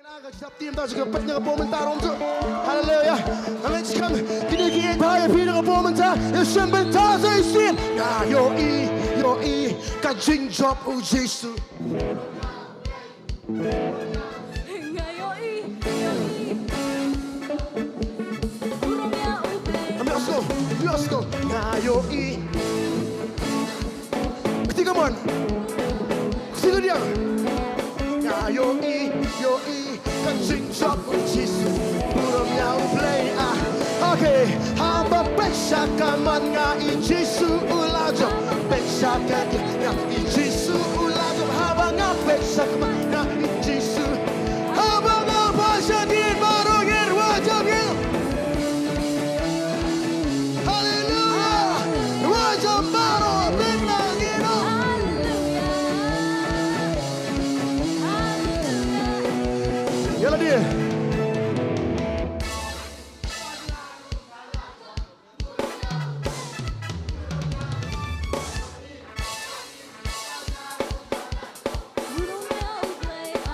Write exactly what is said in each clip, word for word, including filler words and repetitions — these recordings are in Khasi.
Ka jingtip te mynta, jingpeit na ka por mynta ruh tu. Haleluya. Amen. Jingkam kine ki ïeit bha ïa phi na ka por mynta. Ïa sngewbha mynta sa shisien. Nga ïohi, ïohi ka jingjop U Jisu. Nga ïohi, ïohi. Burom ïa U Blei. Amen. Let's go. Let's go. Nga ïohi. Kti, come on. Kti, kti dia. Nga ïohi, ïohi ka jingjop U Jisu. Burom ïa U Blei, ah. Okay. Haba pyrshah ka mon nga i Jisu u la jop. Pyrshah ka dieng nga i Jisu u la jop. Haba nga pyrshah ka mon nga i Jisu. Haba nga pyrshah dieng baroh ngin wajah ngin. Haleluya. Wajah baroh bynta ngin. Ïa la dia.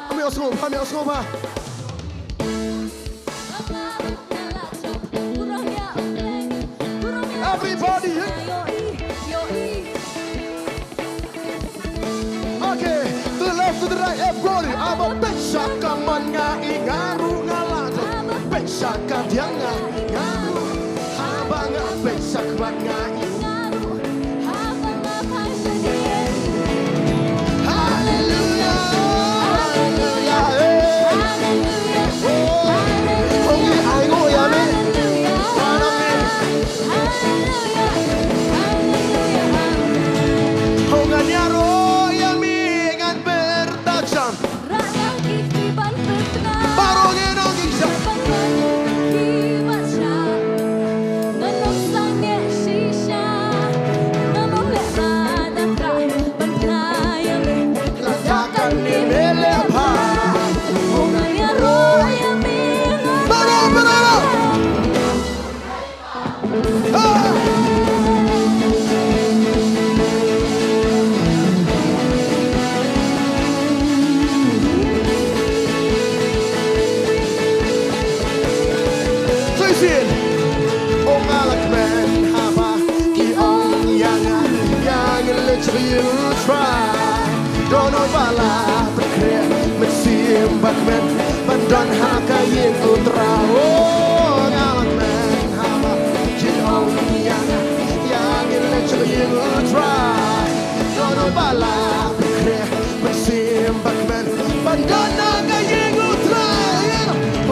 Kami osngo, kami osngo ba. Everybody, yeah? Okay, to the left, to the right, everybody. Haba pyrshah ka mon nga i nga ruh nga la jop. Pyrshah ka dieng nga i nga ruh. Haba nga pyrshah ka mon nga i nga ruh. Haleluya. Haleluya. Eh. Oh. Hong ïai nguh ïa me. Hong ngan ïaroh ïa me ngan pyrta jam. Baroh ngi nong ki sha. Lada kane me leh bha. Baroh, baroh. Shisien, ong nga la kmen haba ki ong ïa nga, ïa nga leit sha ïing U Trai. Don uba la pynkhreh mynsiem ba kmen ban don ha ka ïing U Trai. Oh, nga la kmen haba ki ong ïa nga, ïa nga leit sha ïing U Trai. Don uba la pynkhreh mynsiem ba kmen ban don ha ka ïing U Trai.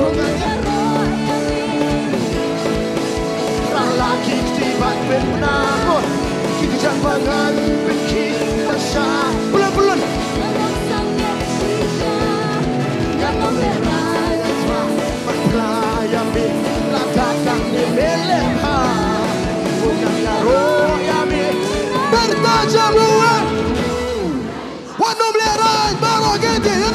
Oh, nga ïaroh ïa me. Ra la ki kti bad pynbna ko. Ki kjat ba ngan pynkhih ba sha. Pulun, pulun. Ngan ym lehrain. Ban phla ïa me. Lada kane me leh bha. Ngan ïaroh ïa me. Pyrta jam u wan. Wat nym lehrain baroh kynti, ïa.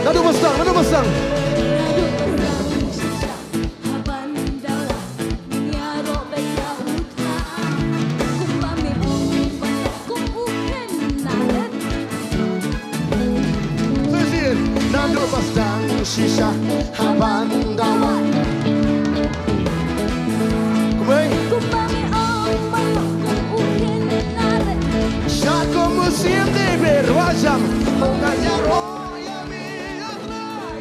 Naduh ba sdang, naduh ba sdang. Shisien, naduh ba sdang shisha ha ban dawa. Kumne. Sha kum u siem de ber wa jam. Ong nga ïaroh ïa me ïa Trai.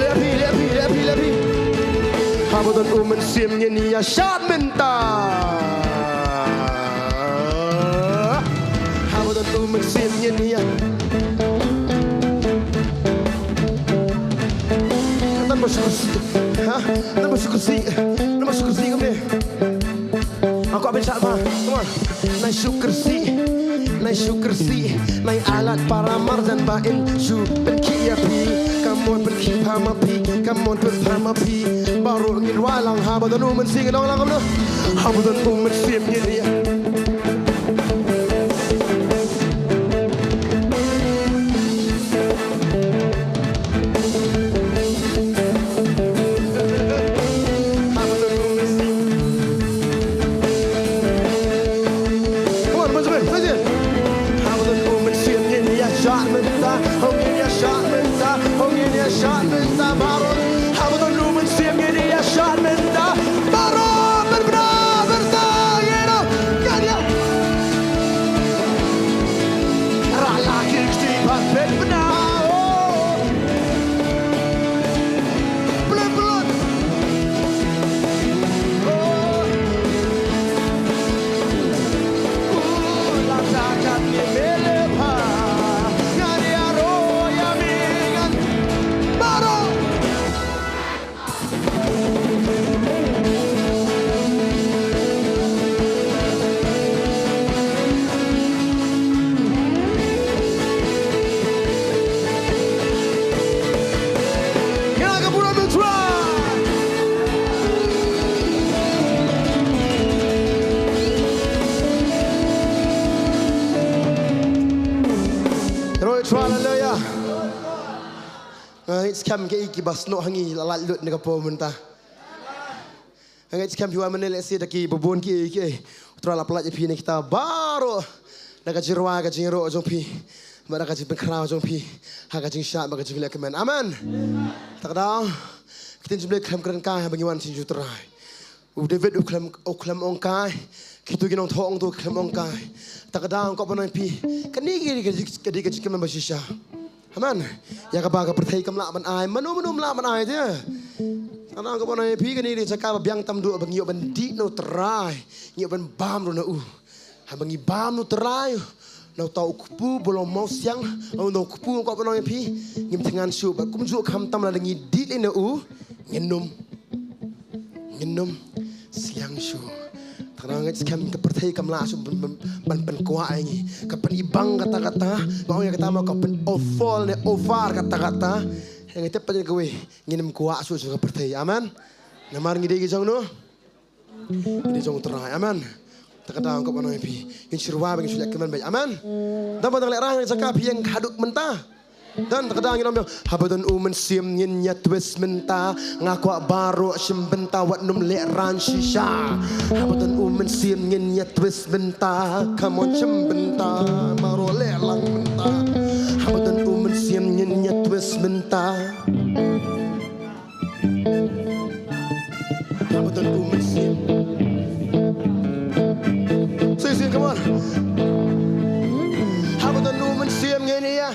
Leh phi, leh phi, leh phi, leh phi. Haba don u mynsiem ngin ïa shad mynta. Haba don u mynsiem ngin ïa. Ha? Nang ba shu kyrsih. Nang ba shu kyrsih kumne. Ako abin chat ma. Come on. Nai shu kyrsih. Nai shu kyrsih. Nai ailad para marjan ba in shu pynkhih ïa phi. Come on pynkhih pha ma phi. Come on pynkhih pha ma phi. Baroh ngin rwai lang haba don u Mynsiem, ngin ong lang kumno. Haba don u Mynsiem ngin ïa. Come on, Benjamin, Benjamin. Haba don u Mynsiem ngin ïa shad mynta, ho ngin ïa shad mynta, ho ngin ïa shad mynta baroh. Haba don u Mynsiem ngin ïa shad mynta baroh, pynbna bynta ïa no. Ka ïa. Ra la ki kti ban pynbna. Oh. Blut, blut. Oh. Hallelujah. Nga ngeit skhem kiei kiba snoh ha ngi la lait lut na ka por mynta. Nga ngeit skhem phi wan mynne lehse da kiba bun kiei kiei. U Trai la pyllait ïa phi na kita baroh. Da ka jingrwai, ka jingïaroh jong phi. Bad da ka jingpynkhraw jong phi ha ka jingshad bad ka jingleh kmen. Amen. Ta ka daw. Ka ktien jong U Blei khlem kren kai haba ngi wan sha U Trai. U David u khlem, u khlem ong kai. Kito ki nongthoh ong to khlem ong kai. Ta ka daw, nga kwah ban ong ïa phi. Kane ka dei ka jing, ka dei ka jingkmen ba shisha. Amen. Ïa kaba ka pyrthei kam lah ban ai, mano mano kam lah ban ai te. Ta ka daw, nga kwah ban ong ïa phi, kane ka dei ka jaka ba biang tam duh ba ngi ïoh ban dih na U Trai. Ngi ïoh ban bam ruh na u. Haba ngi bam na U Trai, na uta u kpu ba long mawsiang, na u kpu, nga kwah ban ong ïa phi, ngim thngan shuh bad kumjuh khamtam lada ngi dih lei na u, ngin ym, ngin ym siang shuh. Ta ka daw, nga ngeit skhem ka pyrthei kam lah shuh ban, ban, ban pynkwah ïa ngi. Ka pynibang katta katta, ba ong ïa kata ma ka pyn-offer ne offer katta katta. Nga tip pat ïa kawei, ngin ym kwah shuh shuh ka pyrthei. Amen. Namar ngi dei ki jong no. Ngi dei jong U Trai. Amen. Ta ka daw, nga kwah ban ong ïa phi, ngin shu rwai ba ngin shu leh kmen beit. Amen. Dang ba dang lehraiñ na ka jaka phi ïeng haduh mynta. Dang, ta ka daw, ngin ong biang. Haba don u Mynsiem ngin ïa twist mynta. Nga kwah baroh shim bynta wat nym lehraiñ shisha. Haba don u Mynsiem ngin ïa twist mynta. Come on, shim bynta. Baroh leh lang mynta. Haba don u Mynsiem ngin ïa twist mynta. Haba don u Mynsiem. Sing, sing, come on. Haba don u Mynsiem ngin ïa.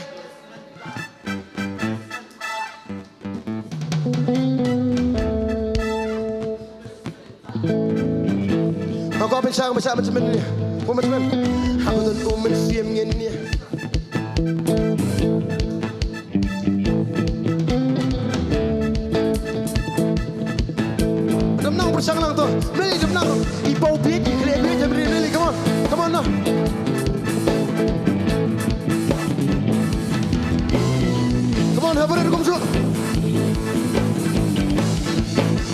Haba don u Mynsiem ngin ïa. Dam nang pyrshang lang to. Mlei dam nang. I paw bieit, i khleh bieit, jam ri mlei, come on. Come on, no. Come on, have a rhythm, come on.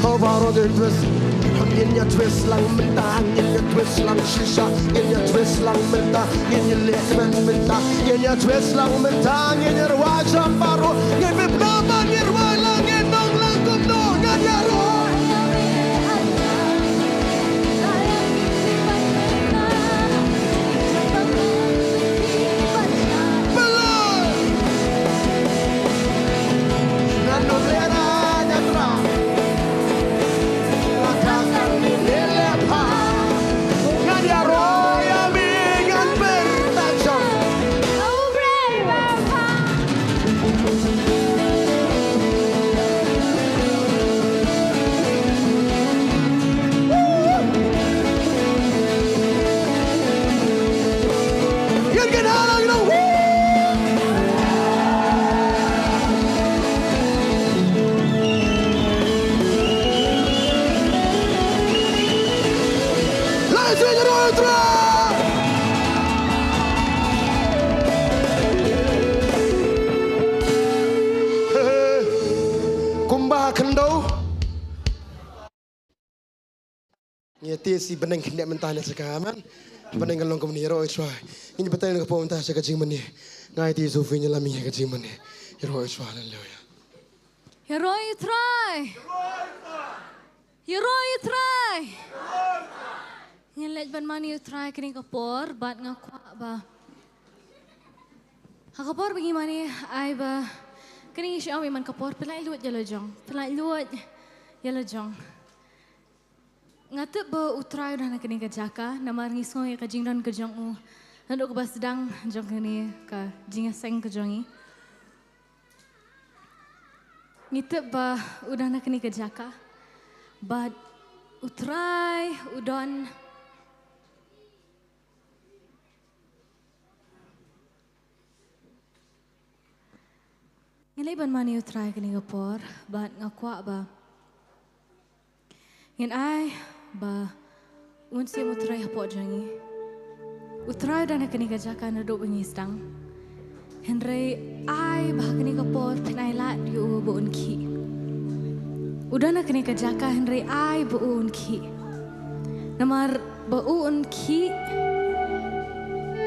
Ho baroh ngin twist. Ngin ïa twist lang mynta, ngin ïa twist lang shisha, ngin ïa twist lang mynta, ngin ïa leh kmen mynta, ngin ïa twist lang mynta, ngin ïa rwai jam baroh, ngin pynbna ba ngin rwai lang, ngin nong lang kumno, ngin ïa rwai. Ïa te shi bneng khyndai mynta ne sha ka, amen. Bneng ka long kumne, ïaroh ïa U Trai. Ngin batai na ka por mynta sha ka jingmane. Nga aiti ïa Sophie, ngi lam ïa ka jingmane. Ïaroh ïa U Trai, haleluya. Ïaroh ïa U Trai. Ïaroh ïa U Trai. Ngin leit ban mane ïa U Trai kane ka por, bad nga kwah ba ha ka por ba ngi mane, ai ba kane ngi shu ong man ka por, pynlait luid ïa la jong, pynlait luid ïa la jong. Nga tip ba U Trai u don ha kane ka jaka, namar ngi sngew ïa ka jingdon ka jong u naduh kaba sdang jong kane ka jingïaseng ka jong ngi. Ngi tip ba u don ha kane ka jaka, bad U Trai u don. Ngin leit ban mane ïa U Trai kane ka por, bad nga kwah ba ngin ai ba un siem U Trai hapoh jong ngi. U Trai u don ha kane ka jaka naduh ba ngi sdang. Hynrei ai ba ha kane ka por phin ailad ïa u ba un khih. U don ha kane ka jaka, hynrei ai ba u un khih. Namar ba u un khih,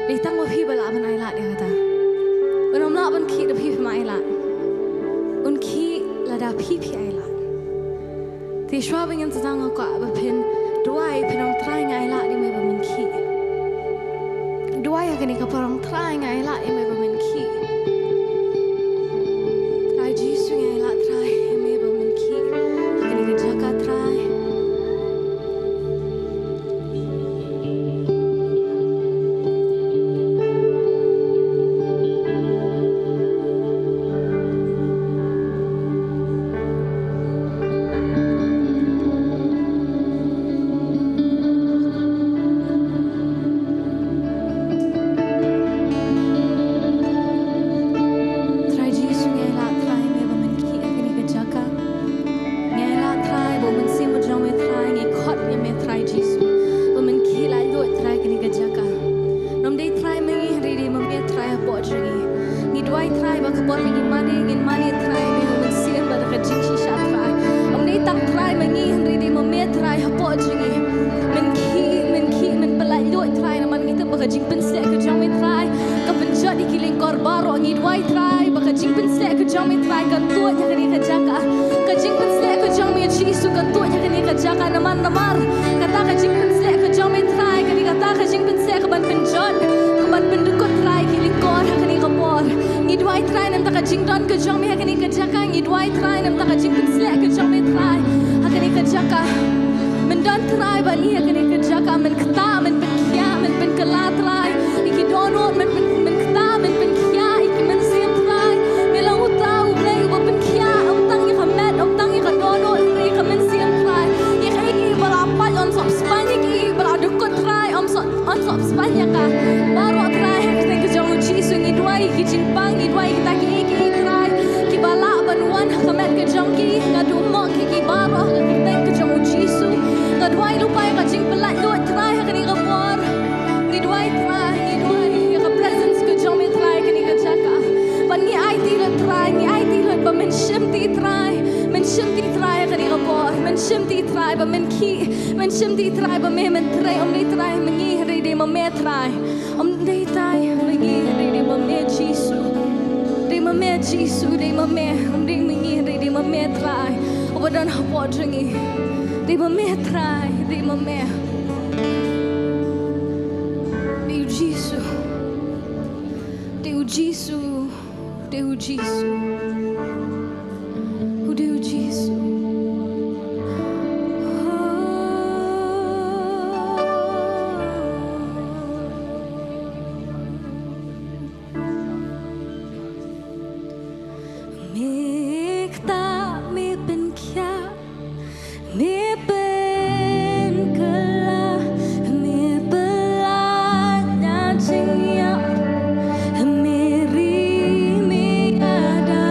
dei tang ba phi ba lah ban ailad ïa kata. Un ym lah ban khih da phi phim ailad. Un khih lada phi phi ailad. Te shuwa ba ngin sdang, nga kwah ba phin duwai, phin ong, Trai, nga ailad ïa me ba men khih. Duwai ha kane ka por, ong, Trai, nga ailad ïa me ba men khih. Trai Jisu, nga ailad, Trai, ïa me ba men khih ha kane ka jaka, Trai. Trai Jisu, ngi ailad, Trai, ïa me ba men khih ha kane ka jaka. Ngi ailad, Trai, ba u Mynsiem u jong me, Trai, ngi khot ïa me, Trai Jisu, ba men khih lait luid, Trai, kane ka jaka. Ym dei Trai ma ngi, hynrei dei ma me, Trai, hapoh jong ngi. Ngi duwai, Trai, ba ka por ba ngi mane, ngin mane, Trai, me u Mynsiem bad ka jingshisha, Trai. Ym dei tang Trai ma ngi, hynrei dei ma me, Trai, hapoh jong ngi. Men khih, men khih, men pynlait luid, Trai, namar ngi tip ba ka jingpynsngewsih ka jong me, Trai, ka pynjot ïa ki lyngkor baroh. Ngi duwai, Trai, ba ka jingpynsngewsih ka jong me, Trai, kan tuid ha kane ka jaka. Ka jingpynsngewsih ka jong me, Jisu, kan tuid ha kane ka jaka. Namar, namar kata ka jingpynsngewsih ka jong me, Trai, kane kata ka jingpynsngewsih ka ban pynjot, ka ban pyndykut, Trai, ki lyngkor ha kane ka por. Ngi duwai, Trai, na ka bynta ka jingdon ka jong me ha kane ka jaka. Ngi duwai, Trai, na ka bynta ka jingpynsngewsih ka jong me, Trai, ha kane ka jaka. Men don, Trai, bad ngi ha kane ka jaka, men ktah, men pynkhiah, men pynkylla, Trai, ïa ki dohnud, men pyn-, men ktah, men pynkhiah ïa ki mynsiem, Trai. Me long uta U Blei uba pynkhiah, ym tang ïa ka met, ym tang ïa ka dohnud, ïa ka mynsiem, Trai. Ïa kaei kaei ba la pait, ym sop spah, ïa kaei ba la dykut, Trai, ym sop, ym sop spah ïa ka. Baroh, Trai, ha ka kyrteng ka jong U Jisu ngi duwai ïa ki jingpang, ngi duwai ïa kita kiei kiei, Trai, kiba lah ban wan ha ka met ka jong ki, nga duh mo ïa ki baroh ha ka kyrteng ka jong U Jisu. Nga duwai lypa ïa ka jingpynlait luid, Trai, ha kane ka por. Ngi duwai, Trai, ngi duwai ïa ka presence ka jong me, Trai, kane ka jaka. Bad ngi aiti lut, Trai, ngi aiti lut ba men shimti, Trai, men shimti, Trai, ha kane ka por. Men shimti, Trai, ba men khih, men shimti, Trai, ba me men trei. Ym dei Trai ma ngi, hynrei dei ma me, Trai. Ym dei Trai ma ngi, hynrei dei ma me, Jisu. Dei ma me, Jisu, dei ma me. Ym dei ma ngi, hynrei dei ma me, Trai, uba don hapoh jong ngi. Dei ma me, Trai, dei ma me. Dei U Jisu. Dei U Jisu. Dei U Jisu. U dei U Jisu. Me ktah, me pynkhiah, me pynkylla, me pynlait na jingïap, me ri, me ïada.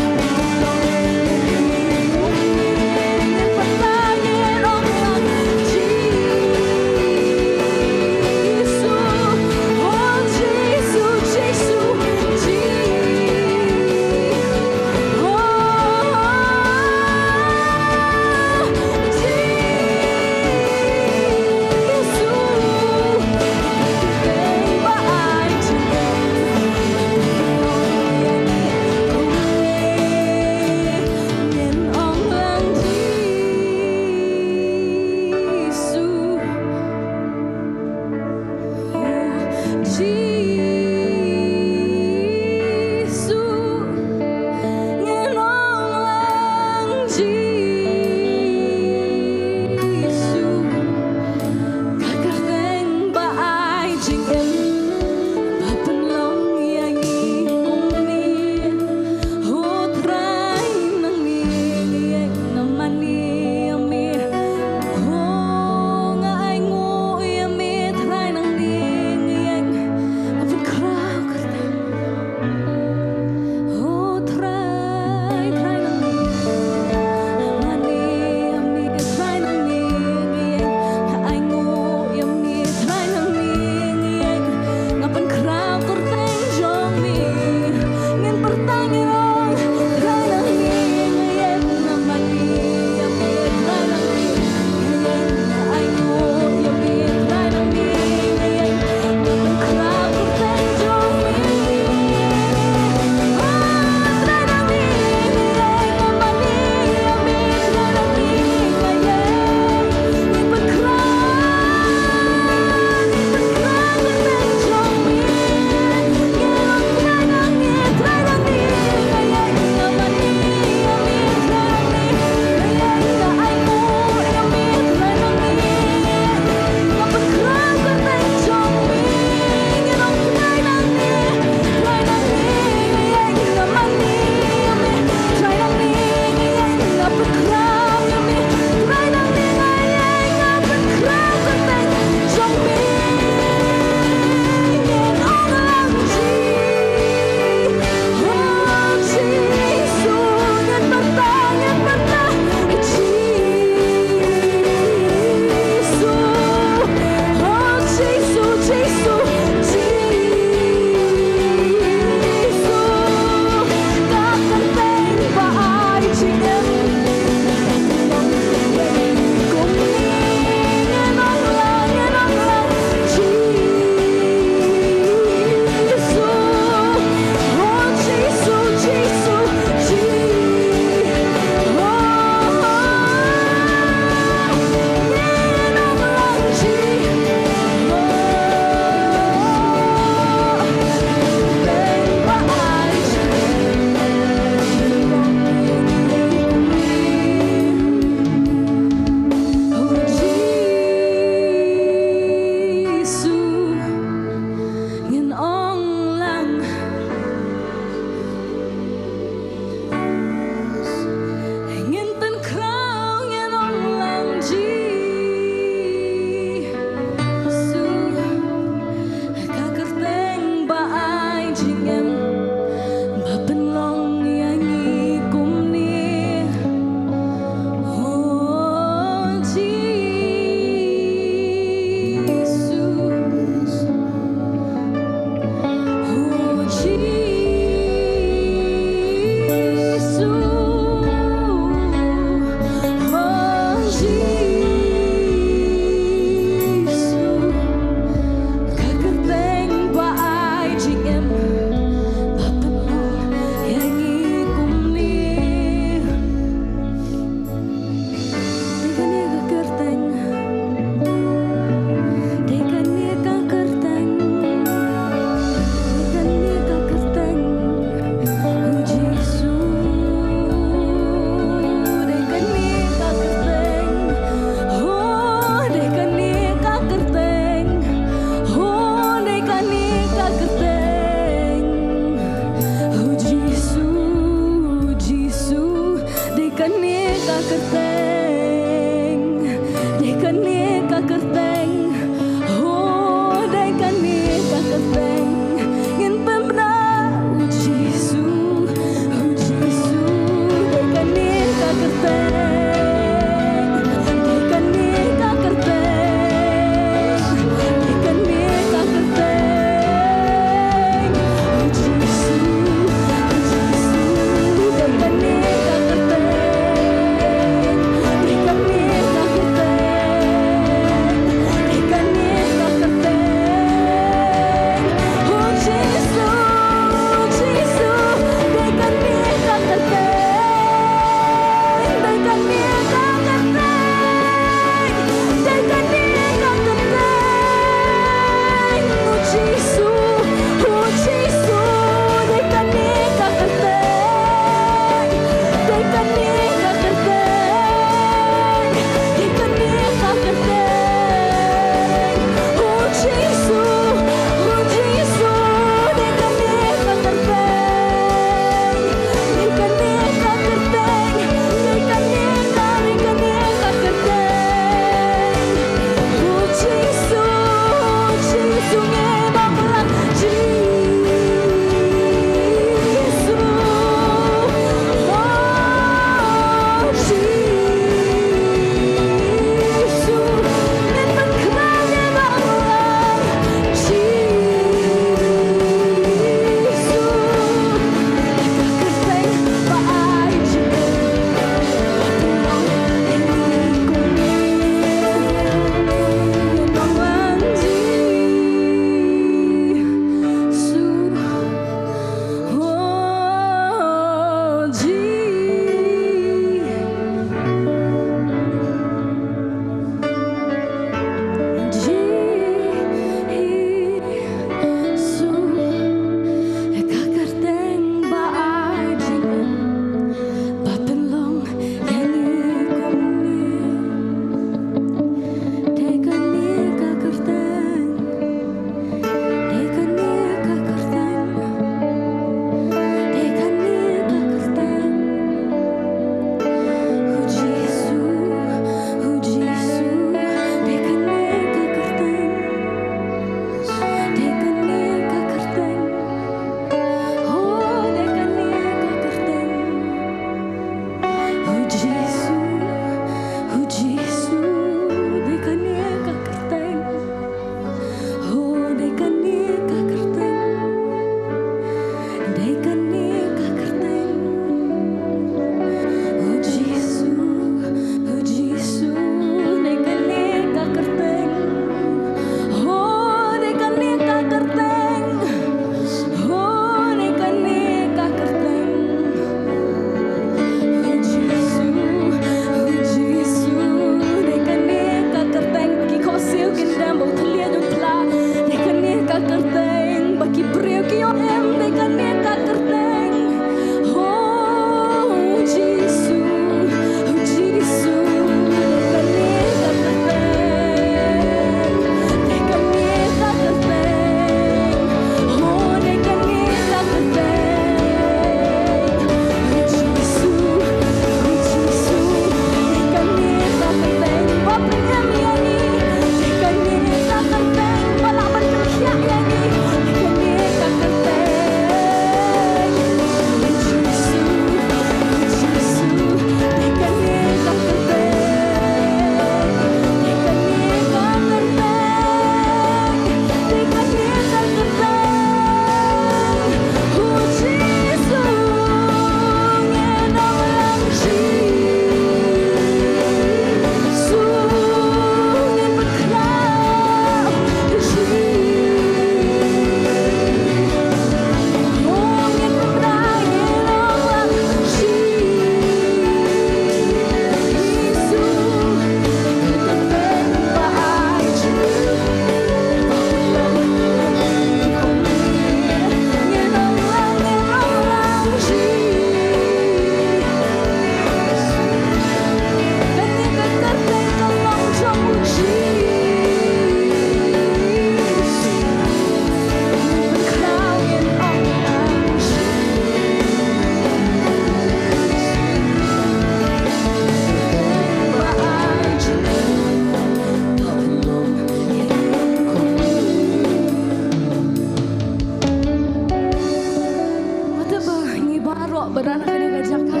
Baroh ba don ha kane ka jaka.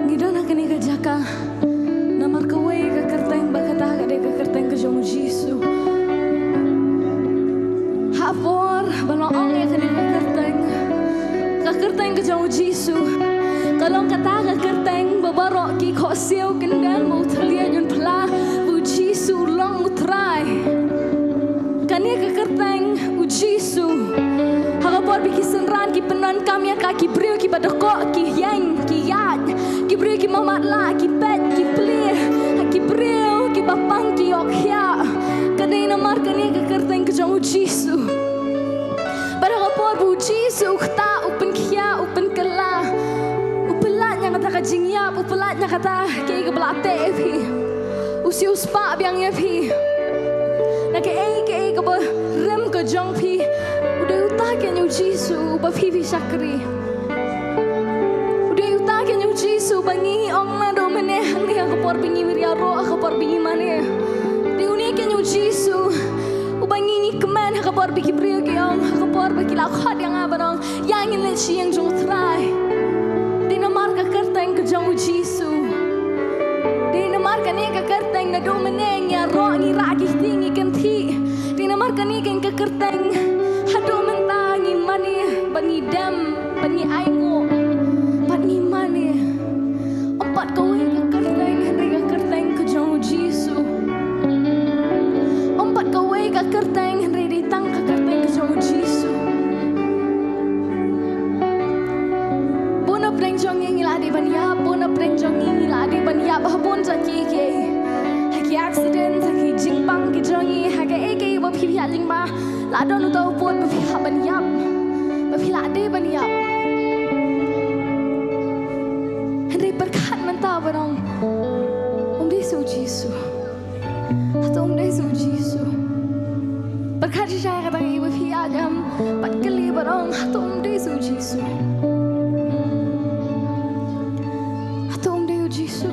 Ngi don ha kane ka jaka namar kawei ka kyrteng, ba kata ka dei ka kyrteng ka jong u Jisu. Ha por ba la ong ïa kane ka kyrteng, ka kyrteng ka jong u Jisu ka long kata ka kyrteng ba baroh ki khohsiew kyndem ba u thylliej un phla ba u Jisu u long u Trai. Kane ka kyrteng u Jisu, ha ka por ba ki synran ki pyndonkam ïa ka, ki briew kiba dkoh, ki ïeng, ki ïaid, ki briew kiba matlah, ki peit, ki plie, ki briew kiba pang, ki ïoh khiah. Ka dei namar kane ka kyrteng ka jong u Jisu. Bad ha ka por ba u Jisu u ktah, u pynkhiah, u pynkylla, u pyllait na kata ka jingïap, u pyllait na kata kaei kaba la teh ïa phi, u siewspah biang ïa phi na kaei kaei kaba rim ka jong phi. U dei uta keiñ u Jisu uba phi phi shakri. U dei uta keiñ u Jisu uba ngi ong naduh mynne hangne ha ka por ba ngi ïaroh, ha ka por ba ngi mane. Dei une keiñ u Jisu uba ngi ngi kmen ha ka por ba ki briew ki ong, ha ka por ba ki la khot ïa nga ban ong, ïa ngin leit sha ïing jong u Trai. Dei namar ka kyrteng ka jong u Jisu. Dei namar kane ka kyrteng naduh mynne ngi ïaroh, ngi rah ki kti, ngi kynthih. Dei namar kane keiñ ka kyrteng haduh mynta ngi mane, ba ngi dem, ba ngi ainguh, ba ngi mane. Ym pat kawei ka kyrteng hynrei ka kyrteng ka jong u Jisu. Ym pat kawei ka kyrteng hynrei dei tang ka kyrteng ka jong u Jisu. Bun na pdeng jong ngi ngi la dei ban ïap, bun na pdeng jong ngi ngi la dei ban ïap ha bun jait kiei kiei. Ha ki accident, ha ki jingpang ki jong ngi, ha kaei kaei ba phi phi ïa lyngba, la don uta u pud ba phi hap ban ïap, ba phi la dei ban ïap. Hynrei pyrkhat mynta ban ong, um dei sa u Jisu. Hato um dei sa u Jisu? Pyrkhat shisha ïa kata kaba phi ïa jam, bad kylli ban ong, hato um dei sa u Jisu? Hato um dei u Jisu?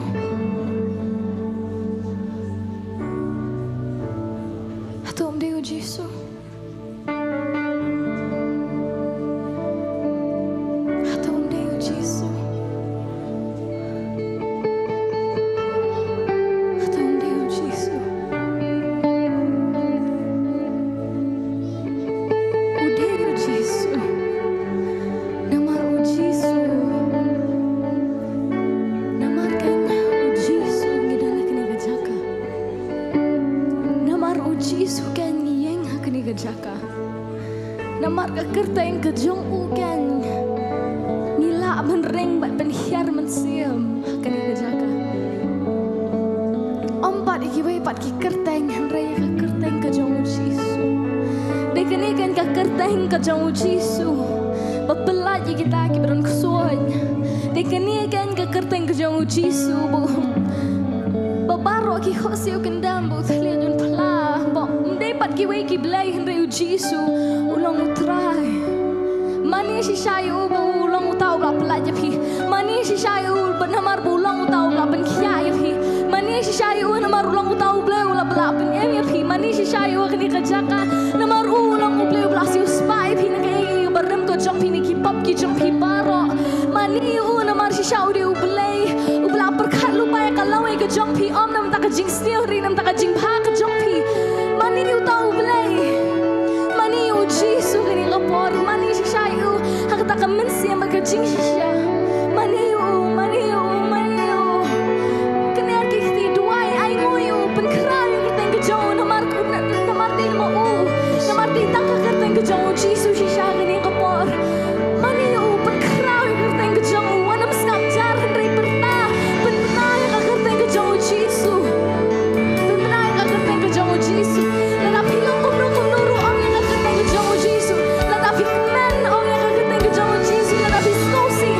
Hato um dei u Jisu? Hato um dei u Jisu? Hato um dei u Jisu? U dei u Jisu. Namar u Jisu. Namar keiñ u Jisu ngi don ha kane ka jaka. Namar u Jisu keiñ ngi ïeng ha kane ka jaka. Namar ka kyrteng ka jong u keiñ ngi lah ban ring bad ban hiar mynsiem ha kane ka jaka. Ym pat ïa kiwei pat ki kyrteng hynrei ïa ka kyrteng ka jong u Jisu. Dei kane keiñ ka kyrteng ka jong u Jisu ba pyllait ïa kita kiba don ksuid. Dei kane keiñ ka kyrteng ka jong u Jisu ba, ba baroh ki khohsiew kyndem ba u thylliej un phla, ba ym dei pat kiwei ki blei hynrei u Jisu u long u Trai. Mane shisha ïa u ba u long uta uba la pyllait ïa phi. Mane shisha ïa u ba namar ba u long uta uba la pynkhiah ïa phi. Mane shisha ïa u namar u long uta u Blei uba la pynim ïa phi. Mane shisha ïa u ha kane ka jaka namar u long u Blei uba la siewspah ïa phi na kaei kaei kaba rim ka jong phi, na ki pop ki jong phi baroh. Mane ïa u namar shisha u dei u Blei uba la pyrkhat lypa ïa ka lawei ka jong phi, ym na bynta ka jingsniew hynrei na bynta ka jingbha ka jong phi. Mane ïa uta u Blei. Mane ïa u Jisu kane ka por. Mane shisha ïa u ha kata ka mynsiem bad ka jingshisha. Mane ïa u, mane ïa u, mane ïa u. Kane ki kti duwai, ainguh ïa u, pynkhraw ïa ka kyrteng ka jong u namar, namar dei namar u. Namar dei tang ka kyrteng ka jong u Jisu shisha kane ka por. Mane ïa u, pynkhraw ïa ka kyrteng ka jong u, wat nym sngap jar hynrei pyrta, pynkhraw ïa ka kyrteng ka jong u Jisu. Pynkhraw ïa ka kyrteng ka jong u Jisu. Lada phi long kumno kumno ruh ong ïa ka kyrteng ka jong u Jisu. Lada phi kmen ong ïa ka kyrteng ka jong u Jisu. Lada phi sngewsih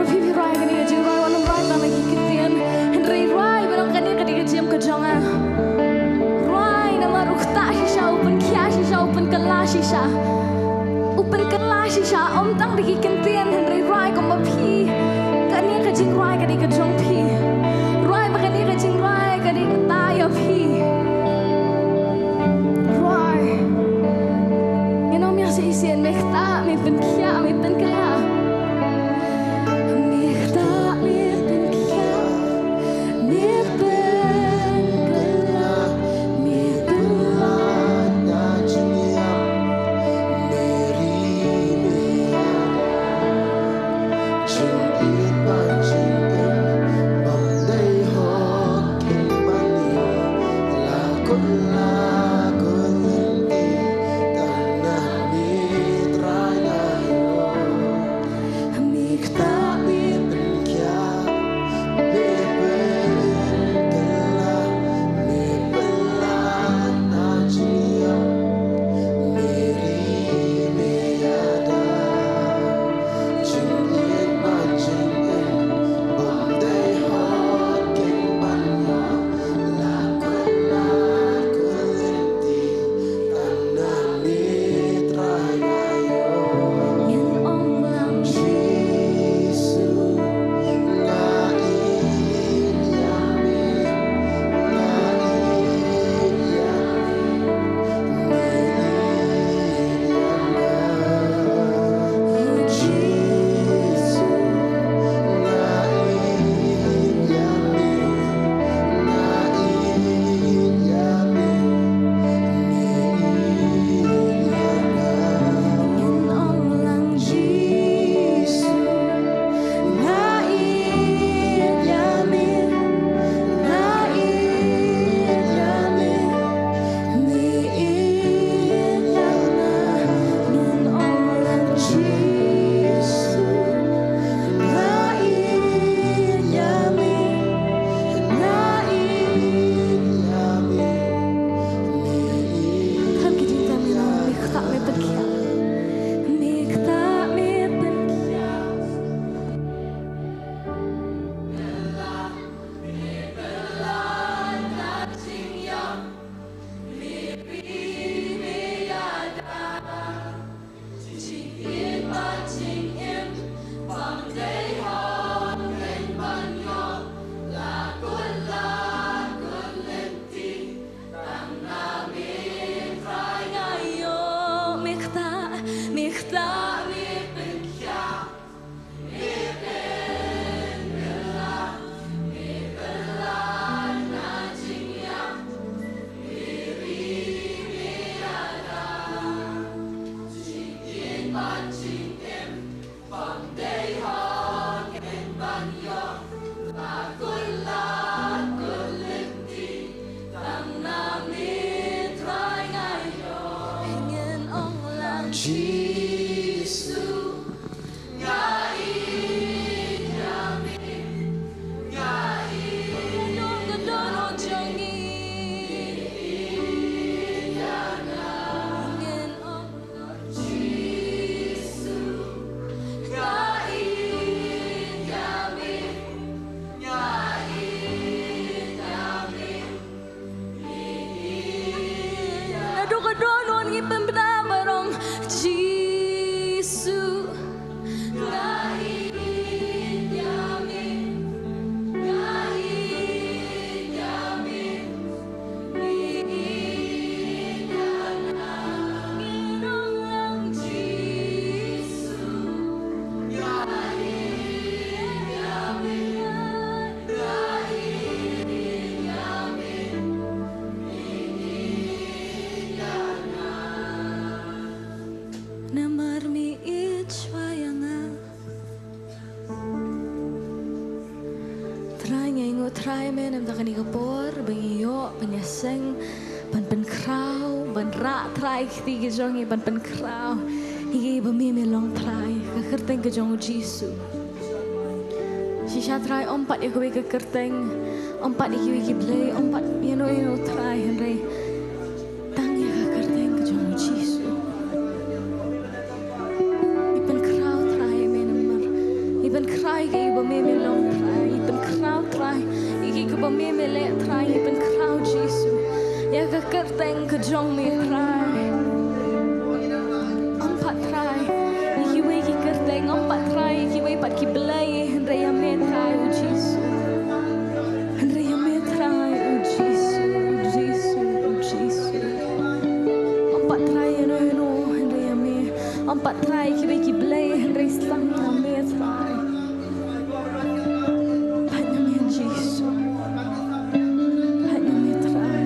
Phi, phi rwai kane ka jingrwai, wat nym rwai tang na ki ktien, hynrei rwai ba long kane ka dei ka jingim ka jong nga. Rwai namar u ktah shisha, u pynkhiah shisha, u pynkylla shisha. U pynkylla shisha, ym tang da ki ktien, hynrei rwai kumba phi. Kane ka jingrwai ka dei ka jong phi. Rwai ba kane ka jingrwai ka dei kata ïa phi. Rwai. Ngan ong ïa shisien, me ktah, me pynkhiah, me pynkylla. Me ktah, me pynkhiah, me pynkylla, me pynlait na jingïap, me ri, me ïada. Jingïeit bad jingim bym dei hok kin ban ïoh, la kun la kun lynti, tang na me Trai nga ïoh. Me ktah, me pynkhiah, me pynkylla, me pynlait na jingïap, me ri, me ïada. Jingïeit bad jingim bym dei hok kin ban ïoh, la kun la kun lynti, tang na me Trai nga ïoh. Ngan ong lang Jisu, nga ïeit ïa me, nga ïeit ïa me. Jisu. Naduh ka daw ngi pynbna ba rong Jisu. Namar me ïeit shuwa ïa nga. Trai, ngi ainguh Trai me, namar kane ka por ba ngi ïoh ban ïaseng, ban pynkhraw, ban rah Trai kti ki jong ngi, ban pynkhraw ïa kiba me me long Trai, ka kyrteng ka jong u Jisu. Shisha Trai, ym pat ïa kawei ka kyrteng, ym pat ïa kiwei ki blei, ym pat ïa no ïa no Trai, hynrei tang ïa ka kyrteng ka jong u Jisu. Ngi pynkhraw Trai me namar ngi Pynkhraw ïa kiei ba me me long Trai, pynkhraw Trai ïa kiei ba me me leh Trai, pynkhraw Jisu ïa ka kyrteng ka jong me Trai. Ym pat Trai ïa kiwei ki kyrteng, ym pat Trai ïa kiwei pat ki blei, hynrei ïa me Trai u Jisu. Hynrei ïa me Trai u Jisu, u Jisu, u Jisu. Ym pat Trai ïa no ïa no, hynrei ïa me. Ym pat Trai ïa kiwei ki blei, hynrei tang ïa me Trai. Peit na me Jisu. Peit na me Trai.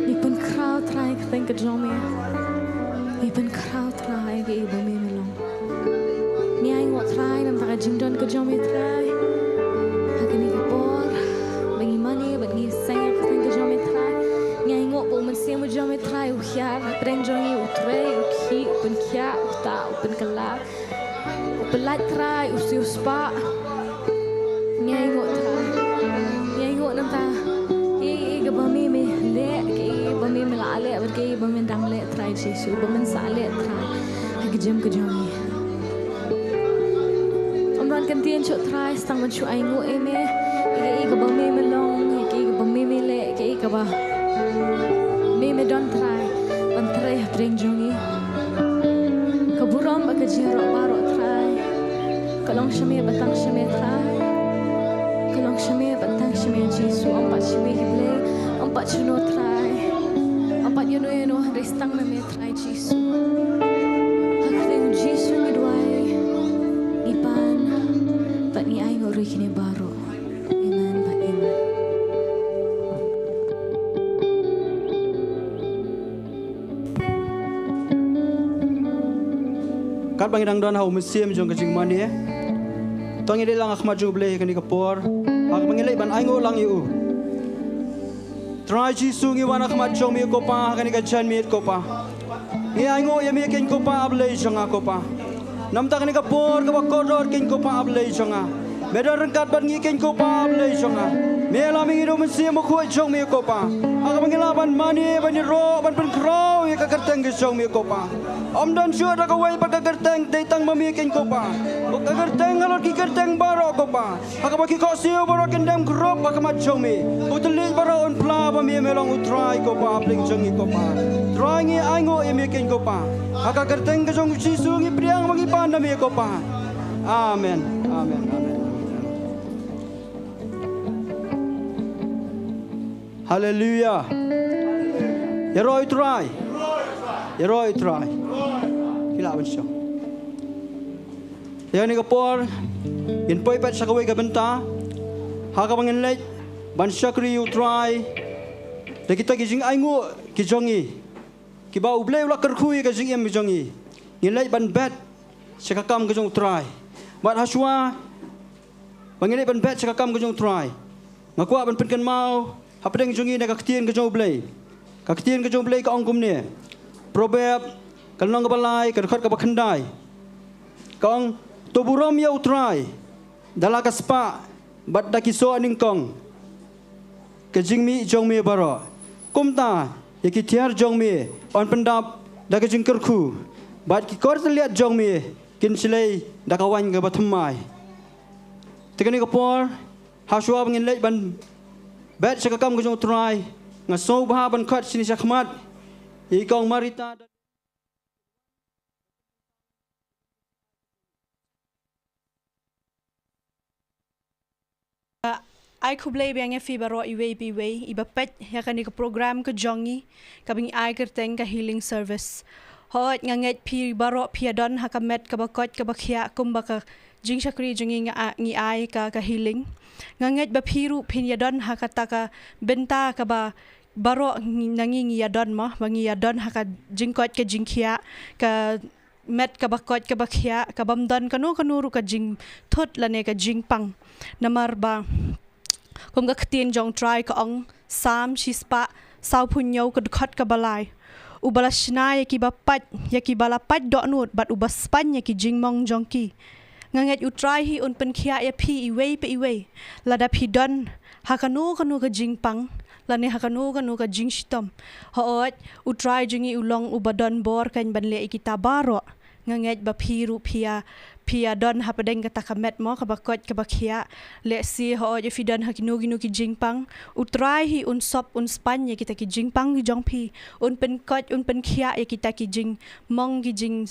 Ngi pynkhraw Trai ka kyrteng ka jong me. Ngi pynkhraw Trai ïa kiei ba me me long. Ngi ainguh Trai namar ka jingdon ka jong me Trai. Ha kane ka por ba ngi mane bad ngi seng ïa ka kyrteng ka jong me Trai. Ngi ainguh ba u Mynsiem u jong me Trai u hiar hapdeng jong ngi, u trei, u khih, u pynkhiah, u ktah, u pynkylla, u pyllait Trai, u siewspah. Ngi ainguh Trai. Ngi ainguh namar kiei kiei ba me me leh, kiei kiei ba me me la leh bad kiei kiei ba me dang leh Trai Jisu, ba men sa leh Trai ha ka jingim ka jong ngi. Ym don ka ktien shuh Trai, tang ban shu ainguh ïa me ïa kiei kiei ba me me long, ïa kiei kiei ba me me leh, ïa kiei kiei ba me me don Trai ban trei hapdeng jong ngi. Ka burom bad ka jingïaroh baroh Trai ka long sha me bad tang sha me Trai. Ka long sha me bad tang sha me Jisu, ym pat sha kiwei ki blei, ym pat sha no Trai, ym pat ïa no ïa no, hynrei tang na me Trai Jisu. Ha ka kyrteng Jisu ngi duwai, ngi pan bad ngi ainguh ruh ïa kine baroh. Amen bad amen. Katba ngi dang don ha u mynsiem jong ka jingmane, to ngin leit lang ha khmat jong U Blei ha kane ka por, ha kaba ngin leit ban ainguh lang ïa u. Trai Jisu, ngi wan ha khmat jong me ko Pa ha kane ka janmiet ko Pa. Ngi ainguh ïa me keiñ ko Pa, A Blei jong nga ko Pa. Namar kane ka por kaba kordor keiñ ko Pa, A Blei jong nga, me don ryngkat bad ngi keiñ ko Pa, A Blei jong nga. Me la mih ïa u Mynsiem Bakhuid jong me ko Pa, ha kaba ngi lah ban mane, ban ïaroh, ban pynkhraw ïa ka kyrteng ka jong me ko Pa. Ym don shuh da kawei pat ka kyrteng, dei tang ma me keiñ ko Pa. Ka kyrteng halor ki kyrteng baroh ko Pa, ha kaba ki khohsiew baroh kin dem khrup ha khmat jong me. U thylliej baroh un phla ba me me long U Trai ko Pa, Blei jong ngi ko Pa. Trai, ngi ainguh ïa me keiñ ko Pa. Ha ka kyrteng ka jong U Jisu ngi pdiang ba ngi pan na me ko Pa. Amen. Amen. Amen. Haleluia. Ïaroh ïa U Trai. Ïaroh ïa U Trai. Ki lah ban shong. Ïa kane ka por ngin poi pat sha kawei ka bynta ha kaba ngin leit ban shakri ïa U Trai da kita ki jingainguh ki jong ngi, kiba U Blei u la kyrkhu ïa ka jingim ka jong ngi. Ngin leit ban bet sha ka kam ka jong U Trai. Bad hashwa ba ngin leit ban bet sha ka kam ka jong U Trai, nga kwah ban pynkynmaw hapdeng jong ngi na ka ktien ka jong U Blei. Ka ktien ka jong U Blei ka ong kumne. Proverb ka lynnong kaba lai, ka dkhot kaba khyndai, ka ong: To burom ïa U Trai da la ka spah bad da ki soh nyngkong ka jingmih jong me baroh. Kumta ïa ki tiar jong me yn pyndap da ka jingkyrkhu, bad ki kor tylliat jong me kin shlei da ka waiñ kaba thymmai. Te kane ka por, hashwa ba ngin leit ban bet sha ka kam ka jong U Trai, nga sngewbha ban khot shane shakhmat ïa i kong Marita. Ai khublei biang ïa phi baroh iwei pa iwei iba peit ïa kane ka program ka jong ngi, kaba ngi ai kyrteng ka healing service. Hooid, nga ngeit phi baroh phi ïadon ha ka met kaba koit kaba khiah kumba ka jingshakri jong ngi nga a-, ngi ai ka, ka healing. Nga ngeit ba phi ruh phin ïadon ha kata ka bynta kaba baroh ngi, na ngi ngi ïadon mo, ba ngi ïadon ha ka jingkoit ka jingkhiah, ka met kaba koit kaba khiah, kabym don kano kano ruh ka jingthut lane ka jingpang. Namar ba kum ka ktien jong U Trai ka ong, Salm shispah sawphew hynñiew ka dkhot kaba lai: Uba la shna ïa kiba pait, ïa kiba la pait dohnud, bad uba spaiñ ïa ki jingmong jong ki. Nga ngeit U Trai hi un pynkhiah ïa phi iwei pa iwei. Lada phi don ha kano kano ka jingpang, Lane ha kano kano ka jingshitom. Hooid, U Trai jong ngi u long uba don bor kan ban leh ïa kita baroh. Nga ngeit ba phi ruh phi ïa, phi ïa don hapdeng kata ka met mo, kaba koit kaba khiah. Lehse hooid, ïa phi don ha kino kino ki jingpang, U Trai hi un sop un spaiñ ïa kita ki jingpang ki jong phi. Un pynkoit, un pynkhiah ïa kita ki jingmong ki jing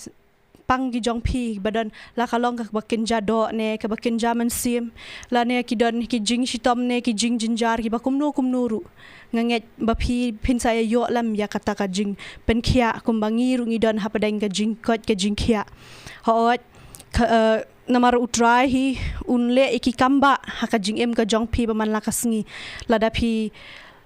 pang ki jong phi, ba don la ka long kaba kynja doh ne kaba kynja mynsiem, lane ki don ki jingshitom ne ki jingjynjar kiba kumno kumno ruh. Nga ngeit ba phi phin sa ïa ïoh lem ïa kata ka jingpynkhiah kumba ngi ruh ngi don hapdeng ka jingkoit ka jingkhiah. Hooid, ka, eh, namar U Trai hi un leh ïa ki kam ba ha ka jingim ka jong phi ba man la ka sngi. Lada phi,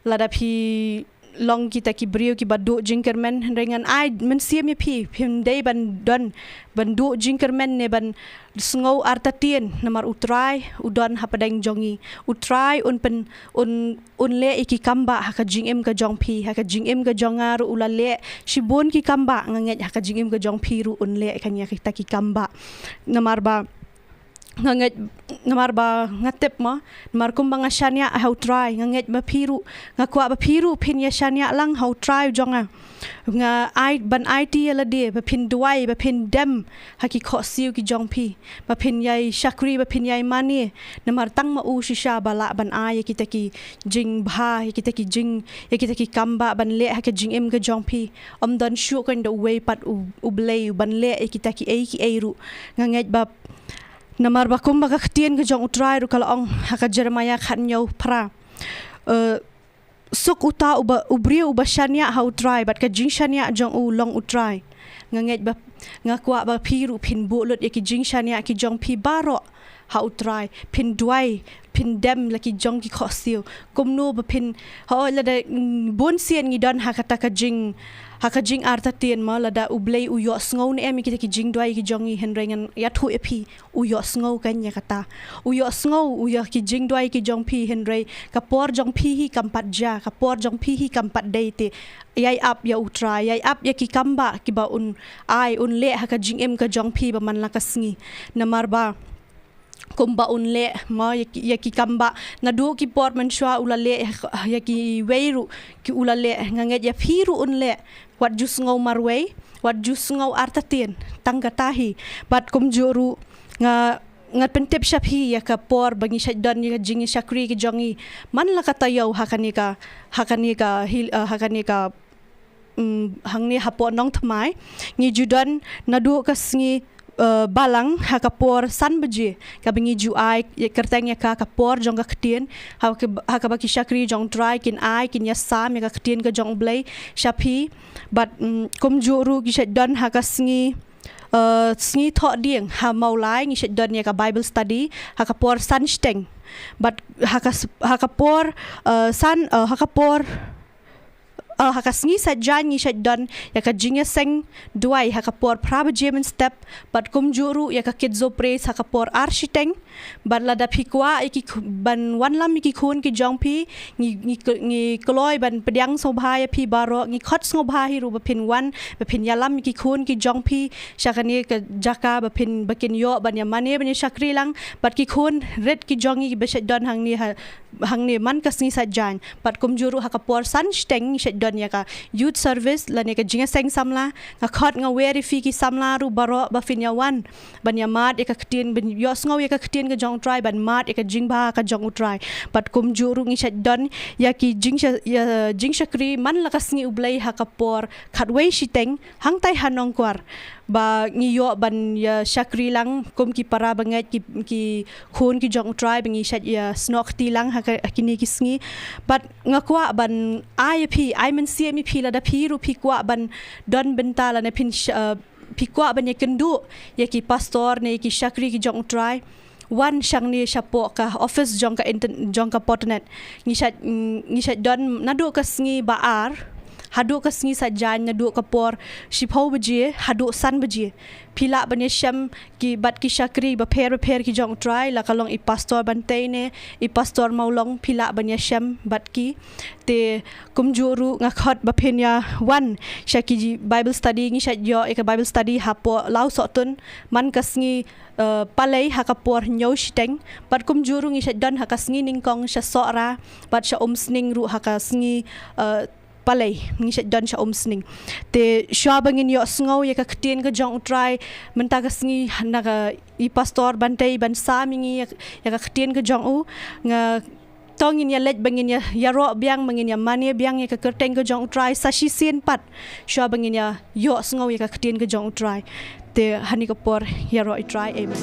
lada phi long kita ki briew kiba duh jingkyrmen, hynrei ngan ai mynsiem ïa phi, phim dei ban don, ban duh jingkyrmen ne ban sngew artatien, namar U Trai u don hapdeng jong ngi. U Trai un pyn, un, un leh ïa ki kam ba ha ka jingim ka jong phi, ha ka jingim ka jong nga ruh u la leh shibun ki kam ba, nga ngeit ha ka jingim ka jong phi ruh un leh kan ïa kita ki kam ba. Namar ba nga ngeit, namar ba nga tip mo, namar kumba nga shaniah ha U Trai, nga ngeit ba phi ruh, nga kwah ba phi ruh phin ïa shaniah lang ha U Trai u jong nga. Nga ai, ban aiti ïa lade ba phin duwai, ba phin dem ha ki khohsiew ki jong phi, ba phin ïai shakri, ba phin ïai mane. Namar tang ma u shisha ba lah ban ai ïa kita ki jingbha, ïa kita ki jing, ïa kita ki kam ba ban leh ha ka jingim ka jong phi. Ym don shuh kan da uwei pat u, U Blei ban leh ïa kita kiei kiei ruh. Nga ngeit ba namar ba kumba ka ktien ka jong U Trai ruh ka la ong ha ka Jeremiah khathynñiew phra. Eh, suk uta uba, u briew uba shaniah ha U Trai, bad ka jingshaniah jong u long U Trai. Nga ngeit ba, nga kwah ba phi ruh phin buh lut ïa ki jingshaniah ki jong phi baroh ha U Trai, phin duwai, phin dem la ki jong ki khohsiew. Kumno ba phin, hooid, lada, mm, bun sien ngi don ha kata ka jing, ha ka jingartatien mo, lada U Blei u ïohsngew ne em ïa kita ki jingduwai ki jong ngi, hynrei ngan ïathuh ïa phi, u ïohsngew kan ïa kata. U ïohsngew, u ïa ki jingduwai ki jong phi, hynrei ka por jong phi hi kam pat jia, ka por jong phi hi kam pat dei te. Ïai ap ïa U Trai, ïai ap ïa ki kam ba kiba un ai, un leh ha ka jingim ka jong phi ba man la ka sngi. Namar ba kumba un leh mo ïa ki, ïa ki kam ba naduh ki por mynshuwa u la leh ïa, ïa kiwei ruh ki u la leh, nga ngeit ïa phi ruh un leh. Wat ju sngew marwei, wat ju sngew artatien, tang kata hi. Bad kumjuh ruh nga, nga pyntip sha phi ïa ka por ba ngi shait don ïa ka jingshakri ka jong ngi. Man la ka taïew ha kane ka, ha kane ka hil-, eh, ha kane ka, mm, hangne hapoh Nongthymmai, ngi ju don naduh ka sngi, eh, balang ha ka por san baje, kaba ngi ju ai ïa, kyrteng ïa ka ka por jong ka ktien, ha ka, ha kaba ki shakri jong U Trai kin ai, kin ïasam ïa ka ktien ka jong U Blei sha phi. Bad, mm, kumjuh ruh ngi shait don ha ka sngi, eh, sngi Thohdieng ha Mawlai, ngi shait don ïa ka Bible study ha ka por san shiteng. Bad ha ka s-, ha ka por, eh, san, eh, ha ka por, eh, ha ka sngi Saitjaiñ ngi shait don ïa ka jingïaseng duwai ha ka por phra baje mynstep. Bad kumjuh ruh ïa ka Kids Praise ha ka por ar shiteng. Bad lada phi kwah ïa ki kh-, ban wanlam ïa ki khun ki jong phi, ngi, ngi k-, ngi kloi ban pdiang sngewbha ïa phi baroh, ngi khot sngewbha hi ruh ba phin wan, ba phin ïalam ïa ki khun ki jong phi sha kane ka jaka, ba phin, ba kin ïoh ban ïa mane, ban ïa shakri lang. Bad ki khun rit ki jong ngi ba shait don hangne ha, hangne man ka sngi Saitjaiñ. Bad kumjuh ruh ha ka por san shiteng ngi shait don ïa ka youth service lane ka jingïaseng samla. Nga khot, nga wer ïa phi ki samla ruh baroh ba phin ïa wan ban ïa mad ïa ka ktien, ban ïohsngew ïa ka ktien ka jong U Trai, ban mad ïa ka jingbha ka jong U Trai. Bad kumjuh ruh ngi shait don ïa ki jingsha-, ïa jingshakri man la ka sngi U Blei ha ka por khatwei shiteng hangtai ha Nongkwar, ba ngi ïoh ban ïa shakri lang kum ki para bangeit, ki, ki khun ki jong U Trai ba ngi shait ïa snoh kti lang ha ka, ha kine ki sngi. Bad nga kwah ban ai ïa phi, ai mynsiem ïa phi, lada phi ruh phi kwah ban don bynta lane phin sh-, eh, phi kwah ban ïakynduh ïa ki pastor ne ïa ki shakri ki jong U Trai, wan shangne shapoh ka office jong ka inter-, jong ka Portnet. Ngi shait, mm, ngi shait don naduh ka sngi ba ar Haduh ka sngi Saitjaiñ naduh ka por shiphew baje haduh san baje. Phi lah ban ïashem ki bad ki shakri bapher bapher ki jong U Trai, la ka long i Pastor Bantei ne i Pastor Mawlong, phi lah ban ïashem bad ki. Te kumjuh ruh nga khot ba phin ïa wan sha ki Bible study, ngi shait ïoh ïa ka Bible study hapoh Lawsohtun man ka sngi, eh, Palei ha ka por hynñiew shiteng. Bad kumjuh ruh ngi shait don ha ka sngi nyngkong sha Sohra bad sha Umsning ruh ha ka sngi, eh, Palei, ngi shait don sha Umsning. Te shuwa ba ngin ïohsngew ïa ka ktien ka jong U Trai mynta ka sngi, na ka i Pastor Bantei ban sam ïa ngi ïa, ïa ka ktien ka jong u, nga to ngin ïa leit ba ngin ïa, ïaroh biang, ba ngin ïa mane biang ïa ka kyrteng ka jong U Trai sa shisien pat, shuwa ba ngin ïa ïohsngew ïa ka ktien ka jong U Trai. Te ha kane ka por ïaroh ïa U Trai. Amen.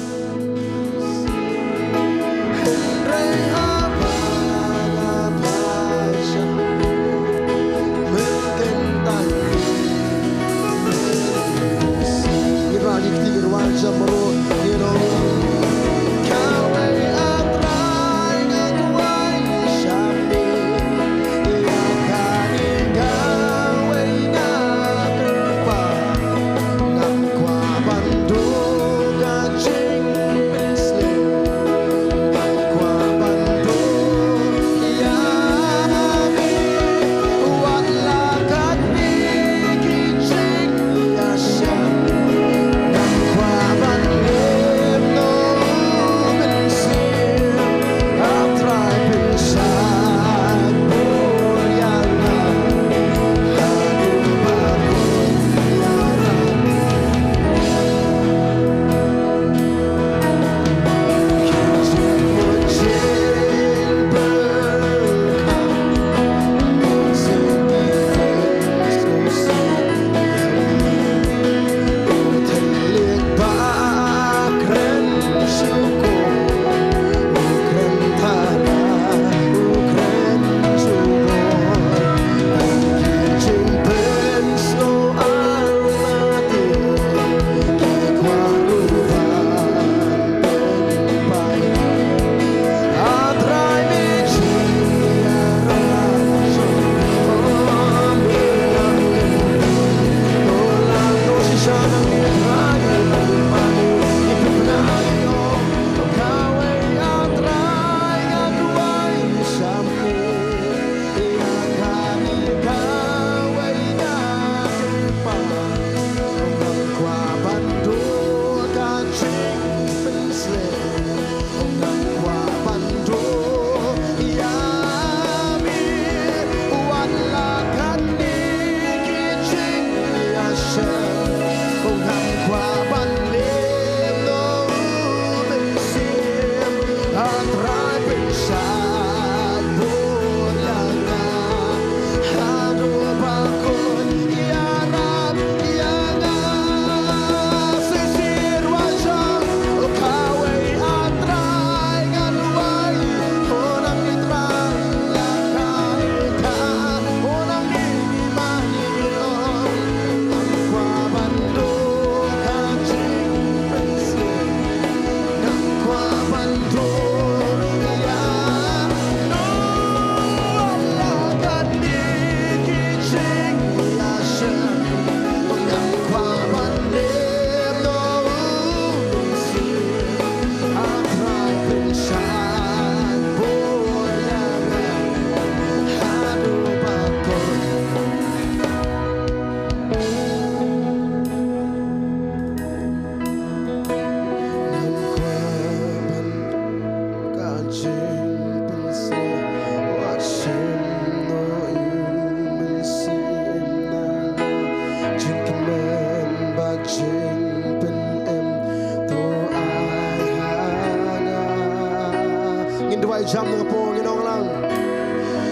Ngin duwai jam nga pong ngin ong lang.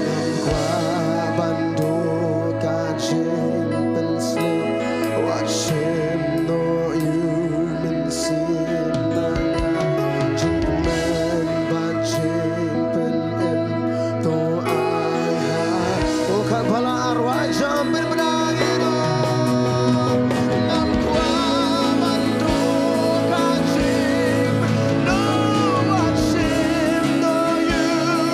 Ngam kwah ban duh ka jingpynsngew, wat shim noh ïa u mynsiem na nga. Jingkmen bad jingpynim to ai ha. O ka pala arwah jam pynbna ngin ong. Ngam kwah ban duh ka jingpynsngew, wat shim noh ïa u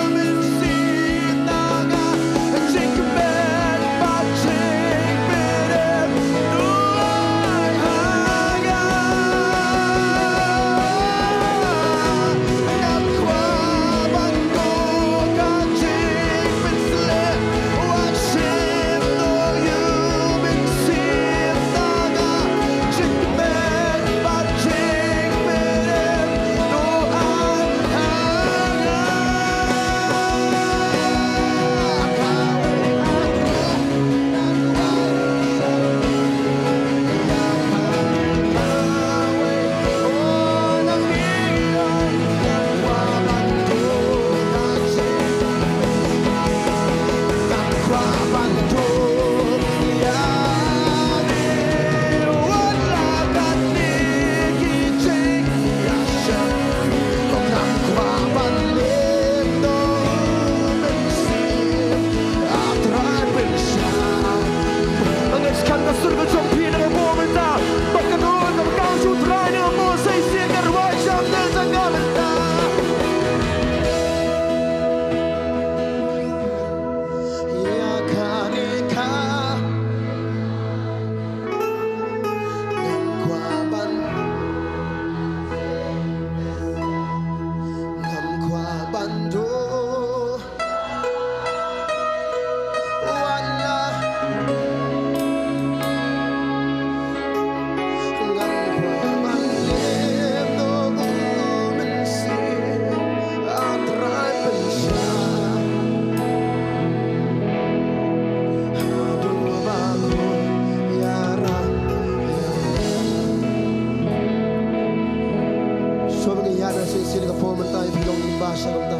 Sien ka por mynta ïa phi long lyngba sha kumta.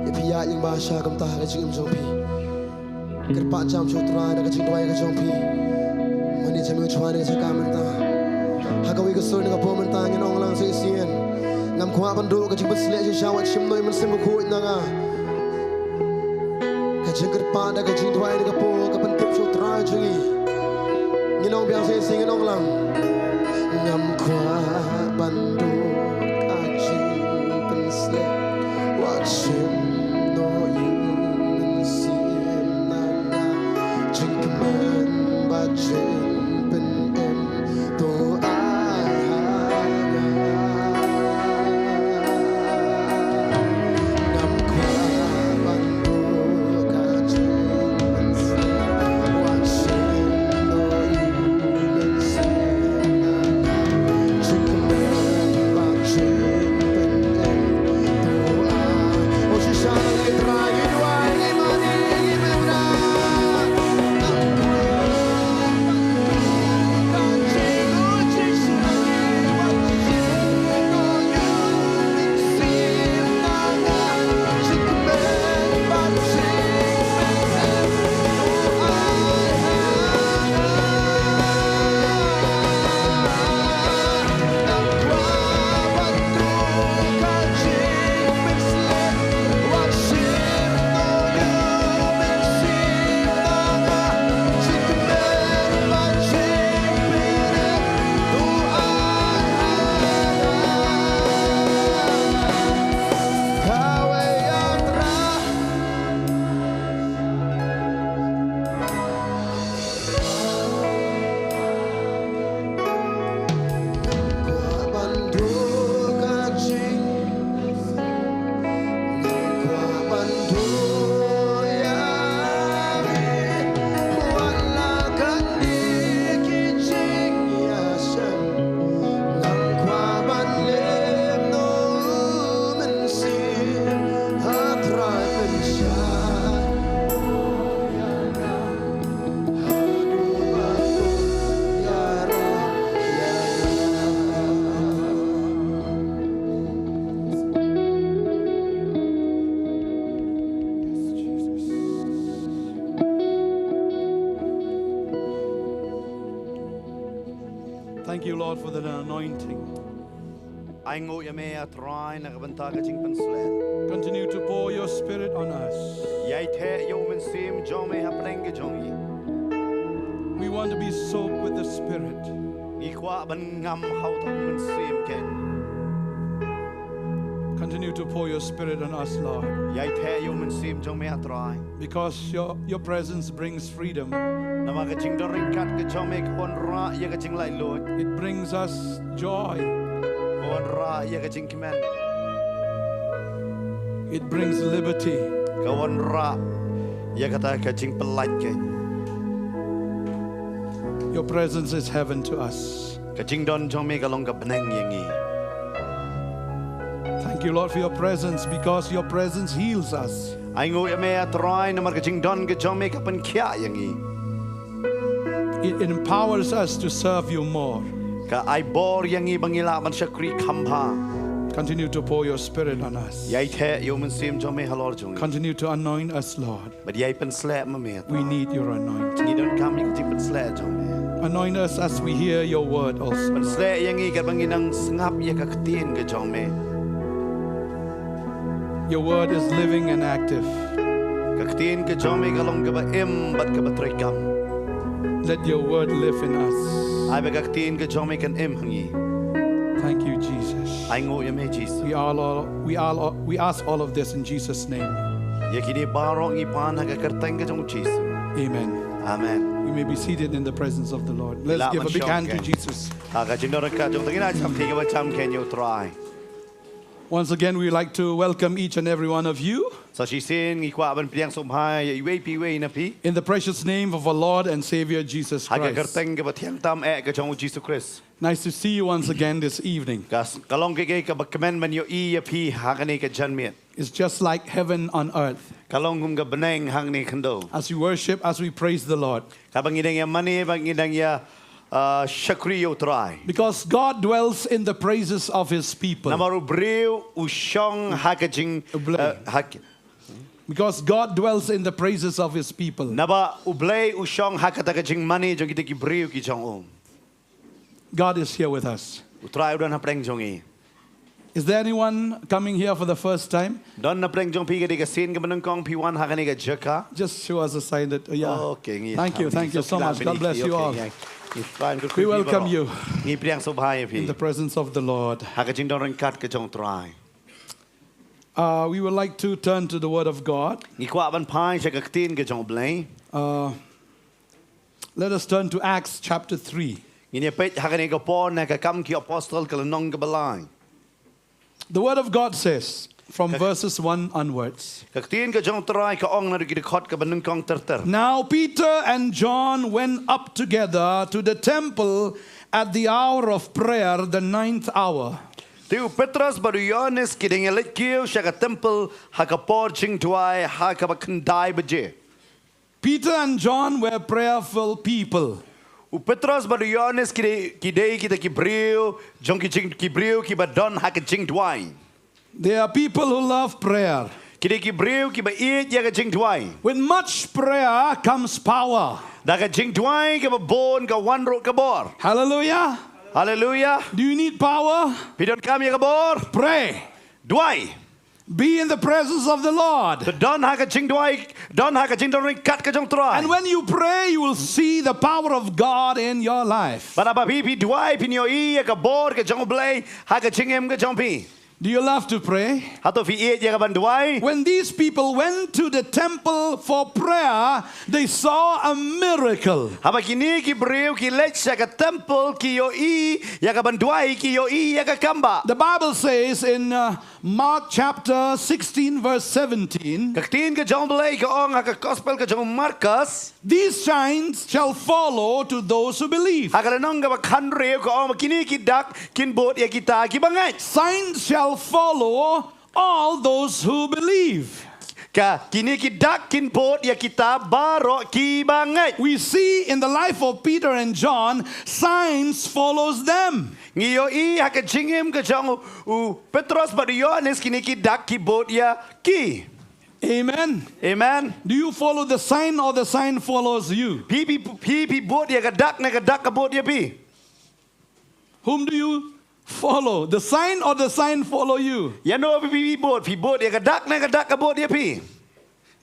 Ïa phi ïa lyngba sha kumta ha ka jingim jong phi. Kyrpad jam sha U Trai na ka jingduwai ka jong phi. Mane jam ïa U Trai na ka jingkam mynta. Ha kawei ka sur na ka por mynta ngin ong lang sa shisien. Ngam kwah ban duh ka jingpynshlur shisha, wat shim noh ïa U Mynsiem Bakhuid na nga. Ka jingkyrpad da ka jingduwai na ka por ka pyntip sha U Trai jong ngi. Ngin ong biang sa shisien, ngin ong lang. Ngam kwah ban duh ka jingpynshlur, wat shim noh ïa U Mynsiem na nga. Jingkmen bad jingpynim to ai ha nga. Ngam kwah ban duh ka jingpynshlur, wat shim noh ïa U Mynsiem na nga. Jingkmen bad jingpynim to ai. Oh, shisha ngi Trai, ngi duwai, ngi mane, ngi mynta. Thank you, Lord, for the anointing. Ai nguh ïa me, A Trai, na ka bynta ka jingpynshlur. Continue to pour your spirit on us. Ïai theh ïa U Mynsiem jong me hapdeng ka jong ngi. We want to be soaked with the Spirit. Ngi kwah ban ngam ha uta U Mynsiem kein. Continue to pour your spirit on us, Lord. Ïai theh ïa U Mynsiem jong me, A Trai. Because your, your presence brings freedom. Namar ka jingdon ryngkat ka jong me ka wanrah ïa ka jinglaitluid. It brings us joy. Ka wanrah ïa ka jingkmen. It brings liberty. Ka wanrah ïa kata ka jingpyllait kein. Your presence is heaven to us. Ka jingdon jong me ka long ka bneng ïa ngi. Thank you, Lord, for your presence, because your presence heals us. Ai nguh ïa me, A Trai, namar ka jingdon ka jong me ka pynkhiah ïa ngi. It empowers us to serve you more. Ka ai bor ïa ngi ba ngi lah ban shakri kham bha. Continue to pour your spirit on us. Ïai theh ïa U Mynsiem jong me halor jong ngi. Continue to anoint us, Lord. Bad ïai pynshlur ma me. We need your anointing. Ngi donkam ïa ka jingpynshlur jong me. Anoint us as we hear your word also. Pynshlur ïa ngi katba ngi nang sngap ïa ka ktien ka jong me. Your word is living and active. Ka ktien ka jong me ka long kaba im bad kaba treikam. Let your word live in us. Ai ba ka ktien ka jong me kan im ha ngi. Thank you, Jesus. Ai nguh ïa me, Jisu. We all, all, we all, we ask all of this in Jesus' name. Ïa kine baroh ngi pan ha ka kyrteng ka jong U Jisu. Amen. Amen. You may be seated in the presence of the Lord. Let's give a big hand to Jesus. Ha ka jingdon ryngkat jong, to ngin ai sa kti kaba jam kein ïa U Trai. Once again, we like to welcome each and every one of you. Sa shisien ngi kwah ban pdiang sngewbha ïa iwei pa iwei na phi. In the precious name of our Lord and Savior Jesus Christ. Ha ka kyrteng kaba thiang tam eh ka jong U Jisu Khrist. Nice to see you once again this evening. Ka, ka long kaei kaei kaba kmen ban ïohi ïa phi ha kane ka janmiet. It's just like heaven on earth. Ka long kum ka bneng hangne khyndew. As we worship, as we praise the Lord. Katba ngi dang ïa mane, ba ngi dang ïa Uh, shakri ïa u Trai. Because God dwells in the praises of his people. Namar u briew u shong ha ka jing U Blei. Uh, ha ki- Because God dwells in the praises of his people. Naba u Blei u shong ha kata ka jingmane jong kita ki briew ki jong u. God is here with us. U Trai u don hapdeng jong ngi. Is there anyone coming here for the first time? Don hapdeng jong phi ka dei ka sien kaba nyngkong phi wan ha kane ka jaka. Just show us a sign that, oh, yeah. Okay, ngi Thank you, ngi thank you so suklam much. God ngi bless you okay, all. Ngi ngi fine, good We for welcome bro. you Ngi pdiang sngewbha ïa phi. in the presence of the Lord. Ha ka jingdon ryngkat ka jong u Trai. Uh, we would like to turn to the Word of God. Ngi kwah ban phai sha ka ktien ka jong u Blei. Uh, let us turn to Acts chapter three. Ngin ïa peit ha kane ka por na Ka Kam ki Apostol ka lynnong kaba lai. The Word of God says, from verses one onwards. Ka ktien ka jong u Trai ka ong naduh ki dkhot kaba nyngkong ter ter. Now Peter and John went up together to the temple at the hour of prayer, the ninth hour. Te u Petros bad u Ïohannes ki dang ïa leit kiew sha ka templ ha ka por jingduwai ha kaba khyndai baje. Peter and John were prayerful people. U Petros bad u Ïohannes ki dei, ki dei kita ki briew jong ki jing, ki briew kiba don ha ka jingduwai. They are people who love prayer. Ki dei ki briew kiba ïeit ïa ka jingduwai. With much prayer comes power. Da ka jingduwai kaba bun ka wan ruh ka bor. Hallelujah. Haleluya. Do you need power? Phi donkam ïa ka bor? Pray. Duwai. Be in the presence of the Lord. To don ha ka jingduwai, don ha ka jingdon ryngkat ka jong u Trai. And when you pray, you will see the power of God in your life. Bad haba phi, phi duwai, phin ïohi ïa ka bor ka jong u Blei ha ka jingim ka jong phi. Do you love to pray? Hato phi ïeit ïa ka ban duwai? When these people went to the temple for prayer, they saw a miracle. Haba kine ki briew ki leit sha ka templ ki ïohi ïa ka ban duwai, ki ïohi ïa ka kam ba. The Bible says in uh, Mark chapter sixteen, verse seventeen, Ka ktien ka jong u Blei ka ong ha ka gospel ka jong u Markos. "These signs shall follow to those who believe." Ha ka lynnong kaba khathynriew ka ong ba kine ki dak kin bud ïa kita kiba ngeit. "Signs shall follow all those who believe." Ka kine ki dak kin bud ïa kita baroh kiba ngeit. We see in the life of Peter and John, signs follows them. Ngi ïohi ha ka jingim ka jong u Petros bad u Ïohannes kine ki dak ki bud ïa ki. Amen. Amen. Do you follow the sign or the sign follows you? Phi, phi, phi, phi bud ïa ka dak ne ka dak ka bud ïa phi? Whom do you follow? The sign or the sign follow you? Ïa no phi, phi bud, phi bud ïa ka dak ne ka dak ka bud ïa phi?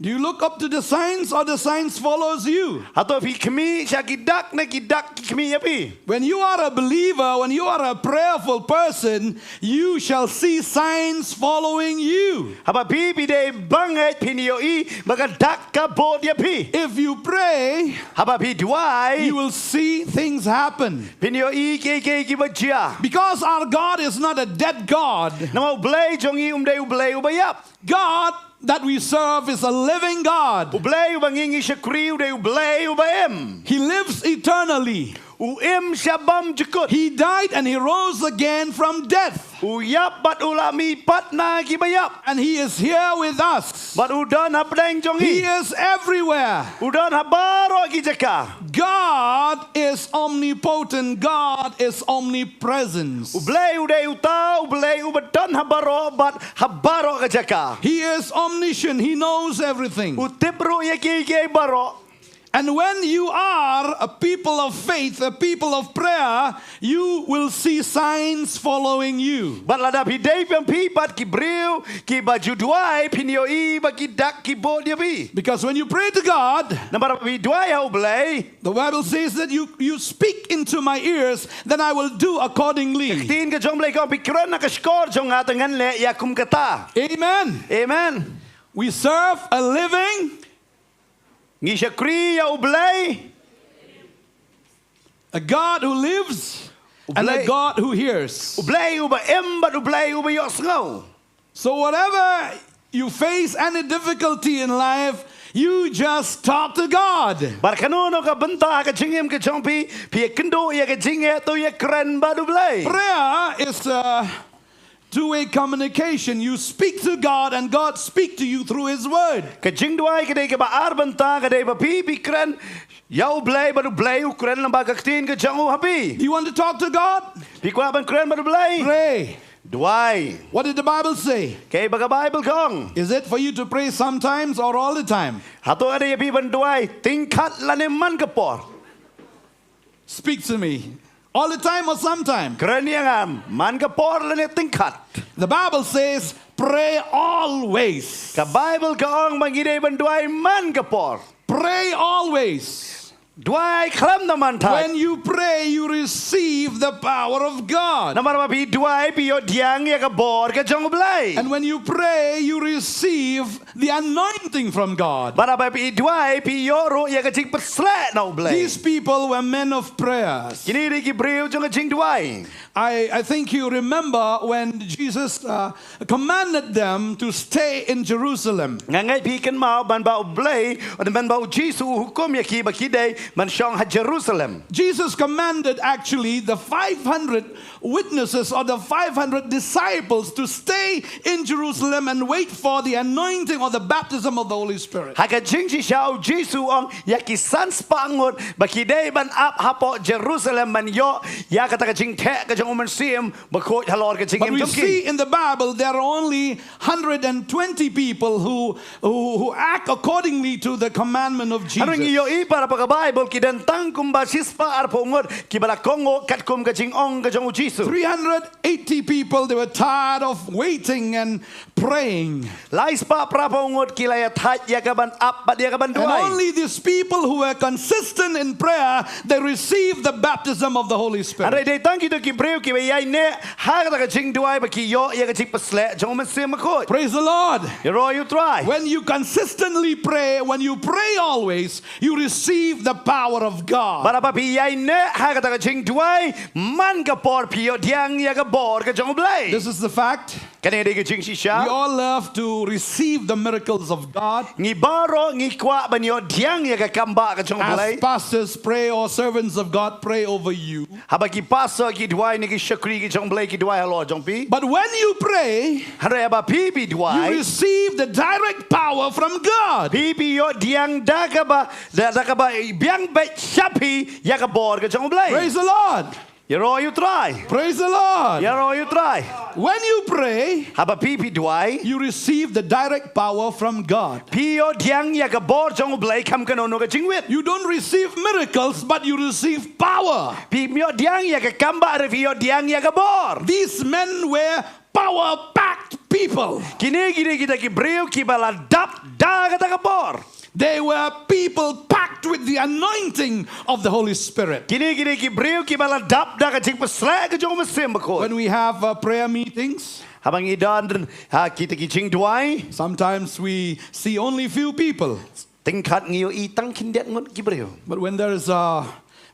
Do you look up to the signs or the signs follows you? Hato phi khmih sha ki dak ne ki dak ki khmih ïa phi? When you are a believer, when you are a prayerful person, you shall see signs following you. Haba phi, phi dei ba ngeit phin ïohi ba ka dak ka bud ïa phi. If you pray, Haba phi duwai, you will see things happen. Phin ïohi kiei kiei kiba jia. Because our God is not a dead God. Namar u Blei jong ngi um dei u Blei uba ïap. God that we serve is a living God. U Blei uba ngi ngi shakri u dei u Blei uba im. He lives eternally. U im sha bymjukut. He died and he rose again from death. U ïap bad u la mih pat na kiba ïap. And he is here with us. Bad u don hapdeng jong ngi. He is everywhere. U don ha baroh ki jaka. God is omnipotent. God is omnipresent. U Blei u dei uta, u Blei uba don ha baroh bad ha baroh ka jaka. He is omniscient. He knows everything. U tip ruh ïa kiei kiei baroh. And when you are a people of faith, a people of prayer, you will see signs following you. Bad lada phi dei phi pat ki briew kiba ju duwai, phin ïohi ba ki dak ki bud ïa phi. Because when you pray to God, Namar phi duwai ha u Blei. The Bible says that you, you speak into my ears, then I will do accordingly. Ktien ka jong u Blei ka ong phi kren ha ka shkor jong nga te ngan leh ïa kum kata. Amen. Amen. We serve a living Ngi shakri ïa u Blei. A God who lives and a Blei- God who hears. U Blei uba im bad u Blei uba ïohsngew. So whatever you face any difficulty in life, you just talk to God. Bad kano kano ka bynta ha ka jingim ka jong phi, phi ïakynduh ïa ka jingeh, to ïakren bad u Blei. Prayer is a two-way communication. You speak to God and God speak to you through his word. Ka jingduwai ka dei kaba ar bynta, ka dei ba phi phi kren ïa U Blei, bad U Blei u kren lyngba ka ktien ka jong u ha phi. You want to talk to God? Phi kwah ban kren bad U Blei? Pray. Duwai. What did the Bible say? Kaei ba ka Baibl ka ong? Is it for you to pray sometimes or all the time? Hato ka dei ïa phi ban duwai tyngkat lane man ka por? Speak to me. All the time or sometime? Kren ïa nga, man ka por lane tyngkat? The Bible says, pray always. Ka Baibl ka ong ba ngi dei ban duwai man ka por. Pray always. Duwai khlem da man thait. When you pray, you receive the power of God. Namar ba phi duwai phi ïoh pdiang ïa ka bor ka jong U Blei. And when you pray, you receive the anointing from God. Bad haba phi duwai phi ïoh ruh ïa ka jingpyrshlur na U Blei. These people were men of prayers. Kine dei ki briew jong ka jingduwai. I, I think you remember when Jesus uh, commanded them to stay in Jerusalem. Nga ngeit phi kynmaw ban ba U Blei, ban ba U Jisu u hukum ïa ki ba ki dei ban shong ha Jerusalem. Jesus commanded actually the five hundred witnesses or the five hundred disciples to stay in Jerusalem and wait for the anointing or the baptism of the Holy Spirit. Ha ka jingshisha U Jisu u ong ïa ki san spah ngut ba ki dei ban ap hapoh Jerusalem ban ïoh ïa kata ka jingtheh ka jong U Mynsiem Bakhuid halor ka jingim jong ki. But we see in the Bible there are only hundred and twenty people who, who, who act accordingly to the commandment of Jesus. Hynrei ngi ïohi pat hapoh ka Baibl ki don tang kumba shispah arphew ngut kiba la kohnguh katkum ka jingong ka jong U Jisu. Three hundred eighty people, they were tired of waiting and praying. Lai spah phra phew ngut ki la ïa thait ïa ka ban ap bad ïa ka ban duwai. And only these people who were consistent in prayer, they received the baptism of the Holy Spirit. Hynrei dei tang kito ki briew kiba ïaineh ha kata ka jingduwai ba ki ïoh ïa ka jingpyrshlur jong U Mynsiem Bakhuid. Praise the Lord. Ïaroh ïa U Trai. When you consistently pray, when you pray always, you receive the power of God. Bad haba phi ïaineh ha kata ka jingduwai man ka por phi ïoh pdiang ïa ka bor ka jong U Blei. This is the fact. Kane dei ka jingshisha. We all love to receive the miracles of God. Ngi baroh ngi kwah ban ïoh pdiang ïa ka kambah ka jong U Blei. As pastors pray or servants of God pray over you. Haba ki pastor ki duwai ne ki shakri ki jong U Blei ki duwai halor jong phi. But when you pray, hynrei haba phi phi duwai, you receive the direct power from God. Phi phi ïoh pdiang da kaba, da, da kaba biang beit sha phi ïa ka bor ka jong U Blei. Praise the Lord. Ïaroh ïa U Trai. Praise the Lord. Ïaroh ïa U Trai. When you pray, haba phi phi duwai, you receive the direct power from God. Phi ïoh pdiang ïa ka bor jong U Blei kham kano kano ka jingwit. You don't receive miracles, but you receive power. Phim ïoh pdiang ïa ka kambah hynrei phi ïoh pdiang ïa ka bor. These men were power-packed people. Kine ki dei kita ki briew kiba la dap da kata ka bor. They were people packed with the anointing of the Holy Spirit. Kine ki dei ki briew kiba la dap da ka jingpyrshlur ka jong U Mynsiem Bakhuid. When we have uh, prayer meetings, haba ngi don ha kita ki jingduwai, sometimes we see only few people. Tyngkat ngi ïohi tang khyndiat ngut ki briew. But when there is a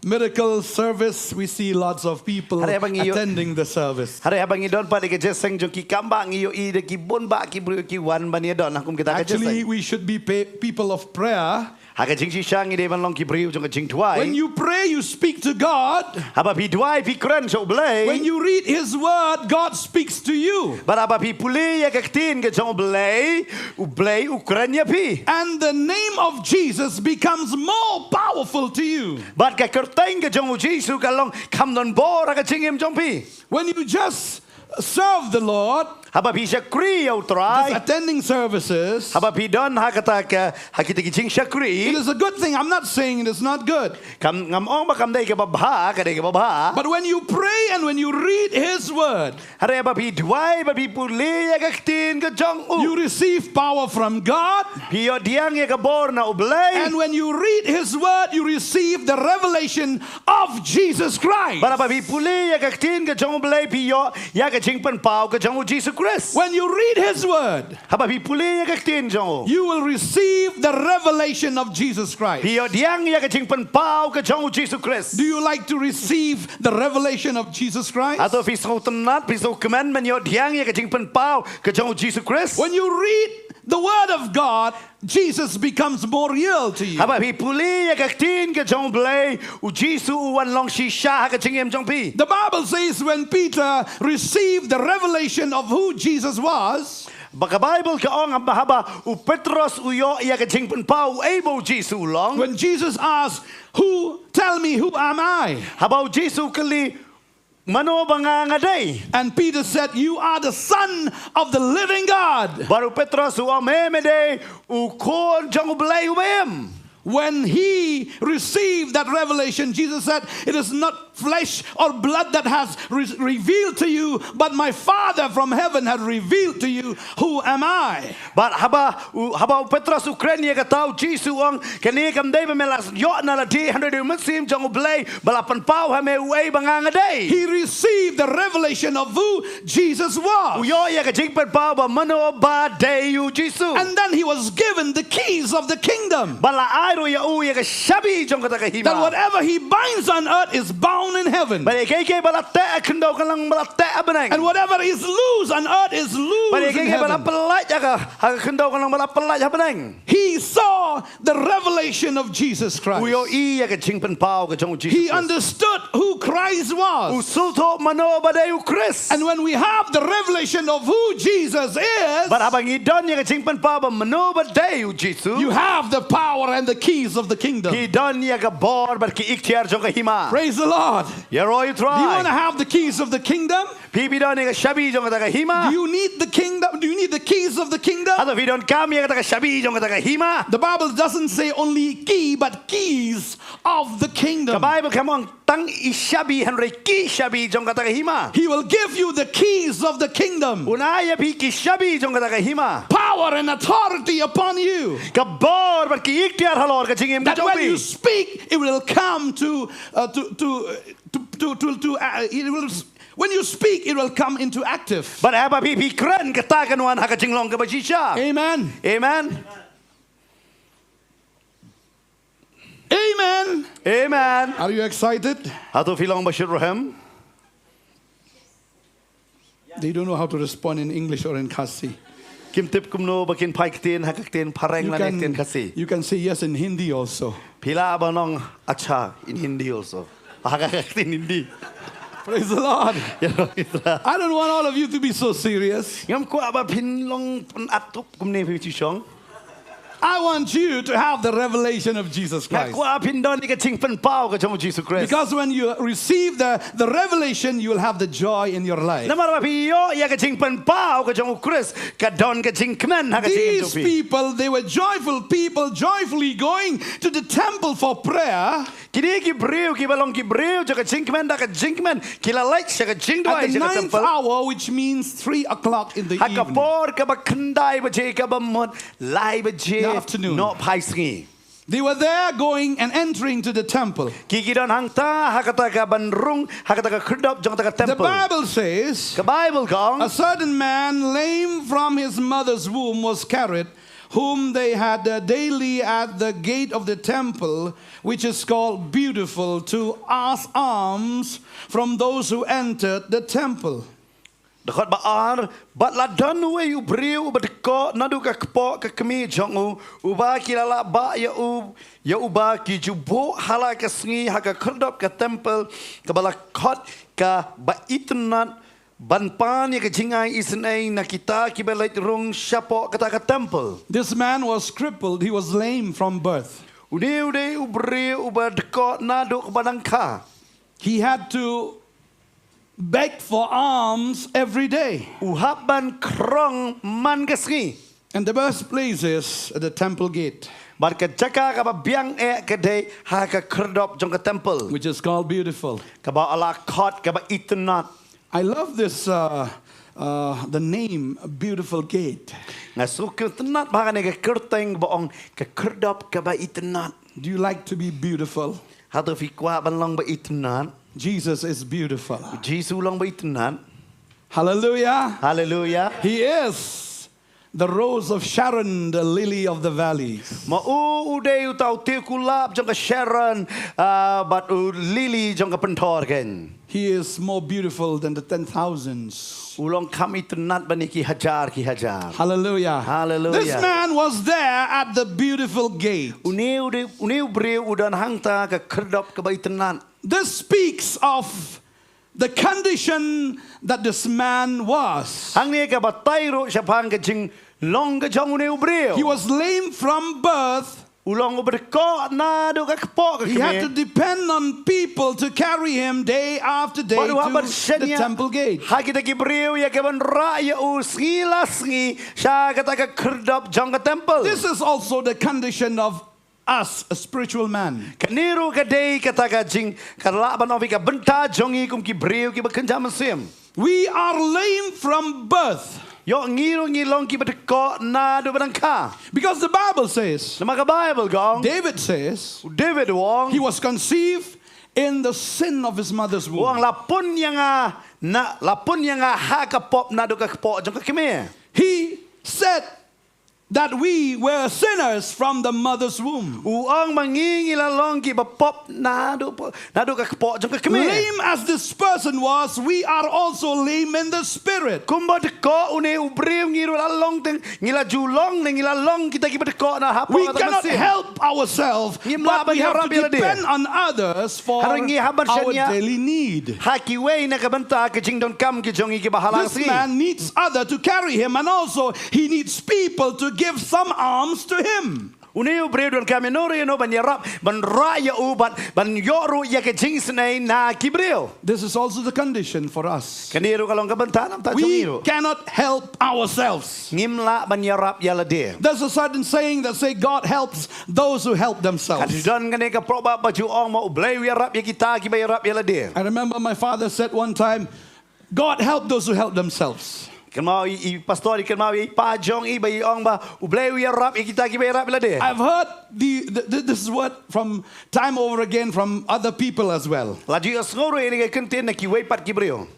miracle service, we see lots of people attending the service. Hynrei haba ngi don pat ïa ka jingïaseng jong ki kambah ngi ïohi da ki bun bah ki briew ki wan ban ïadon ha kum kita ka jingïaseng. Actually, we should be pa- people of prayer. Ha ka jingshisha ngi dei ban long ki briew jong ka jingduwai. When you pray, you speak to God. Haba phi duwai phi kren sha U Blei. When you read His Word, God speaks to you. Bad haba phi pule ïa ka ktien ka jong U Blei, U Blei u kren ïa phi. And the name of Jesus becomes more powerful to you. Bad ka kyrteng ka jong U Jisu ka long kham don bor ha ka jingim jong phi. When you just serve the Lord, haba phi shakri ïa U Trai, just attending services, haba phi don ha kata ka, ha kita ki jingshakri, it is a good thing. I'm not saying it is not good. Kam, ngam ong ba kam dei kaba bha, ka dei kaba bha. But when you pray and when you read His Word, hynrei haba phi duwai bad phi pule ïa ka ktien ka jong U, you receive power from God. Phi ïoh pdiang ïa ka bor na U Blei. And when you read His Word, you receive the revelation of Jesus Christ. Bad haba phi pule ïa ka ktien ka jong U Blei phi ïoh ïa ka jingpynpaw ka jong U Jisu Khrist. When you read His Word, haba phi pule ïa ka ktien jong U, you will receive the revelation of Jesus Christ. Phi ïoh pdiang ïa ka jingpynpaw ka jong U Jisu Khrist. Do you like to receive the revelation of Jesus Christ? Hato phi sngewtynnat, phi sngewkmen ban ïoh pdiang ïa ka jingpynpaw ka jong U Jisu Khrist? When you read the Word of God, Jesus becomes more real to you. Haba phi pule ïa ka ktien ka jong U Blei, U Jisu u wan long shisha ha ka jingim jong phi. The Bible says when Peter received the revelation of who Jesus was, Ba ka Baibl ka ong haba, haba u Petros u ïoh ïa ka jingpynpaw uei ba u Jisu u long. When Jesus asked, "Who, tell me, who am I?" Haba u Jisu u kylli, "Mano ba nga nga dei?" And Peter said, "You are the Son of the living God." Bad u Petros u ong, "Me me dei u Khun jong U Blei uba im." When he received that revelation, Jesus said, "It is not flesh or blood that has re-, revealed to you, but my Father from heaven had revealed to you who am I." Bad haba u, haba u Petros u kren ïa kata, u Jisu u ong, "Kane kam dei ba me la ïoh na lade, hynrei dei u Mynsiem jong U Blei ba la pynpaw ha me uei ba nga nga dei." He received the revelation of who Jesus was. U ïoh ïa ka jingpynpaw ba mano ba dei u Jisu. And then he was given the keys of the kingdom. Bad la ai ruh ïa u ïa ka shabi jong kata ka hima. That whatever he binds on earth is bound in heaven. Bad ïa kaei kaei ba la teh ha khyndew kan long ba la teh ha bneng. And whatever is loose on earth is loose in heaven. Bad ïa kaei kaei ba la pyllait ha ka, ha ka khyndew kan long ba la pyllait ha bneng. He saw the revelation of Jesus Christ. U ïohi ïa ka jingpynpaw ka jong u Jisu Khrist. He understood who Christ was. U sngewthuh mano ba dei u Khrist. And when we have the revelation of who Jesus is, bad haba ngi don ïa ka jingpynpaw ba mano ba dei u Jisu, you have the power and the keys of the kingdom. Ngi don ïa ka bor bad ki iktiar jong ka hima. Praise the Lord. Ïaroh ïa u Trai. Do you want to have the keys of the kingdom? Phi, phi don ïa ka shabi jong kata ka hima? Do you need the kingdom? Do you need the keys of the kingdom? Hato phi donkam ïa kata ka shabi jong kata ka hima? The Bible doesn't say only key, but keys of the kingdom. Ka Baibl kam ong tang i shabi, hynrei ki shabi jong kata ka hima. He will give you the keys of the kingdom. Un ai ïa phi ki shabi jong kata ka hima. Power and authority upon you. Ka bor bad ki iktiar halor ka jingim ka jong phi. That when you speak, it will come to, uh, to, to, uh, to, to, to, to, uh, it will, when you speak, it will come into active. Bad haba phi, phi kren, kata kan wan ha ka jinglong kaba shisha. Amen. Amen. Amen. Amen. Are you excited? Hato phi long ba shit rhem? They don't know how to respond in English or in Khasi. Kim tip kumno ba kin phai ktien ha ka ktien Phareng lane ktien Khasi. You can say yes in Hindi also. Phi lah ban ong acha in Hindi also. Ha ka ktien Hindi. Praise the Lord. Ïaroh ïa u Trai. I don't want all of you to be so serious. Ngam kwah ba phin long pynat tup kumne phi shu shong. I want you to have the revelation of Jesus Christ. Nga kwah phin don ïa ka jingpynpaw ka jong u Jisu Khrist. Because when you receive the, the revelation, you will have the joy in your life. Namar ba phi ïoh ïa ka jingpynpaw ka jong u Khrist, ka don ka jingkmen ha ka jingim jong phi. These people, they were joyful people, joyfully going to the temple for prayer. Kine ki briew kiba long ki briew jong ka jingkmen da ka jingkmen, ki la leit sha ka jingduwai sha ka temple. At the ninth hour, which means three o'clock in the evening. Ha ka por kaba khyndai baje kaba mut lai baje, the afternoon, nohphai sngi. They were there going and entering to the temple. Ki, ki don hangta ha kata ka ban rung, ha kata ka khyrdop jong kata ka temple. The Bible says, ka Baibl ka ong, a certain man lame from his mother's womb was carried, whom they had, uh, daily at the gate of the temple, which is called Beautiful, to ask alms from those who entered the temple. Dkhot ba ar, bad la don uwei u briew uba dkoh naduh ka kpoh ka kmie jong u, uba ki la lah bah ïa u, ïa uba ki ju buh ha la ka sngi ha ka khyrdop ka temple, kaba la khot ka Ba Itynnad, ban pan ïa ka jingai isynei na kita kiba leit rung shapoh kata ka temple. This man was crippled, he was lame from birth. Une u dei u briew uba dkoh naduh kaba dang kha. He had to beg for alms every day. U hap ban krong man ka sngi. And the best place is at the temple gate. Bad ka jaka kaba biang eh ka dei ha ka khyrdop jong ka temple. Which is called Beautiful. Kaba la khot ka Ba Itynnad. I love this, uh, uh, the name Beautiful Gate. Nga sngewtynnat bha ïa kane ka kyrteng ba ong ka khyrdop ka Ba Itynnad. Do you like to be beautiful? Hato phi kwah ban long ba itynnad? Jesus is beautiful. U Jisu u long ba itynnad. Hallelujah. Hallelujah. He is the rose of Sharon, the lily of the valley. Ma u u dei uta u tiew kulab jong ka Sharon, ah, bad u lily jong ka pynthor keiñ. He is more beautiful than the ten thousands. U long kham itynnad ban ïa ki hajar ki hajar. Hallelujah. Hallelujah. This man was there at the Beautiful Gate. Une u dei, une u briew u don hangta ka khyrdop ka Ba Itynnad. This speaks of the condition that this man was. Hangne ka batai ruh shaphang ka jinglong ka jong une u briew. He was lame from birth. U long u bdkoh naduh ka kpoh ka kmie. He had to depend on people to carry him day after day to the temple gate. Ha kita ki briew ïa ka ban rah ïa u sngi la sngi sha kata ka khyrdop jong ka temple. This is also the condition of us, a spiritual man. Kane ruh ka dei kata ka jing, ka lah ban ong ka bynta jong ngi kum ki briew kiba kynja mynsiem. We are lame from birth. Ïoh ngi ruh ngi long kiba dkoh naduh ba dang kha. Because the Bible says, namar ka Bible ka ong, David says, David u ong, he was conceived in the sin of his mother's womb. U ong la pun ïa nga, na, la pun ïa nga ha ka pop naduh ka kpoh jong ka kmie. He said that we were sinners from the mother's womb. U ong ba ngi ngi la long kiba pop naduh, naduh ka kpoh jong ka kmie. Lame as this person was, we are also lame in the spirit. Kumba dkoh une u briew ngi ruh la long teng, ngi la ju long ne ngi la long kita kiba dkoh na hapoh ka mynsiem. We cannot help ourselves, but we have to depend on others for our daily need. Ngim lah ban ïarap ïa lade. Hynrei ngi hap ban shaniah ha kiwei na ka bynta ka jingdonkam ki jong ngi kiba ha la ka sngi. This man needs other to carry him, and also he needs people to give some alms to him. Une u briew u donkam ïano re ïano ban ïarap, ban rah ïa u, ban, ban ïoh ruh ïa ka jingisynei na ki briew. This is also the condition for us. Kane ruh ka long ka bynta namar jong ngi ruh. We cannot help ourselves. Ngim lah ban ïarap ïa lade. There's a certain saying that say God helps those who help themselves. Ka ju don kane ka proverb ba ju ong ma U Blei u ïarap ïa kita kiba ïarap ïa lade. I remember my father said one time, "God help those who help themselves." Kynmaw i, i pastor i kynmaw i pa jong i ba i ong ba U Blei u ïarap ïa kita kiba ïarap ïa lade. I've heard the, the, the, this word from time over again from other people as well. La ju ïohsngew ruh ïa kane ka kyntien na kiwei pat ki briew.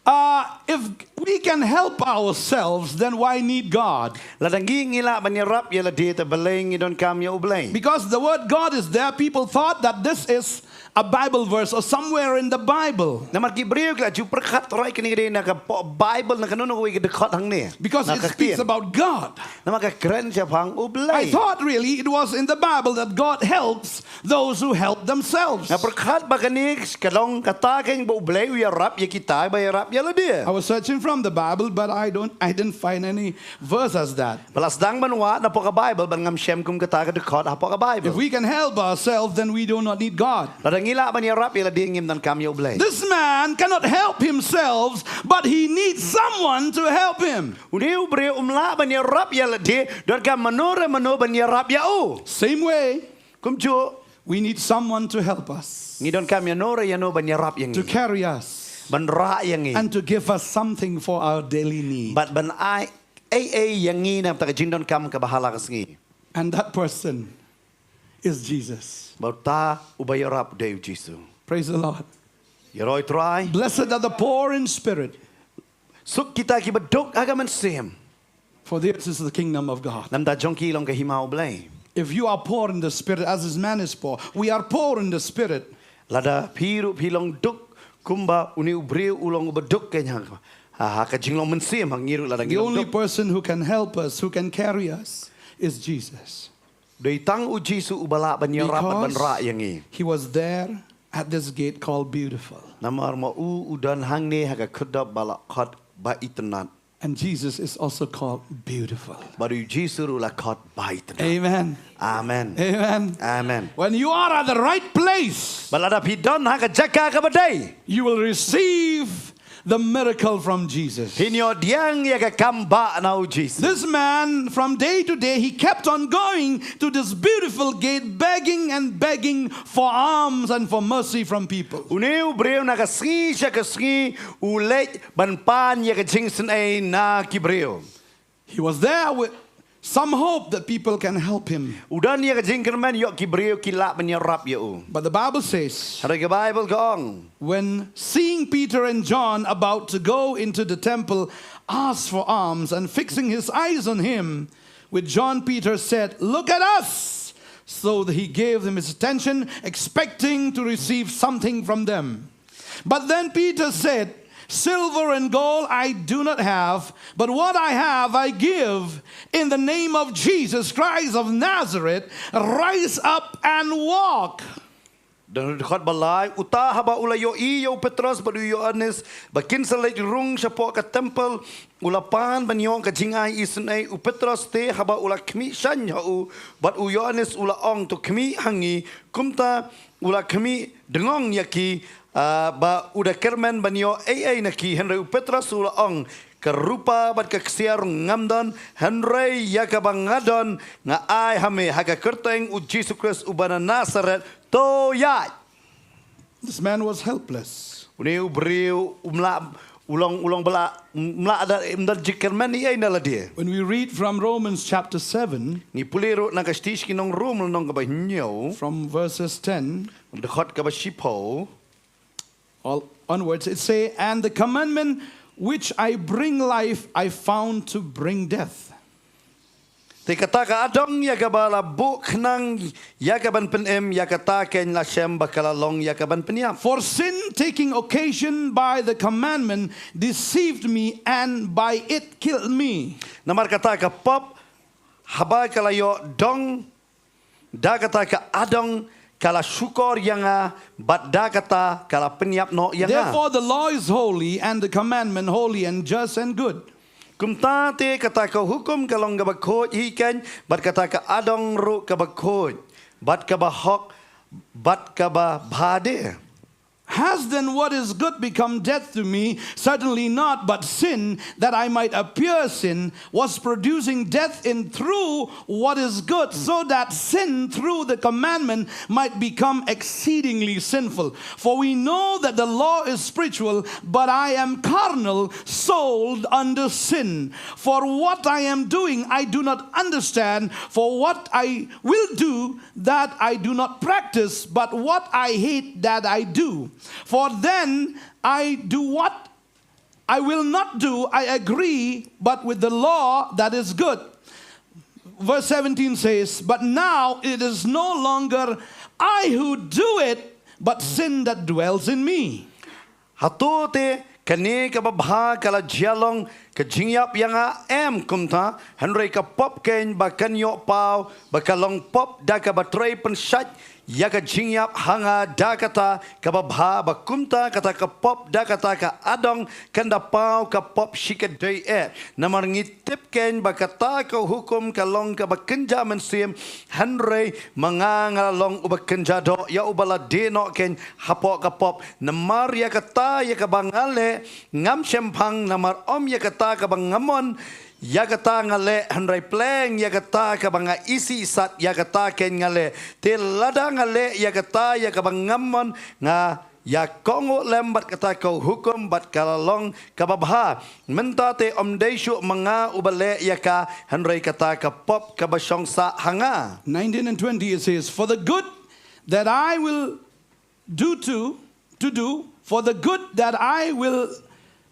Uh, if we can help ourselves, then why need God? Lada ngi ngi lah ban ïarap ïa lade, te balei ngi donkam ïa U Blei? Because the word God is there, people thought that this is a Bible verse or somewhere in the Bible. Namar ki briew ki la ju pyrkhat trai kane ka dei na ka po-, Bible, na kano kano kawei ka dkhot hangne. Because it speaks about God. Namar ka kren shaphang U Blei. I thought really it was in the Bible that God helps those who help themselves. Nga pyrkhat ba kane ka long kata ka ba U Blei u ïarap ïa kita ba ïarap ïa lade. I was searching from the Bible, but I don't, I didn't find any verse as that. Ba la sdang ban wad na poh ka Bible, ban ngam shem kum kata ka dkhot ha poh ka Bible. If we can help ourselves, then we do not need God. Lada ngi lah ban ïarap ïa lade, ngim donkam ïa U Blei. This man cannot help himself, but he needs someone to help him. Une u briew um lah ban ïarap ïa lade, donkam mano re mano ban ïarap ïa u. Same way. Kumjuh. We need someone to help us. Ngi donkam ïano re ïano ban ïarap ïa ngi. To carry us. Ban rah ïa ngi. And to give us something for our daily need. Bad ban ai ei ei ïa ngi na ka bynta ka jingdonkam kaba ha la ka sngi. And that person is Jesus. Bad uta uba ïarap u dei u Jisu. Praise the Lord. Ïaroh ïa u Trai. Blessed are the poor in spirit. Suk kita kiba duk ha ka mynsiem. For theirs is the kingdom of God. Namar jong ki long ka hima U Blei. If you are poor in the spirit, as this man is poor, we are poor in the spirit. Lada phi ruh phi long duk kumba une u briew u long uba duk, kane ha, ha ka jinglong mynsiem, ha ngi ruh lada ngi long duk. The only person who can help us, who can carry us, is Jesus. Dei tang u Jisu uba lah ban ïarap bad ban rah ïa ngi. Because he was there at this gate called Beautiful. Namar ma u u don hangne ha ka khyrdop ba la khot Ba Itynnad. And Jesus is also called Beautiful. Bad u Jisu ruh la khot Ba Itynnad. Amen. Amen. Amen. Amen. When you are at the right place, bad lada phi don ha ka jaka kaba dei, you will receive the miracle from Jesus. Phin ïoh pdiang ïa ka kam bah na u Jisu. This man, from day to day, he kept on going to this beautiful gate, begging and begging for alms and for mercy from people. Une u briew na ka sngi sha ka sngi u leit ban pan ïa ka jingisynei na ki briew. He was there with some hope that people can help him. U don ïa ka jingkyrmen ïoh ki briew ki lah ban ïarap ïa u. But the Bible says, hynrei ka Bible ka ong, when seeing Peter and John about to go into the temple, asked for alms, and fixing his eyes on him, with John Peter said, "Look at us." So that he gave them his attention, expecting to receive something from them. But then Peter said, "Silver and gold I do not have, but what I have I give. In the name of Jesus Christ of Nazareth, rise up and walk." Dkhot ba lai, uta haba u la ïohi ïa u Petros bad u Ïoannis ba kin sa leit rung shapoh ka templ, u la pan ban ïoh ka jingai isynei. U Petros te haba u la khmih shaiñ ha u, bad u Ïoannis u la ong, to khmih ha ngi. Kumta u la khmih dngong ïa ki, ah, ba u da kyrmen ban ïoh ei ei na ki. Hynrei u Petros u la ong, ka rupa bad ka ksiar ngam don, hynrei ïa kaba nga don nga ai ha me, ha ka kyrteng u Jisu Khrist uba na Nasaret, to ïaid. This man was helpless. Une u briew um lah, u long, u long ba la, um lah da, um don jingkyrmen ei ei na lade. When we read from Romans chapter seven, Ngi pule ruh na ka shithi sha ki nong Rom lynnong kaba hynñiew, from verses ten dkhot kaba shiphew. all onwards, it say, "And the commandment which I bring life, I found to bring death." Te kata ka adong ïa kaba la buh khnang ïa ka ban pynim, ïa kata keiñ la shem ba ka la long ïa ka ban pynïap. For sin, taking occasion by the commandment, deceived me, and by it killed me. Namar kata ka pop, haba ka la ïoh dong, da kata ka adong, ka la shukor ïa nga, bad da kata ka la pynïap noh ïa nga. Therefore, the law is holy, and the commandment holy, and just, and good. Kumta te kata ka hukum ka long kaba khuid hi keiñ, bad kata ka adong ruh kaba khuid, bad kaba hok, bad kaba bha de. Has then what is good become death to me? Certainly not, but sin, that I might appear sin, was producing death in through what is good, so that sin through the commandment might become exceedingly sinful. For we know that the law is spiritual, but I am carnal, sold under sin. For what I am doing, I do not understand. For what I will do, that I do not practice, but what I hate, that I do. For then I do what I will not do, I agree, but with the law that is good. Verse seventeen says, "But now it is no longer I who do it, but sin that dwells in me." Hato te kane kaba bha ka la jia long ka jingïap ïa nga? Em kumta, hynrei ka pop keiñ ba kan ïoh paw, ba ka long pop da kaba trei pynshait ïa ka jingïap ha nga da kata kaba bha, ba kumta kata ka pop da kata ka adong kan da paw ka pop shikatdei eh. Namar ngi tip keiñ ba kata ka hukum ka long kaba kynja mynsiem, hynrei ma nga nga la long uba kynja doh ïa uba la die noh keiñ hapoh ka pop. Namar ïa kata ïa kaba nga leh ngam shemphang, namar ym ïa kata kaba nga mon ïa kata nga leh, hynrei pleng ïa kata kaba nga isih sat ïa kata keiñ nga leh. Te lada nga leh ïa kata ïa kaba ngam mon, nga ïa kohnguh lem bad kata ka hukum bad ka la long kaba bha. Mynta te ym dei shuh ma nga uba leh ïa ka, hynrei kata ka pop kaba shong sah ha nga. Nineteen and twenty it says, "For the good that I will do to, to do, for the good that I will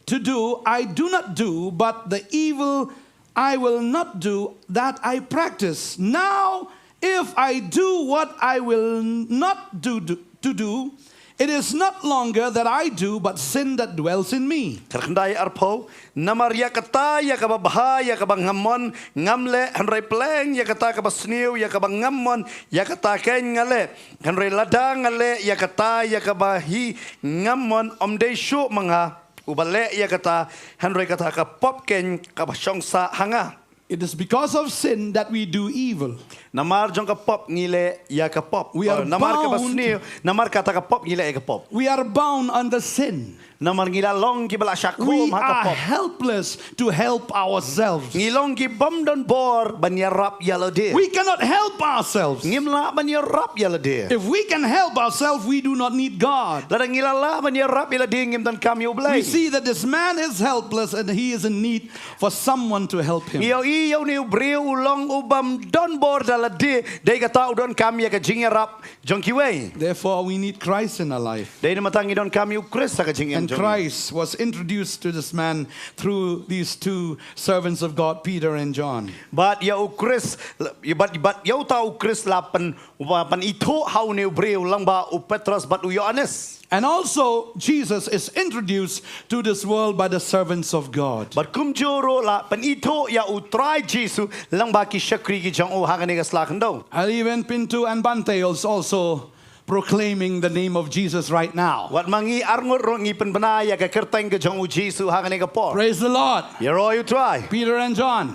to do, I do not do, but the evil I will not do, that I practice. Now, if I do what I will not do, do to do, it is not longer that I do, but sin that dwells in me." Khyndai arphew, namar ïa kata ïa kaba bha ïa kaba ngam mon ngam leh, hynrei pleng ïa kata kaba sniew ïa kaba ngam mon ïa kata keiñ nga leh. Hynrei lada nga leh ïa kata ïa kaba hi ngam mon, ym dei shuh ma nga uba leh ïa kata, hynrei kata ka pop keiñ kaba shong sah ha nga. It is because of sin that we do evil. Namar jong ka pop ngi leh ïa ka pop. We are Oh, namar kaba bound. Sniew, namar kata ka pop ngi leh ïa ka pop. We are bound under sin. Namar ngi la long kiba la shah We khum ha ka are pop. Helpless to help ourselves. Ngi long ki bym don bor ban ïarap ïa lade. We cannot help ourselves. Ngim lah ban ïarap ïa lade. If we can help ourselves, we do not need God. Lada ngi la lah ban ïarap ïa lade, ngim donkam ïa U Blei. We see that this man is helpless and he is in need for someone to help him. Ngi ïohi ïa une u briew u long u bym don bor da lade, dei kata u donkam ïa ka jingïarap jong kiwei. Therefore, we need Christ in our life. Dei namar kata ngi donkam ïa U Khrist ha ka jingim And jong ngi. Christ was introduced to this man through these two servants of God, Peter and John. Bad ïa U Khrist, bad, bad ïa uta U Khrist la pyn, u la pynithuh ha une u briew lyngba u Petros bad u Ïoannis. And also, Jesus is introduced to this world by the servants of God. Bad kumjuh ruh la pynithuh ïa U Trai Jisu lyngba ki shakri ki jong u ha kane ka sla khyndew. And even Pintu and Bante is also proclaiming the name of Jesus right now. Wat ma ngi arngut ruh ngi pynbna ïa ka kyrteng ka jong u Jisu ha kane ka por. Praise the Lord. Ïaroh ïa u Trai. Peter and John.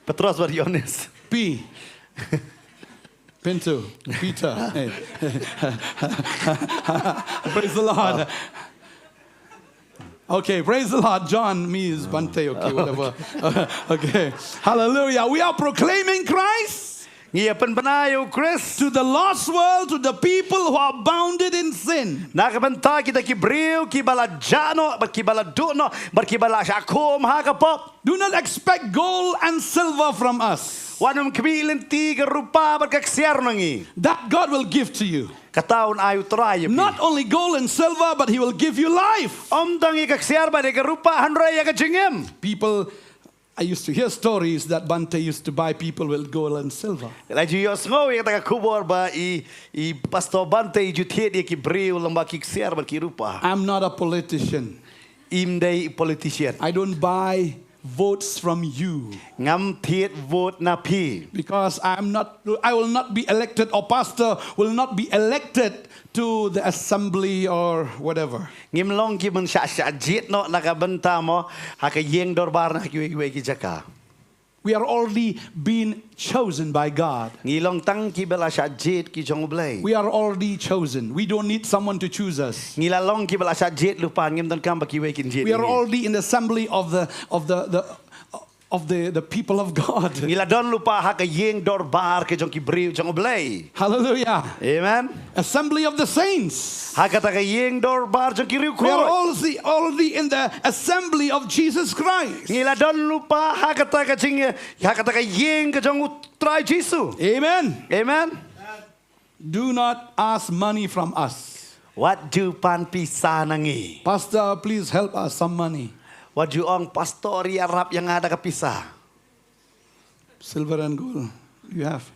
Petros bad Ïoannis. P. Pinto. Peter. Hey. Praise the Lord. Okay, praise the Lord. John, me is Bante, okay, whatever. Okay. Hallelujah. We are proclaiming Christ. Ngi ïa pynbna ïa u Khrist. To the lost world, to the people who are bounded in sin. Na ka bynta kita ki briew kiba la jah noh, bad kiba la duh noh, bad kiba la shah khum ha ka pop. Do not expect gold and silver from us. Wat nym khmih lynti ka rupa bad ka ksiar na ngi. That God will give to you. Kata un ai u Trai ïa phi. Not only gold and silver, but He will give you life. Ym tang ïa ka ksiar bad ïa ka rupa, hynrei ïa ka jingim. People, I used to hear stories that Bante used to buy people with gold and silver. La ju ïohsngew ïa kata ka khubor ba i, i Pastor Bante i ju thied ïa ki briew lyngba ki ksiar bad ki rupa. I'm not a politician. Im dei politician. I don't buy votes from you. Ngam thied vote na phi. Because I'm not, I will not be elected, or pastor will not be elected to the assembly or whatever. Ngim long ki ban shah, shah jied noh na ka bynta mo ha ka ïing dorbar na kiwei kiwei ki jaka. We are already been chosen by God. Ngi long tang kiba la shah jied ki jong u Blei. We are already chosen. We don't need someone to choose us. Ngi la long kiba la shah jied lypa, ngim donkam ba kiwei kin jied ngi. We are already in the assembly of the, of the, the, of the, the people of God. Ngi la don lypa ha ka ïing dorbar ka jong ki briew jong u Blei. Hallelujah. Amen. Assembly of the saints. Ha kata ka ïing dorbar jong ki riewkhuid. We are already, already in the assembly of Jesus Christ. Ngi la don lypa ha kata ka jing, ha kata ka ïing ka jong u Trai Jisu. Amen. Amen. Do not ask money from us. Wat ju pan pisa na ngi. Pastor, please help us some money. Wat ju ong, Pastor, ïarap ïa nga da ka pisa. Silver and gold, you have.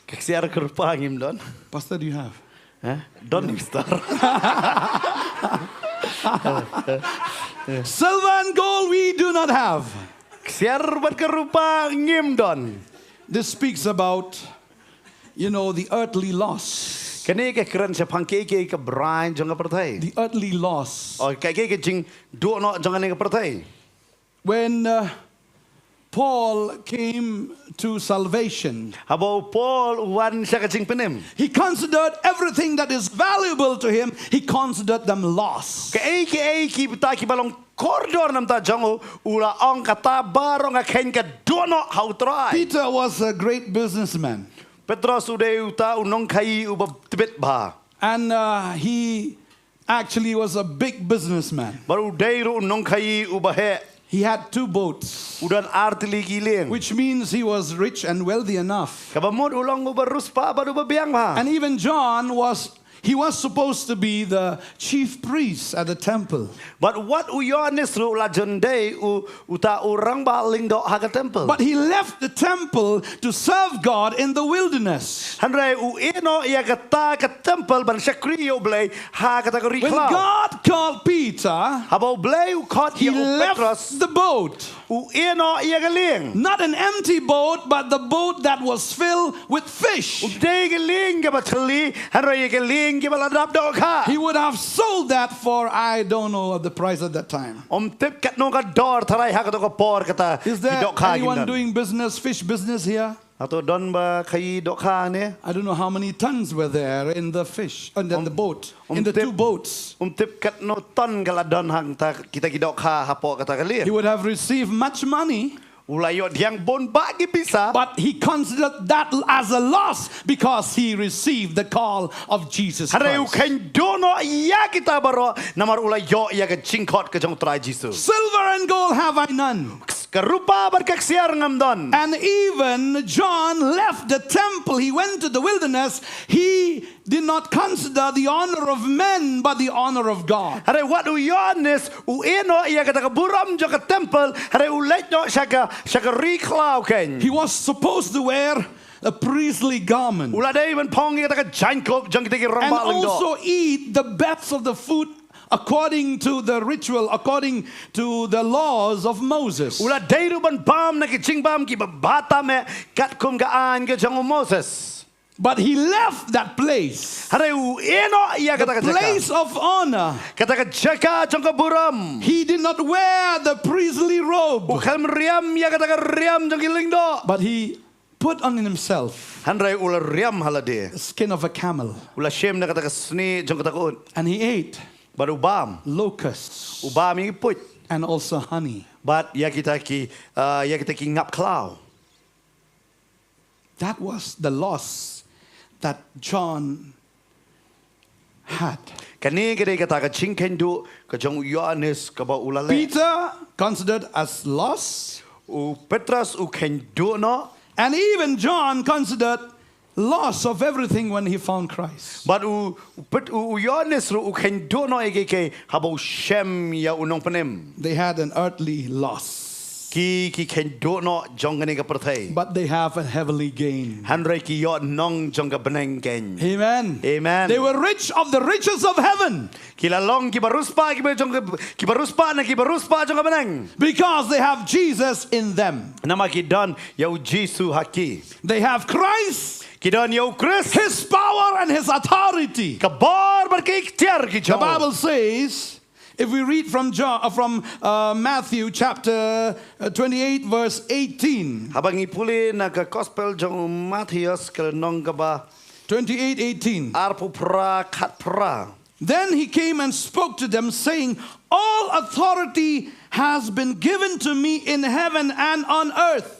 Ka ksiar ka rupa ngim don. Pastor, do you have? Eh? Don, Pastor. Silver and gold we do not have. Ksiar bad ka rupa ngim don. This speaks about, you know, the earthly loss. Kane ka kren shaphang kaei kaei ka brai jong ka pyrthei. The earthly loss. O kaei kaei ka jingduh noh jong kane ka pyrthei. When, uh, Paul came to salvation, haba u Paul u wan sha ka jingpynim, he considered everything that is valuable to him, he considered them lost. Kaei kaei kita kiba long kordor na ka bynta jong u, u la ong kata baroh nga kheiñ ka duh noh ha u Trai. Peter was a great businessman. Petros u dei uta u nongkhaïi uba tbit bha. And, uh, he actually was a big businessman. Bad u dei ruh u nongkhaïi uba heh. He had two boats. U don ar tylli ki lieng. Which means he was rich and wealthy enough. Kaba mut u long uba riewspah bad uba biang bha. And even John was, he was supposed to be the chief priest at the temple. Bad wat u Ïoannis ruh la jan dei u uta u rangbah lyngdoh ha ka temple. But he left the temple to serve God in the wilderness. Hynrei u ïehnoh ïa kata ka temple ban shakri ïa u Blei ha kata ka ri khlaw. When God called Peter, haba u Blei u khot ïa u Petros, he left the boat. U ïehnoh ïa ka lieng. Not an empty boat, but the boat that was filled with fish. Ym dei ka lieng kaba thylli, hynrei ïa ka lieng kaba la dap dohkha. He would have sold that for, I don't know the price at that time. Ym tip katno ka dor tharai ha kato ka por kata ki dohkha ki don. Is there anyone doing business, fish business here? Hato don ba khaïi dohkha ne? I don't know how many tons were there in the fish, and then the boat, in the two boats. Ym tip katno ton ka la don hangta kita ki dohkha hapoh kata ka lieng. He would have received much money. U la ïoh diang bun bah ki pisa. But he considered that as a loss because he received the call of Jesus Christ. Hynrei u kheiñ duh noh ïa kita baroh namar u la ïoh ïa ka jingkhot ka jong u Trai Jisu. Silver and gold have I none. Ka rupa bad ka ksiar ngam don. And even John left the temple. He went to the wilderness. He did not consider the honor of men, but the honor of God. Hynrei wat u Ïoannis u ïehnoh ïa kata ka burom jong ka temple, hynrei u leit noh sha ka, sha ka ri khlaw kein. He was supposed to wear a priestly garment. U la dei ban phong ïa kata ka jaiñkup jong kita ki rangbah lyngdoh. And also eat the best of the food according to the ritual, according to the laws of Moses. U la dei ruh ban bam na ki jingbam kiba bha tam eh katkum ka aiñ ka jong u Moses. But he left that place, Hynrei u ïehnoh ïa kata ka the jaka. Place of honor. Kata ka jaka jong ka burom. He did not wear the priestly U robe, khlem riam ïa kata ka riam jong ki lyngdoh. But he put on himself Hynrei u la riam ha lade. The skin of a camel. U la shim na kata ka snieh jong kata ka ut. And he ate Bad u bam. Locusts, U bam ïa ki puit. And also honey. Bad ïa kita ki, uh, ïa kita ki ngap khlaw. That was the loss that John had. Kane ka dei kata ka jingkheiñ duh ka jong u Ïoannis kaba u la leh. Peter considered as loss. U Petros u kheiñ duh noh. And even John considered loss of everything when he found Christ. Bad u, u Pet-, u, u Ïoannis ruh u kheiñ duh noh ïa kiei kiei haba u shem ïa u nongpynim. They had an earthly loss. Ki, ki kheiñ duh noh jong kane ka pyrthei. But they have a heavenly gain. Hynrei ki ïoh nong jong ka bneng keiñ. Amen. Amen. They were rich of the riches of heaven. Ki la long kiba riewspah, kiba jong ka, kiba riewspah na kiba riewspah jong ka bneng. Because they have Jesus in them. Namar ki don ïa u Jisu ha ki. They have Christ, Ki don ïa u Khrist. His power and His authority. Ka bor bad ka iktiar ki The jong u. Bible says, if we read from John, uh, from uh, Matthew chapter uh, twenty-eight, verse eighteen. Haba ngi pule na ka gospel jong u Mathaios ka lynnong kaba Twenty-eight eighteen. arphew phra khatphra. Then he came and spoke to them, saying, "All authority has been given to me in heaven and on earth."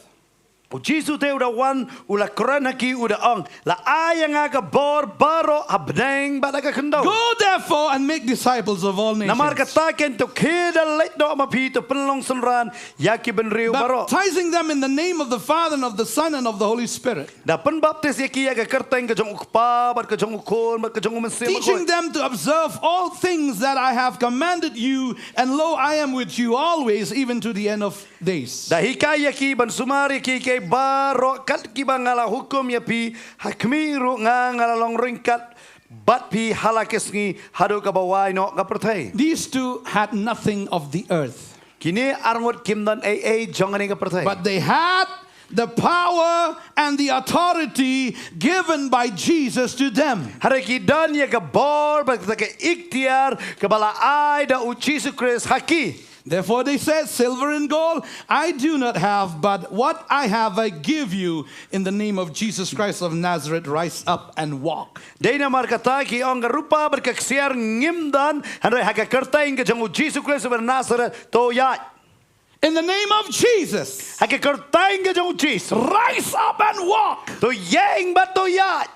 U Jisu te u da wan, u la kren ha ki, u da ong, la ai ïa nga ka bor baroh ha bneng bad ha ka khyndew. Go therefore and make disciples of all nations. Namar kata keiñ to khie da leit noh ma phi, to pynlong synran ïa ki bynriew baroh. Baptizing them in the name of the Father and of the Son and of the Holy Spirit. Da pynbaptis ïa ki ïa ka kyrteng ka jong u Kpa bad ka jong u Khun bad ka jong u Mynsiem Bakhuid. Teaching them to observe all things that I have commanded you, and lo, I am with you always, even to the end of days. Da hikai ïa ki ban sumar ïa kiei kiei baroh kat kiba nga la hukum ïa phi, ha khmih ruh nga, nga la long ryngkat bad phi ha la ki sngi haduh kaba wai noh ka pyrthei. These two had nothing of the earth, Kine arngut kim don ei ei jong kane ka pyrthei. but they had the power and the authority given by Jesus to them. Hynrei ki don ïa ka bor bad ka iktiar kaba la ai da u Jisu Khrist ha ki. Therefore they said, "Silver and gold I do not have, but what I have I give you. In the name of Jesus Christ of Nazareth, rise up and walk." Dei namar kata ki ong, ka rupa bad ka ksiar ngim don, hynrei ha ka kyrteng ka jong u Jisu Khrist uba Nasaret, to ïaid. In the name of Jesus, Ha ka kyrteng ka jong u Jisu, rise up and walk. To ïeng bad to ïaid.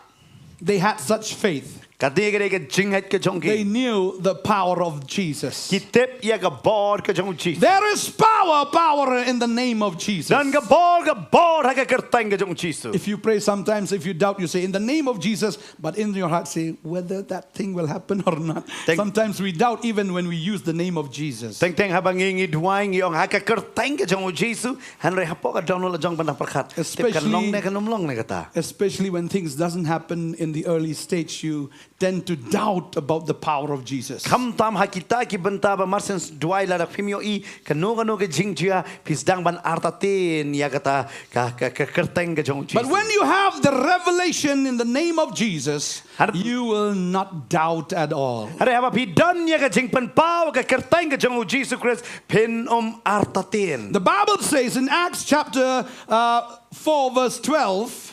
They had such faith. Kane ka dei ka jingngeit ka jong ki. They knew the power of Jesus. Ki tip ïa ka bor ka jong u Jisu. There is power, power in the name of Jesus. Don ka bor, ka bor ha ka kyrteng ka jong u Jisu. If you pray sometimes, if you doubt, you say, "In the name of Jesus," but in your heart say, "Whether that thing will happen or not." Teng- Sometimes we doubt even when we use the name of Jesus. Teng teng haba ngi, ngi duwai ngi ong ha ka kyrteng ka jong u Jisu, hynrei hapoh ka dohnud la jong bynta pyrkhat. Tip kan long ne kan ym long ne kata. Especially when things doesn't happen in the early stage, you tend to doubt about the power of Jesus. Khamtam ha kita ki bynta ba marsien duwai, lada phim ïohi kano kano ka jingjia, phi sdang ban artatien ïa kata ka, ka, ka kyrteng ka jong u Jisu. But when you have the revelation in the name of Jesus, Har- you will not doubt at all. Hynrei haba phi don ïa ka jingpynpaw ka kyrteng ka jong u Jisu Khrist, phin ym artatien. The Bible says in Acts chapter uh, four, verse twelve,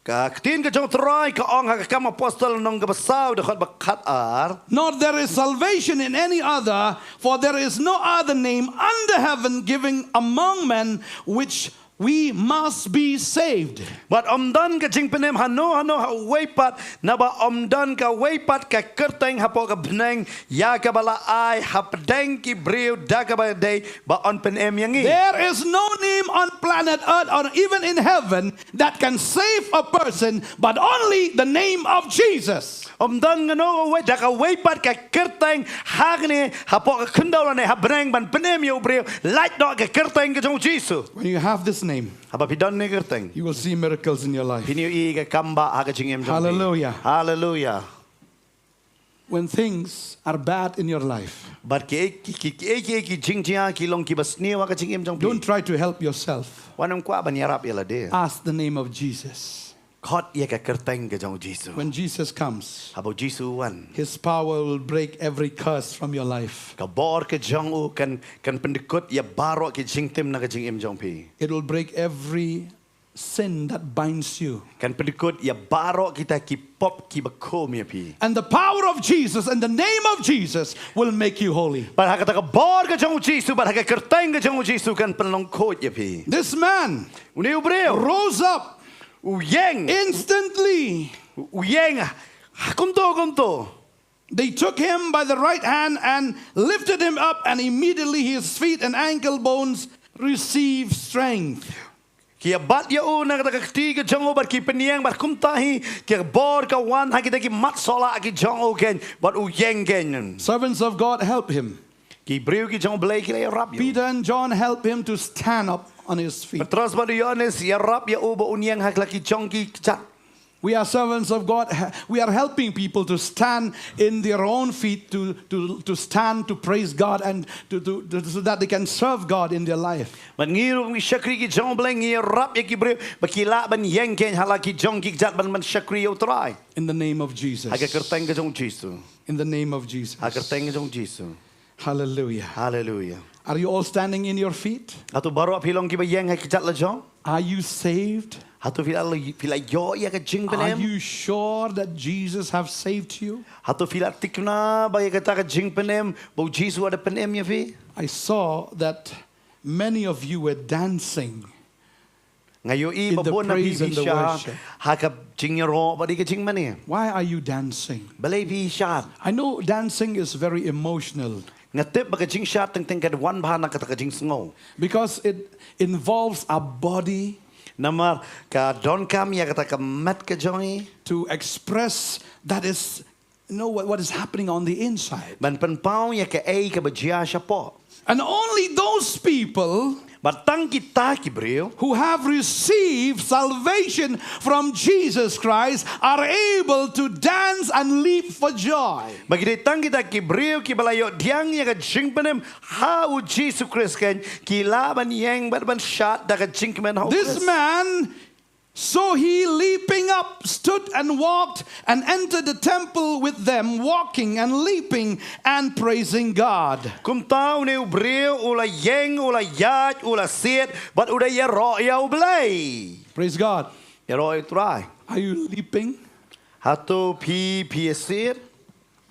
Ka ktien ka jong u Trai ka ong ha ka Kam Apostol lynnong kaba saw, dkhot ba khatar. "Nor there is salvation in any other, for there is no other name under heaven given among men which we must be saved." Bad ym don ka jingpynim hano hano ha uwei pat, naba ym don kawei pat ka kyrteng hapoh ka bneng ïa kaba la ai hapdeng ki briew da kaba dei ba yn pynim ïa ngi. There is no name on planet earth or even in heaven that can save a person, but only the name of Jesus. Ym don kano kawei da kawei pat ka kyrteng hangne hapoh ka khyndew lane ha bneng ban pynim ïa u briew, lait noh ka kyrteng ka jong u Jisu. When you have this name, haba phi don ne kyrteng, you will see miracles in your life. Phin ïohi ka kam ba ha ka jingim jong phi. Hallelujah. Hallelujah. When things are bad in your life, bad ki, ki, ki, ki, ki, ki jingjia ki long kiba sniew ha ka jingim jong phi, don't try to help yourself. Wat nym kwah ban ïarap ïa lade. Ask the name of Jesus. Khot ïa ka kyrteng ka jong u Jisu. When Jesus comes, Haba u Jisu u wan, his power will break every curse from your life. Ka bor ka jong u kan, kan pyndykut ïa baroh ki jingtim na ka jingim jong phi. It will break every sin that binds you. Kan pyndykut ïa baroh kita ki pop kiba khum ïa phi. And the power of Jesus and the name of Jesus will make you holy. Bad ha kata ka bor ka jong u Jisu, bad ha ka kyrteng ka jong u Jisu kan pynlong khuid ïa phi. This man Une u briew rose up, u ïeng, instantly. U ïeng. Ha kumto, kumto. They took him by the right hand and lifted him up, and immediately his feet and ankle bones received strength. Ki ïa bat ïa u na kata ka kti ka jong u bad ki pynïeng, bad kumta hi ka bor ka wan ha kita ki mat sohlah ki jong u kein, bad u ïeng kein. Servants of God, help him. Ki briew ki jong U Blei ki la ïarap ïa u. Peter and John help him to stand up on his feet. Petros bad u Ïohannes ïarap ïa u ba un ïeng ha la ki jong ki kjat. We are servants of God. Ha- We are helping people to stand in their own feet, to, to, to stand, to praise God, and to, to, to, so that they can serve God in their life. Bad ngi ruh ngi shakri ki jong U Blei, ngi ïarap ïa ki briew ba ki lah ban ïeng kein ha la ki jong ki kjat ban, ban shakri ïa U Trai. In the name of Jesus. Ha ka kyrteng ka jong U Jisu. In the name of Jesus. Ha ka kyrteng ka jong U Jisu. Hallelujah. Hallelujah. Are you all standing in your feet? Hato baroh phi long kiba ïeng ha ki kjat la jong? Are you saved? Hato phi la, phi la ïoh ïa ka jingpynim? Are you sure that Jesus have saved you? Hato phi la thikna ba ïa kata ka jingpynim ba U Jisu u da pynim ïa phi? I saw that many of you were dancing. Nga ïohi ba bun na phi phi shad ha ka jingïaroh bad ka jingmane. Why are you dancing? Balei phi shad? I know dancing is very emotional. Nga tip ba ka jingshad teng teng ka wan bha na kata ka jingsngew. Because it involves our body. Namar ka donkam ïa kata ka met ka jong ngi. To express that is you know what, what is happening on the inside. Ban pynpaw ïa kaei kaba jia shapoh. And only those people Bad tang kita ki briew who have received salvation from Jesus Christ are able to dance and leap for joy. Bad ki dei tang kita ki briew kiba la ïoh pdiang ïa ka jingpynim ha U Jisu Khrist kein ki lah ban ïeng bad ban shad da ka jingkmen ha U Khrist. This man So he, leaping up, stood and walked and entered the temple with them, walking and leaping and praising God. Kumta une u briew u la ïeng, u la ïaid, u la siat bad u da ïaroh ïa U Blei. Praise God. Ïaroh ïa U Trai. Are you leaping? Hato phi, phi ïasiat?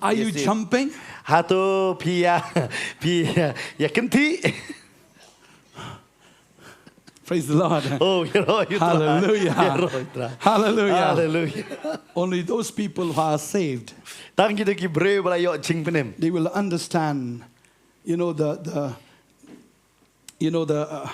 Are you jumping? Hato phi ïa, phi ïa, ïa kynthih? Praise the Lord. Oh, ïaroh ïa U Trai. Hallelujah. Ïaroh ïa U Trai. Hallelujah. Hallelujah. Only those people who are saved, tang kita ki briew ba la ïoh jingpynim, they will understand, you know, the, the, you know, the, uh,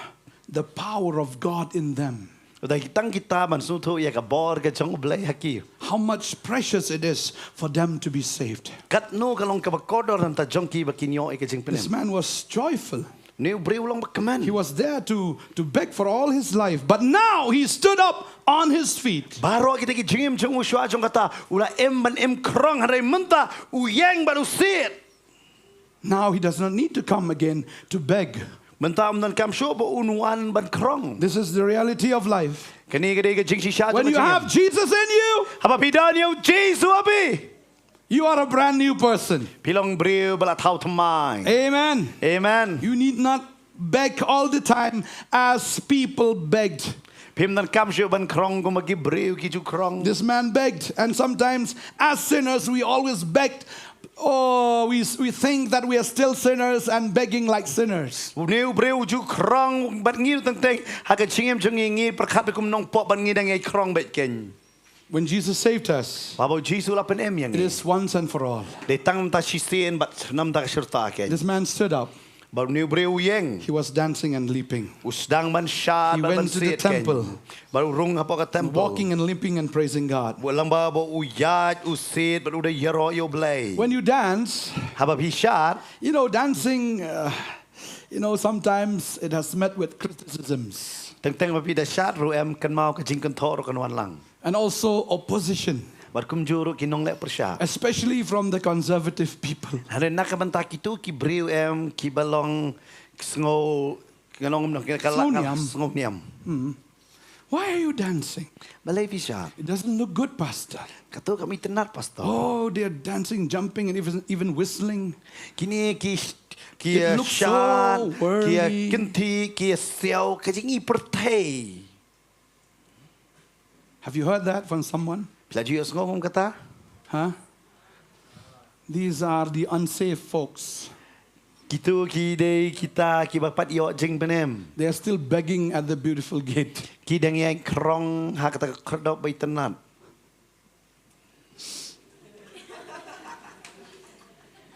the power of God in them. Tang kita ban sngewthuh ïa ka bor ka jong U Blei ha ki. How much precious it is for them to be saved. Katno ka long kaba kordor hangta jong ki ba kin ïoh ïa ka jingpynim. This man was joyful. Une u briew u long bakmen. He was there to, to beg for all his life, but now he stood up on his feet. Baroh kita ki jingim jong u shuwa jong kata u la im ban im khrong, hynrei mynta u ïeng bad u siat. Now he does not need to come again to beg. Mynta um donkam shuh ba un wan ban khrong. This is the reality of life. Kane ka dei ka jingshisha jong ka jingim. When you have Jesus in you, haba phi don ïa u Jisu ha phi, you are a brand new person. Phi long briew ba la thaw thymmai. Amen. Amen. You need not beg all the time as people begged. Phim donkam shuh ban khrong kumba ki briew ki ju khrong. This man begged, and sometimes as sinners we always begged. Oh, we, we think that we are still sinners and begging like sinners. Une u briew u ju khrong bad ngi ruh teng teng ha ka jingim jong ngi ngi pyrkhat kum nongpop bad ngi dang ïai khrong beit kein. When Jesus saved us, haba u Jisu u la pynim ïa ngi, it is once and for all. Dei tang mynta shisien bad namar ka shirta kein. This man stood up. Bad une u briew u ïeng. He was dancing and leaping. U sdang ban shad bad ban siat kein. He went to the temple. Bad u rung hapoh ka templ. Walking and leaping and praising God. Bad lyngba ba u ïaid, u siat bad u da ïaroh ïa U Blei. When you dance, haba phi shad, you know, dancing, uh, you know, sometimes it has met with criticisms. Teng teng ba phi da shad ruh em, kynmaw ka jingkynthoh ruh kan wan lang. And also opposition. Bad kumjuh ruh ki nongleh pyrshah. Especially from the conservative people. Hynrei na ka bynta kito ki briew em kiba long sngew, ki long em, ki la, ki la sngew niam. Sngew niam. Mm. Why are you dancing? Balei phi shad? It doesn't look good, Pastor. Kato kam itynnad, Pastor. Oh, they are dancing, jumping, and even, even whistling. Kine ki, ki It looks so shad, ki worldly. Kynthih, ki siaw, ka jingi pyrthei. Have you heard that from someone? Phi la ju ïohsngew kum kata? Huh? These are the unsaved folks. Kito ki dei kita kiba pat ïoh jingpynim. They are still begging at the beautiful gate. Ki dang ïaid khrong ha kata ka khyrdop ba itynnad.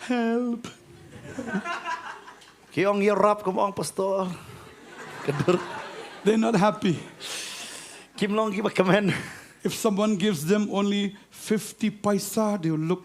Help. Ki ong ïarap kum ong pastor. Ka dur. They're not happy. Kim long kiba kmen. If someone gives them only fifty paisa, they will look.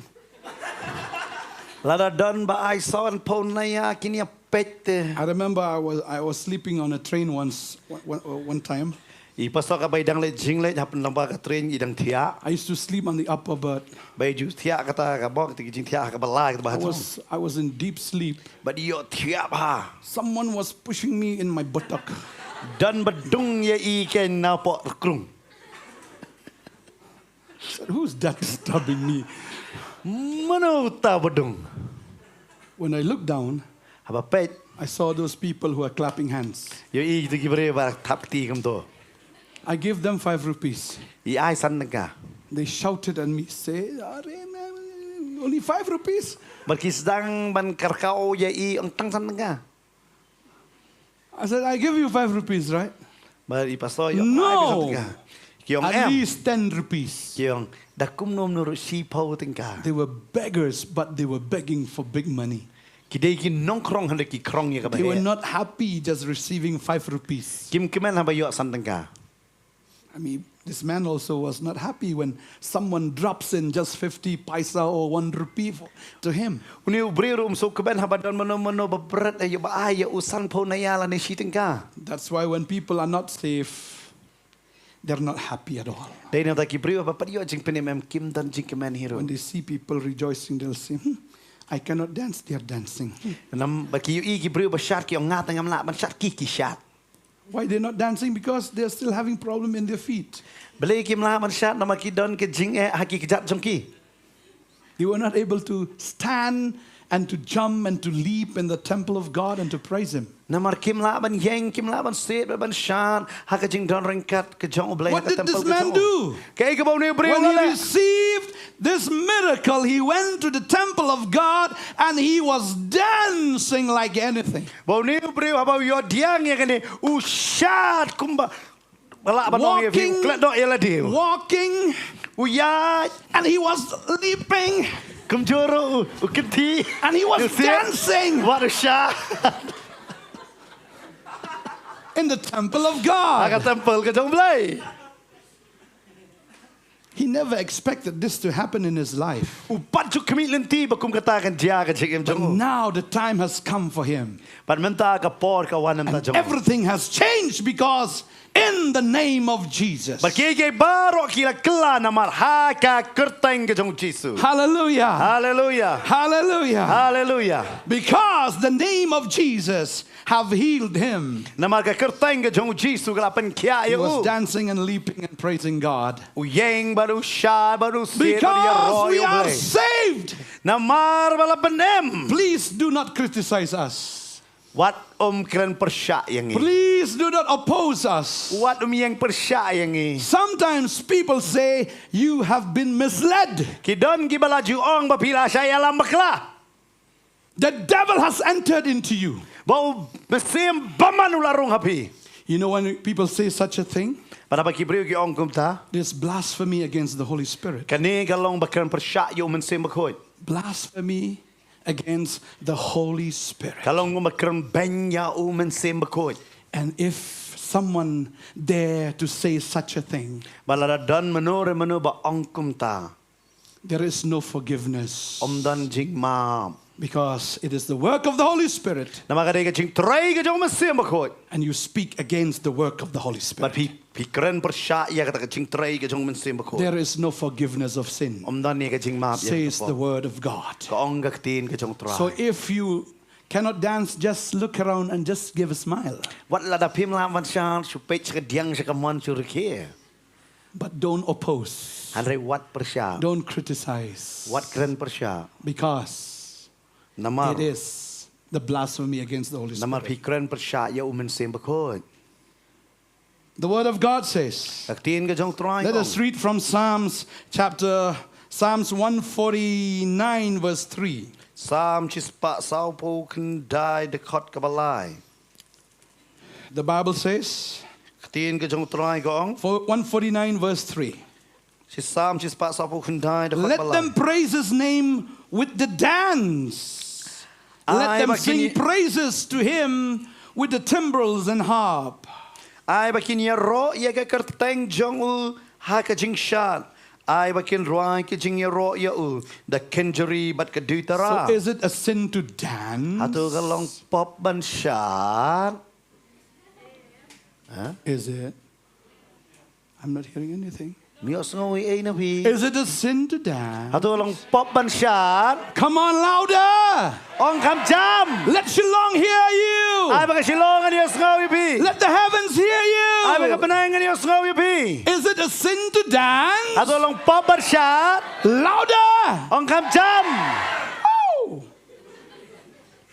Lada don ba ai saw phew naya, kin ïa peit te. I remember I was, I was sleeping on a train once, one, one, uh, one time. I pastor kaba i dang leit jingleit ha pynlong ba ka train i dang thiah. I used to sleep on the upper berth. Ba i ju thiah kata ka bok, te ki jingthiah kaba lai kata ba I ha jong. Was, I was in deep sleep. Bad i ïoh thiah bha. Someone was pushing me in my buttock. Don ba dung ïa i keiñ napoh rkrung. I said, "Who's that disturbing me?" Mano uta ba dung? When I looked down, haba peit, I saw those people who are clapping hands. Ïohi kito ki briew ba thap kti kumto. I gave them five rupees. I ai san tyngka. They shouted at me, say, "Are, only five rupees?" Bad ki sdang ban kyrkhu ïa i, ong tang san tyngka. I said, "I give you five rupees, right?" Bad i pastor ïa, "No. Ai, phi san tyngka." Ki ong, "Em." At least ten rupees. Ki ong, "Da kumno kumno ruh shiphew tyngka." They were beggars, but they were begging for big money. Ki dei ki nongkhrong hynrei ki khrong ïa kaba heh. They were not happy just receiving five rupees. Kim kmen haba ïoh san tyngka. I mean, this man also was not happy when someone drops in just fifty paisa or one rupee for, to him. Une u briew ruh um sngewkmen haba don mano mano ba bret ïa u, ba ai ïa u sanphew naya lane shi tyngka. That's why when people are not saved, they're not happy at all. Dei na kata ki briew ba pat ïoh jingpynim em, kim don jingkmen hi ruh. When they see people rejoicing, they'll say, "Hmm, I cannot dance, they're dancing." Hmm. Namar ba ki ïohi ki briew ba shad, ki ong, "Nga te ngam lah ban shad, ki ki shad." Why they're not dancing? Because they're still having problem in their feet. Balei kim lah ban shad? Namar ki don ka jingeh ha ki kjat jong ki. They were not able to stand and to jump and to leap in the temple of God and to praise Him. Namar kim lah ban ïeng, kim lah ban siat, ban shad ha ka jingdon ryngkat ka jong U Blei, ha ka templ ka jong U. What did this man do? Kaei kaba une u briew u la leh? When he received this miracle, he went to the temple of God and he was dancing like anything. Ba une u briew haba u ïoh pdiang ïa kane, u shad kumba ba lah ban ong ïa phi, u klet noh ïa lade. Walking. U ïaid. And he was leaping. Kumjuh ruh u, u kynthih. And he was dancing. Wat u shad. In the temple of God. Ha ka templ ka jong U Blei. He never expected this to happen in his life. U pat ju khmih lynti ba kum kata kan jia ha ka jingim jong u. But now the time has come for him. Bad mynta ka por ka wan na bynta jong u. And everything has changed because in the name of Jesus. Bad kiei kiei baroh ki la kylla namar ha ka kyrteng ka jong U Jisu. Hallelujah. Hallelujah. Hallelujah. Hallelujah. Because the name of Jesus have healed him. Namar ka kyrteng ka jong U Jisu ka la pynkhiah ïa u. He was dancing and leaping and praising God. U ïeng bad u shad bad u siat bad u ïaroh ïa U Blei. Because we are saved. Namar ba la pynim. Please do not criticize us. Wat ym kren pyrshah ïa ngi. Please do not oppose us. Wat ym ïeng pyrshah ïa ngi. Sometimes people say you have been misled. Ki don kiba la ju ong ba phi la shah ïalam bakla. The devil has entered into you. Ba u mynsiem bymman u la rung ha phi. You know when people say such a thing? Bad haba ki briew ki ong kumta. There's blasphemy against the Holy Spirit. Kane ka long ba kren pyrshah ïa U Mynsiem Bakhuid. Blasphemy against the Holy Spirit. Ka long ba kren beiñ ïa U Mynsiem Bakhuid. And if someone dare to say such a thing, bad lada don mano re mano ba ong kumta. There is no forgiveness. Ym don jingmap. Because it is the work of the Holy Spirit. Namar ka dei ka jingtrei ka jong U Mynsiem Bakhuid. And you speak against the work of the Holy Spirit. Bad phi, phi kren pyrshah ïa kata ka jingtrei ka jong U Mynsiem Bakhuid. There is no forgiveness of sin. Ym don ïa ka jingmap ïa ka pop. Says the word of God. Ka ong ka ktien ka jong U Trai. So if you cannot dance, just look around and just give a smile. Wat lada phim lah ban shad, shu peit sha ka diang sha ka mon shu rkhie. But don't oppose. Hynrei wat pyrshah. Don't criticize. Wat kren pyrshah. Because Namar it is the blasphemy against the Holy Spirit. Namar phi kren pyrshah ïa U Mynsiem Bakhuid. The word of God says, ka ktien ka jong U Trai ka ong. Let us read from Psalms chapter, Psalms one forty-nine verse three. Psalm shispah sawphew khyndai dkhot kaba lai. The Bible says, ka ktien ka jong U Trai ka ong. For one forty-nine verse three. Shi Psalm shispah sawphew khyndai dkhot ba lai. Let them praise his name with the dance. Let them sing praises to him with the timbrels and harp. Ai ba kin ïaroh ïa ka kyrteng jong u ha ka jingshad. Ai ba kin rwai ka jingïaroh ïa u da ka kynjri bad ka duitara. So is it a sin to dance? Hato ka long pop ban shad? Huh? Is it? I'm not hearing anything. Ym ïohsngew ei ei na phi. Is it a sin to dance? Hato long pop ban shad? Come on, louder. Ong kham jam. Let Shillong hear you. Ai ba ka Shillong ngan ïohsngew ïa phi. Let the heavens hear you. Ai ba ka bneng ngan ïohsngew ïa phi. Is it a sin to dance? Hato long pop ban shad? Louder. Ong kham jam. Oh.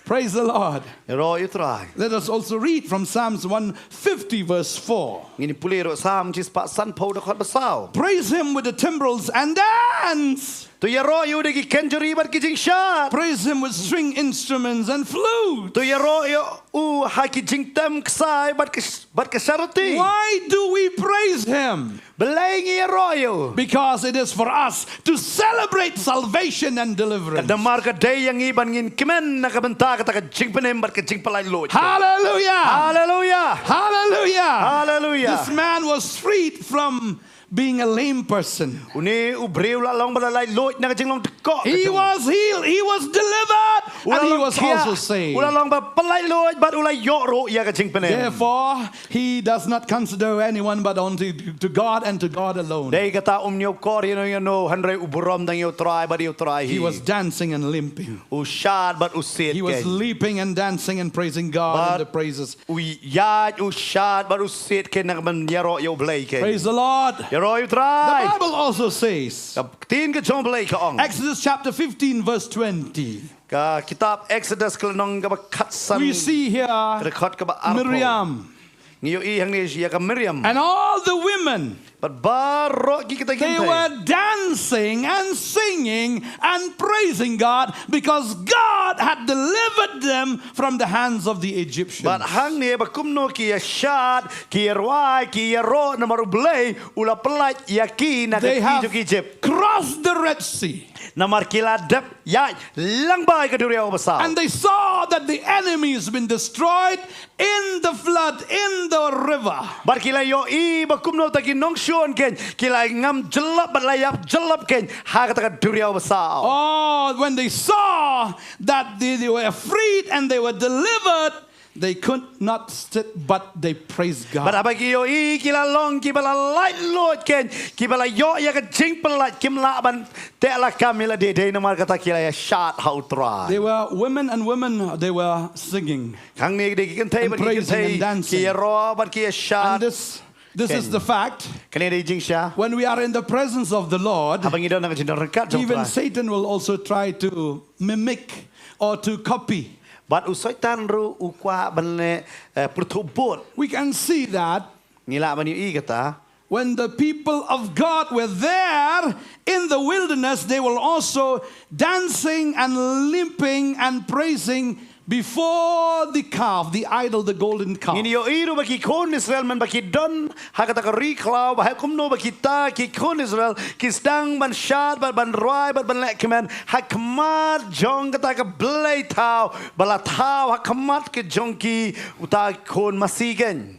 Praise the Lord. Ïaroh ïa U Trai. Let us also read from Psalms one fifty verse four. Ngin pule ruh Psalm shispah sanphew dkhot ba saw. Praise him with the timbrels and dance. To ïaroh ïa u da ki kynjri bad ki jingshad. Praise him with string instruments and flute. To ïaroh ïa u ha ki jingtem ksai bad ki, bad ki sharti. Why do we praise him? Balei ngi ïaroh ïa u? Because it is for us to celebrate salvation and deliverance. Namar ka dei ïa ngi ban ngin kmen na ka bynta kata ka jingpynim bad ka jingpyllait luid. Hallelujah. Hallelujah. Hallelujah. Hallelujah. This man was freed from being a lame person. Une u briew la long ba la lait luid na ka jinglong dkoh. He was healed, he was delivered, and he was also saved. U la long ba pyllait luid bad u la ïoh ruh ïa ka jingpynim. Therefore, he does not consider anyone but unto to God and to God alone. Dei kata um ñiewkor ïa no ïa no, hynrei u burom dang ïa U Trai bad ïa U Trai hi. He was dancing and limping. U shad bad u siat. He was leaping and dancing and praising God in the praises. U ïaid, u shad bad u siat kein na ka ban ïaroh ïa U Blei kein. Praise the Lord. Ïaroh ïa U Trai. The Bible also says, ka ktien ka jong U Blei ka ong. Exodus chapter fifteen verse twenty. Ka kitab Exodus ka lynnong kaba khatsan. We see here ka dkhot kaba arphew. Miriam. Ngi ïohi hangne ïa ka Miriam. And all the women, bad baroh ki kynthei, they were dancing and singing and praising God because God had delivered them from the hands of the Egyptians. Bad hangne ba kumno ki ïa shad, ki ïa rwai, ki ïa ïaroh namar U Blei u la pyllait ïa ki na ka kti jong ki Egypt. They have crossed the Red Sea. Namar ki la dep ïaid lyngba ïa ka duriaw basaw. And they saw that the enemy has been destroyed in the flood, in the river. Bad ki la ïohi ba kumno kata ki nongshun kein ki la ngam jyllop bad la ïap jyllop kein ha kata ka duriaw basaw. Oh, when they saw that they, they were freed and they were delivered, they could not sit, but they praised God. Bad haba ki ïohi ki la long kiba la lait luid kein, kiba la ïoh ïa ka jingpyllait, kim lah ban teh lakam ïa lade, dei namar kata ki la ïa shad ha U Trai. There were women and women, they were singing. Hangne dei ki kynthei bad ki kynthei, ki ïaroh bad ki ïa shad. And this, this is the fact. Kane dei jingshisha. When we are in the presence of the Lord, haba ngi don ha ka jingdon ryngkat jong U Trai, even Satan will also try to mimic or to copy. Bad u Soitan ruh u kwah ban leh, eh, pyrthuh bud. We can see that. Ngi lah ban ïohi kata. When the people of God were there in the wilderness, they were also dancing and leaping and praising before the calf, the idol, the golden calf. Ngin ïohi ruh ba ki khun Israel mynba ki don ha kata ka ri khlaw, ba heh kumno ba kita ki khun Israel ki sdang ban shad bad ban rwai bad ban leh kmen ha khmat jong kata ka blei thaw ba la thaw ha khmat ka jong ki, uta khun masi kein.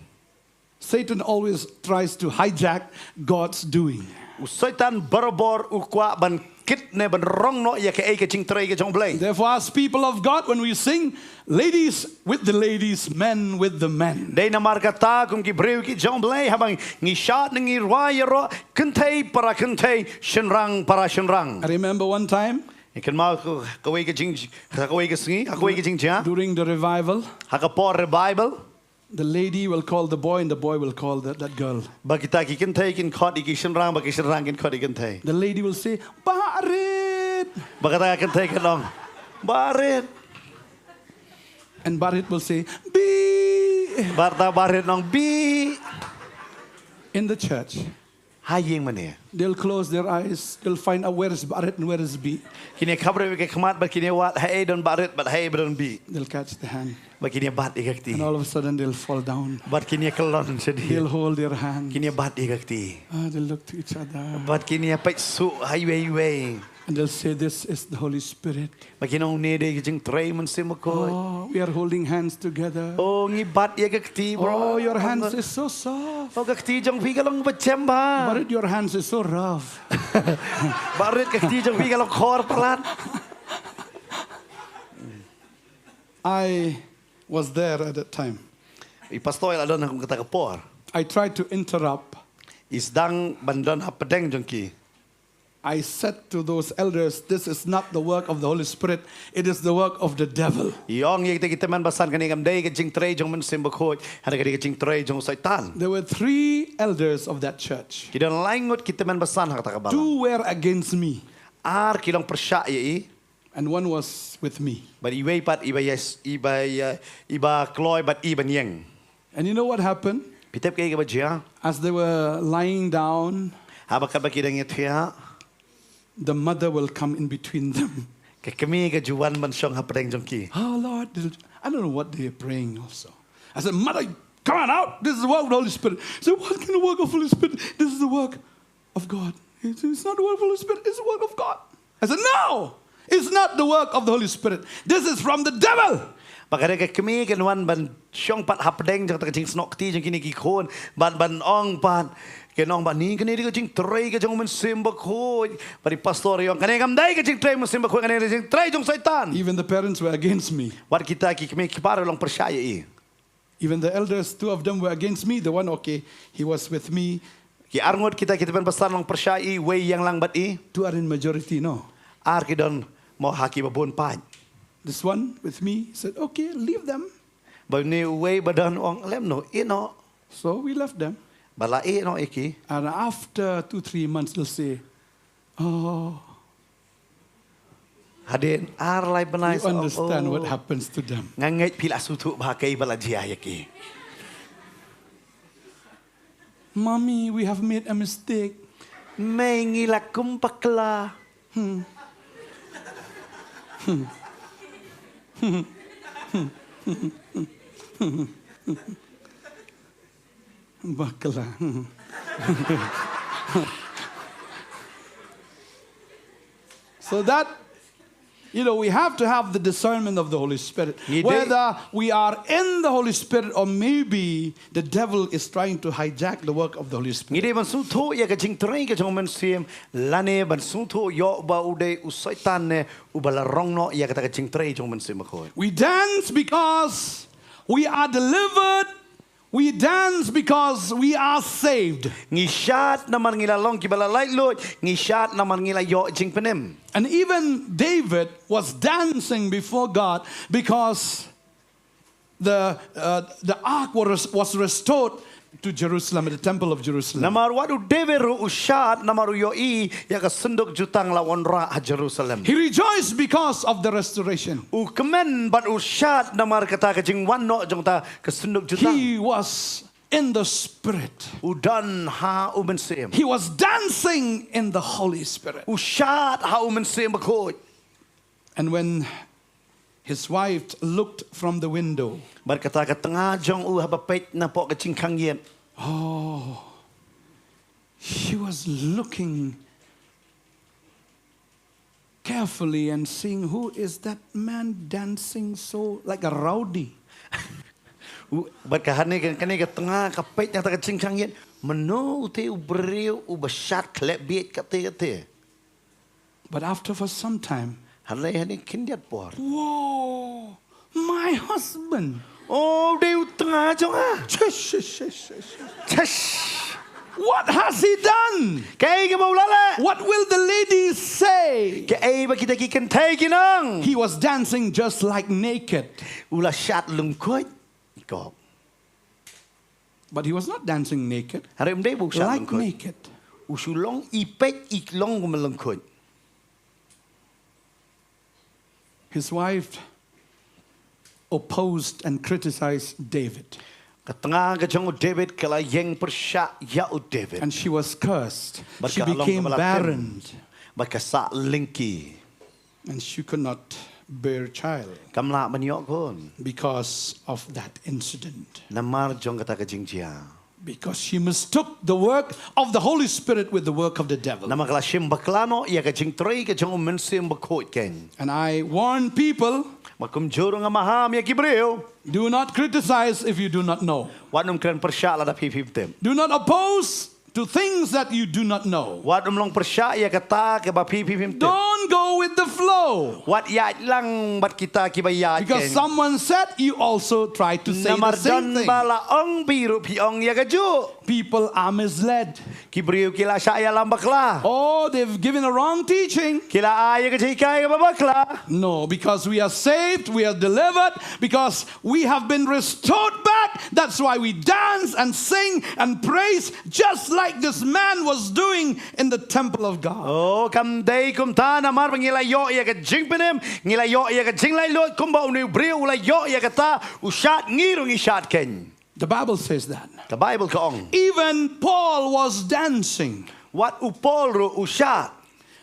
Satan always tries to hijack God's doing. U Soitan barabor u kwah ban kit ne ban rong noh ïa kaei ka jingtrei ka jong U Blei. Therefore, as people of God, when we sing, ladies with the ladies, men with the men. Dei namar kata kum ki briew ki jong U Blei, haba ngi shad ne ngi rwai ïaroh, kynthei para kynthei, shynrang para shynrang. I remember one time, Kynmaw ko, kawei ka jing, kawei ka sngi, kawei ka jingjia. During the revival, ha ka por revival, the lady will call the boy and the boy will call the, that girl. Ba kita ki kynthei kin khot ïa ki shynrang, ba ki shynrang kin khot ïa ki kynthei. The lady will say, "Barit." Ba kata ka kynthei kan ong, "Barit." And Barit will say, "Bi." Bad ta Barit yn ong, "Bi." In the church. Ha ïing mane. They'll close their eyes. They'll find out where is Barit and where is Bi. Kin ïa khapbriew ïa ki khmat bad kin ïa wad haei don Barit bad haei ba don Bi. They'll catch the hand. Bad kin ïa bat ïa ka kti. And all of a sudden they'll fall down. Bad kin ïa kyllon shadien. They'll hold their hand. Kin ïa bat ïa ka kti. Ah, they'll look to each other. Bad kin ïa peit suk ha iwei iwei. And they'll say, "This is the Holy Spirit." Ba kin ong, "Une dei ka jingtrei Mynsiem Bakhuid." Oh, we are holding hands together. Oh, ngi bat ïa ka kti, bro. Oh, your hands is so soft. Oh, ka kti jong phi ka long ba jem bha. Barit, your hands is so rough. Barit, ka kti jong phi ka long khor palat. I was there at that time. I pastor ïa la don ha kum kata ka por. I tried to interrupt. I sdang ban don hapdeng jong ki. I said to those elders, "This is not the work of the Holy Spirit, it is the work of the devil." I ong ïa kita ki tymmen basan, kane kam dei ka jingtrei jong Mynsiem Bakhuid, hynrei ka dei ka jingtrei jong Soitan. There were three elders of that church. Ki don lai ngut ki tymmen basan ha kata ka balang. Two were against me. Ar ki long pyrshah ïa i. And one was with me. Bad iwei pat iba ïa, iba ïa, iba kloi bad i ban ïeng. And you know what happened? Phi tip kaei kaba jia? As they were lying down, haba katba ki dang ïathiah, the mother will come in between them. Ka kmie ka ju wan ban shong hapdeng jong ki. Oh Lord, I don't know what they are praying also. I said, "Mother, come on out. This is the work of the Holy Spirit." She said, "What kind of work of Holy Spirit? This is the work of God." It's, it's not the work of the Holy Spirit, it's the work of God. I said, "No, it's not the work of the Holy Spirit. This is from the devil." Ba ka dei ka kmie kan wan ban shong pat hapdeng jong kata ka jingsnoh kti jong kine ki khun, ban, ban ong pat, kan ong ba, "Ni kane dei ka jingtrei ka jong Mynsiem Bakhuid." Bad i pastor i ong, "Kane kam dei ka jingtrei Mynsiem Bakhuid, kane dei ka jingtrei jong Soitan." Even the parents were against me. Wat kita ki kmie ki para long pyrshah ïa i. Even the elders, two of them were against me. The one, okay, he was with me. Ki ar ngut kita ki tymmen basan long pyrshah ïa i, wei ïeng lang bad i. Two are in majority, no? Ar ki don mo ha ki babun pat. This one with me said, "Okay, leave them." Bad une uwei ba don u ong, "Lem noh, ïeh noh." So we left them. Bad la ïeh noh ïa ki. And after two, three months, they'll say, "Oh." Hadien ar lai bnai, you understand what happens to them. Nga ngeit phi la sngewthuh bha kaei ba la jia ïa ki. "Mommy, we have made a mistake." Mei, ngi la kum bakla. Hmm. Hmm. Bakla. So that, you know, we have to have the discernment of the Holy Spirit. Ngi dei. Whether we are in the Holy Spirit or maybe the devil is trying to hijack the work of the Holy Spirit. Ngi dei ban sngewthuh ïa ka jingtrei ka jong u Mynsiem, lane ban sngewthuh ïoh ba u dei u Soitan ne uba la rong noh ïa kata ka jingtrei jong u Mynsiem Bakhuid. We dance because we are delivered. We dance because we are saved. Ngi shad namar ngi la long kiba la laitluid, ngi shad namar ngi la ïoh jingpynim. And even David was dancing before God because the, uh, the ark was, was restored to Jerusalem, at the temple of Jerusalem. Namar wat u David ruh u shad namar u ïohi ïa ka synduk jutang la wanrah ha Jerusalem. He rejoiced because of the restoration. U kmen bad u shad namar kata ka jingwan noh jong kata ka synduk jutang. He was in the Spirit. U don ha u Mynsiem. He was dancing in the Holy Spirit. U shad ha u Mynsiem Bakhuid. And when his wife looked from the window, bad kata ka tnga jong u haba peit napoh ka jingkhang ïit. Oh, she was looking carefully and seeing, "Who is that man dancing so like a rowdy?" U, bad ka hane ka, kane ka tnga ka peit na kata ka jingkhang ïit. Mano ute u briew uba shad khleh bieit kate kate. But after for some time, hane hane khyndiat por. "Whoa, my husband." Oh, dei u tnga jong nga. Shush, shush, shush, shush, shush. Shush. What has he done? Kaei kaba u la leh? What will the ladies say? Kaei ba kita ki kynthei kin ong? He was dancing just like naked. U la shad lyngkhuid. Kok. But he was not dancing naked. Hynrei ym dei ba u shad lyngkhuid. Like naked. U shu long i peit, i long kum lyngkhuid. His wife opposed and criticized David. Ka tnga ka jong u David ka la ïeng pyrshah ïa u David. And she was cursed. She became barren. Bad ka long kaba la tim. Bad ka sah lyngkhi. And she could not bear child. Kam lah ban ïoh khun. Because of that incident. Namar jong kata ka jingjia. Because she mistook the work of the Holy Spirit with the work of the devil. Namar ka la shim bakla noh ïa ka jingtrei ka jong u Mynsiem Bakhuid kein. And I warn people, bad kumjuh ruh nga maham ïa ki briew. Do not criticize if you do not know. Wat nym kren pyrshah lada phi phim tip. Do not oppose to things that you do not know. Wat nym long pyrshah ïa kata kaba phi phim tip. Don't go with the flow. Wat ïaid lang bad kita kiba ïaid kein. Because someone said, you also try to say the same thing. Namar don ba la ong, phi ruh phi ong ïa kajuh. People are misled. Ki briew ki la shah ïalam bakla. Oh, they've given a wrong teaching. Ki la ai ïa ka jinghikai kaba bakla. No, because we are saved, we are delivered, because we have been restored back. That's why we dance and sing and praise just like this man was doing in the temple of God. Oh, kam dei kumta, namar ba ngi la ïoh ïa ka jingpynim, ngi la ïoh ïa ka jinglaitluid kumba une u briew u la ïoh ïa kata, u shad, ngi ruh ngi shad kein. The Bible says that. Ka Baibl ka ong. Even Paul was dancing. Wat u Paul ruh u shad.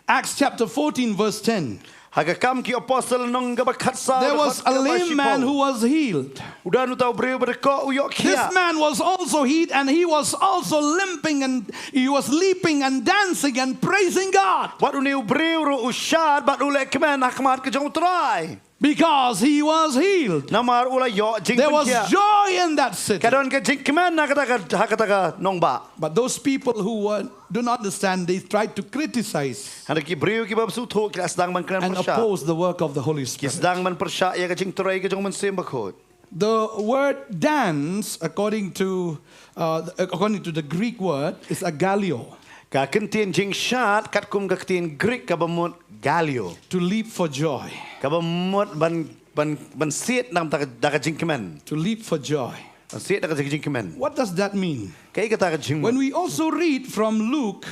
Acts chapter fourteen, verse ten. Ha ka Kam ki Apostol lynnong kaba khatsaw, dkhot kaba shiphew. There was a lame man who was healed. U don uta u briew ba dkoh u ïoh khiah. This man was also healed, and he was also limping, and he was leaping and dancing and praising God. Wat une u briew ruh u shad bad u leh kmen ha khmat ka jong U Trai. Because he was healed. Namar u la ïoh jingpynkhiah. There was joy in that city. Ka don ka jingkmen ha kata ka, ha kata ka nongbah. But those people who were, do not understand, they tried to criticize. Hynrei ki briew kiba sngewthuh ki la sdang ban kren pyrshah. And oppose the work of the Holy Spirit. Ki sdang ban pyrshah ïa ka jingtrei ka jong u Mynsiem Bakhuid. The word dance, according to, uh, according to the Greek word, is agalio. Ka ktien jingshad katkum ka ktien Greek kaba mut galio. To leap for joy. Kaba mut ban, ban, ban siat na ka, da ka jingkmen. To leap for joy. Ban siat da ka jingkmen. What does that mean? Kaei kata ka jingmut? When we also read from Luke,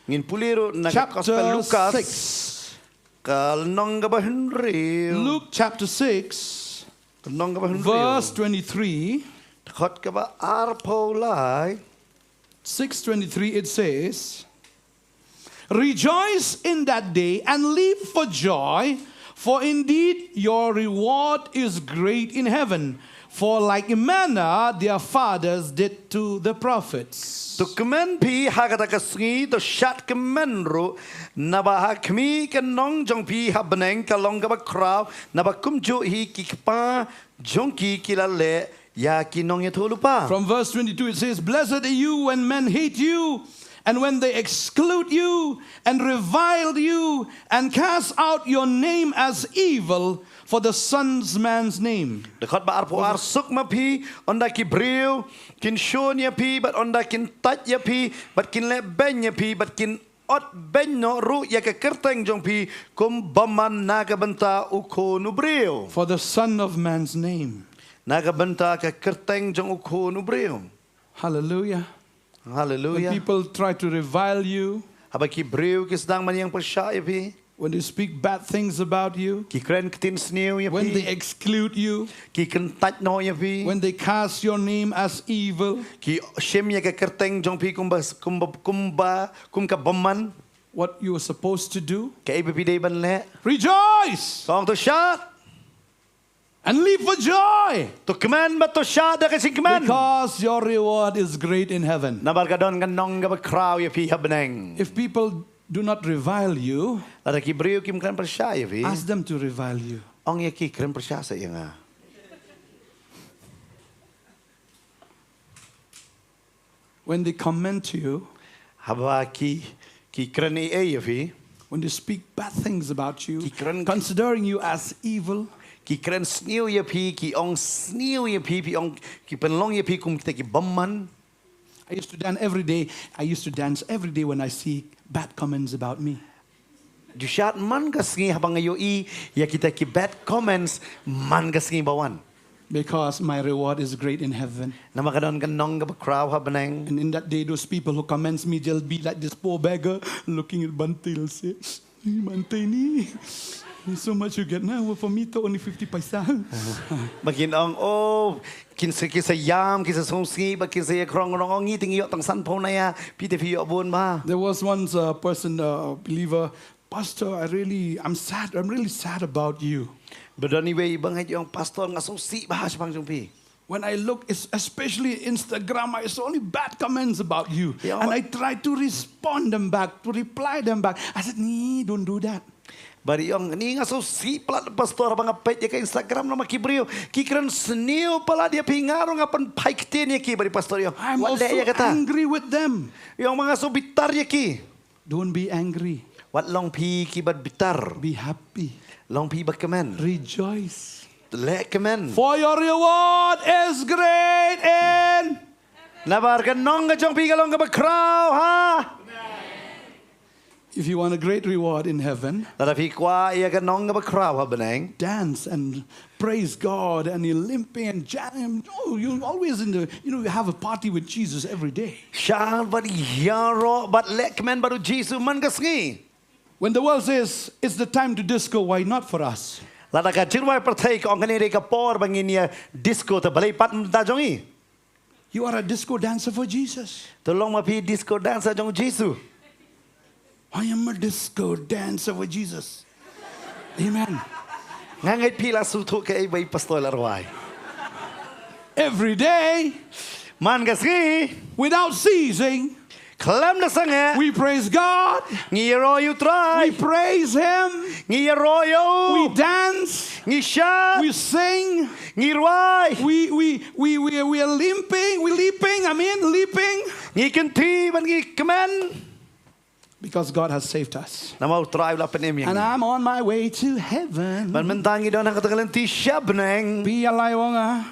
ngin pule ruh na ka Gospel Lukas, chapter six. Ka lynnong kaba hynriew. Luke chapter six, lynnong kaba hynriew, verse twenty-three. Dkhot kaba arphew lai. Six twenty-three, it says, "Rejoice in that day and leap for joy, for indeed your reward is great in heaven. For like manner their fathers did to the prophets." To kmen phi ha kata ka sngi, to shad kmen ruh, naba ha khmih ka nong jong phi ha bneng ka long kaba khraw, naba kumjuh hi ki kpa jong ki ki la leh ïa ki nongïathuhlypa. From verse twenty-two it says, "Blessed are you when men hate you, and when they exclude you, and revile you, and cast out your name as evil for the Son's man's name." Dkhot ba arphew ar, suk ma phi ynda ki briew kin shun ïa phi, bad ynda kin tait ïa phi, bad kin leh beiñ ïa phi, bad kin ot beiñ noh ruh ïa ka kyrteng jong phi kum bymman na ka bynta u Khun u briew. For the Son of Man's name. Na ka bynta ka kyrteng jong u Khun u briew. Hallelujah. Hallelujah. When people try to revile you, haba ki briew ki sdang ban ïeng pyrshah ïa phi, when they speak bad things about you, ki kren ktien sniew ïa phi, when they exclude you, ki kyntait noh ïa phi, when they cast your name as evil, ki shim ïa ka kyrteng jong phi kumba, kumba, kumba, kum ka bymman. What you are supposed to do? Kaei ba phi dei ban leh? Rejoice! Kong to shad. And leap for joy. To kmen bad to shad da ka jingkmen. Because your reward is great in heaven. Namar ka don ka nong kaba khraw ïa phi ha bneng. If people do not revile you, lada ki briew kim kren pyrshah ïa phi, ask them to revile you. Ong ïa ki kren pyrshah sa ïa nga. When they comment to you, haba ki, ki kren ei ei ïa phi, when they speak bad things about you, ki kren, considering you as evil, ki kren sniew ïa phi, ki ong sniew ïa phi, phi ong, ki pynlong ïa phi kum kita ki bymman. I used to dance every day. I used to dance every day when I see bad comments about me. Ju shad man ka sngi haba nga ïohi ïa kita ki bad comments man ka sngi ba wan. Because my reward is great in heaven. Namar ka don ka nong kaba khraw ha bneng. And in that day, those people who comments me, they'll be like this poor beggar looking at Bhante, they'll say, "Hey, Bhante ni, so much you get now, for me to only fifty paisa." Ba kin ong, oh, kin sa, kin sa ïam, kin sa sngewsih, ba kin sa ïakhrong, ong, ngi te ngi ïoh tang sanphew naïa, phi te phi ïoh bun ba. There was once a person, a believer, "Pastor, I really, I'm sad. I'm really sad about you." Ba don iwei ba nga ong, "Pastor, nga sngewsih ba ha shaphang jong phi." When I look, es-, especially Instagram, I saw only bad comments about you. Yeah, and I try to respond them back, to reply them back. I said, "Nee, don't do that." Ba ri ong, "Ni nga sngewsih palat, Pastor, ba nga peit ïa ka Instagram, namar ki briew ki kren sniew palat ïa phi." Nga ruh nga pynphai ktien ïa ki, ba ri Pastor ong, I'm "Wat also leh ïa kata." Angry with them. Ong, "Ma nga sngewbitar ïa ki." Don't be angry. Wat long phi kiba bitar. Be happy. Long phi ba kmen. Rejoice. Leh kmen. For your reward is great in. Namar ka nong ka jong phi ka long kaba khraw ha. If you want a great reward in heaven, lada phi kwah ïa ka nong kaba khraw ha bneng, dance and praise God and you're limping and jamming. Oh, you're always in the, you know, you have a party with Jesus every day. Shad bad ïaroh bad leh kmen bad u Jisu man ka sngi. When the world says it's the time to disco, why not for us? Lada ka jingrwai pyrthei ka ong kane dei ka por ba ngin ïa disco, te balei pat mynta jong ngi? You are a disco dancer for Jesus. To long ma phi disco dancer jong u Jisu. I am a disco dancer for Jesus. Amen. Nga ngeit phi la sngewthuh kaei ba i pastor la rwai. Every day, man ka sngi, without ceasing, khlem da sangeh, we praise God. Ngi ïaroh ïa u Trai. We praise Him. Ngi ïaroh ïa u. We dance. Ngi shad. We sing. Ngi rwai. We, we, we, we, we are limping. We leaping. I mean, leaping. Ngi kynthih bad ngi kmen. Because God has saved us. Namar u Trai u la pynim ïa ngi. And I'm on my way to heaven. Bad mynta ngi don ha kata ka lynti sha bneng. Phi ïa lai wa nga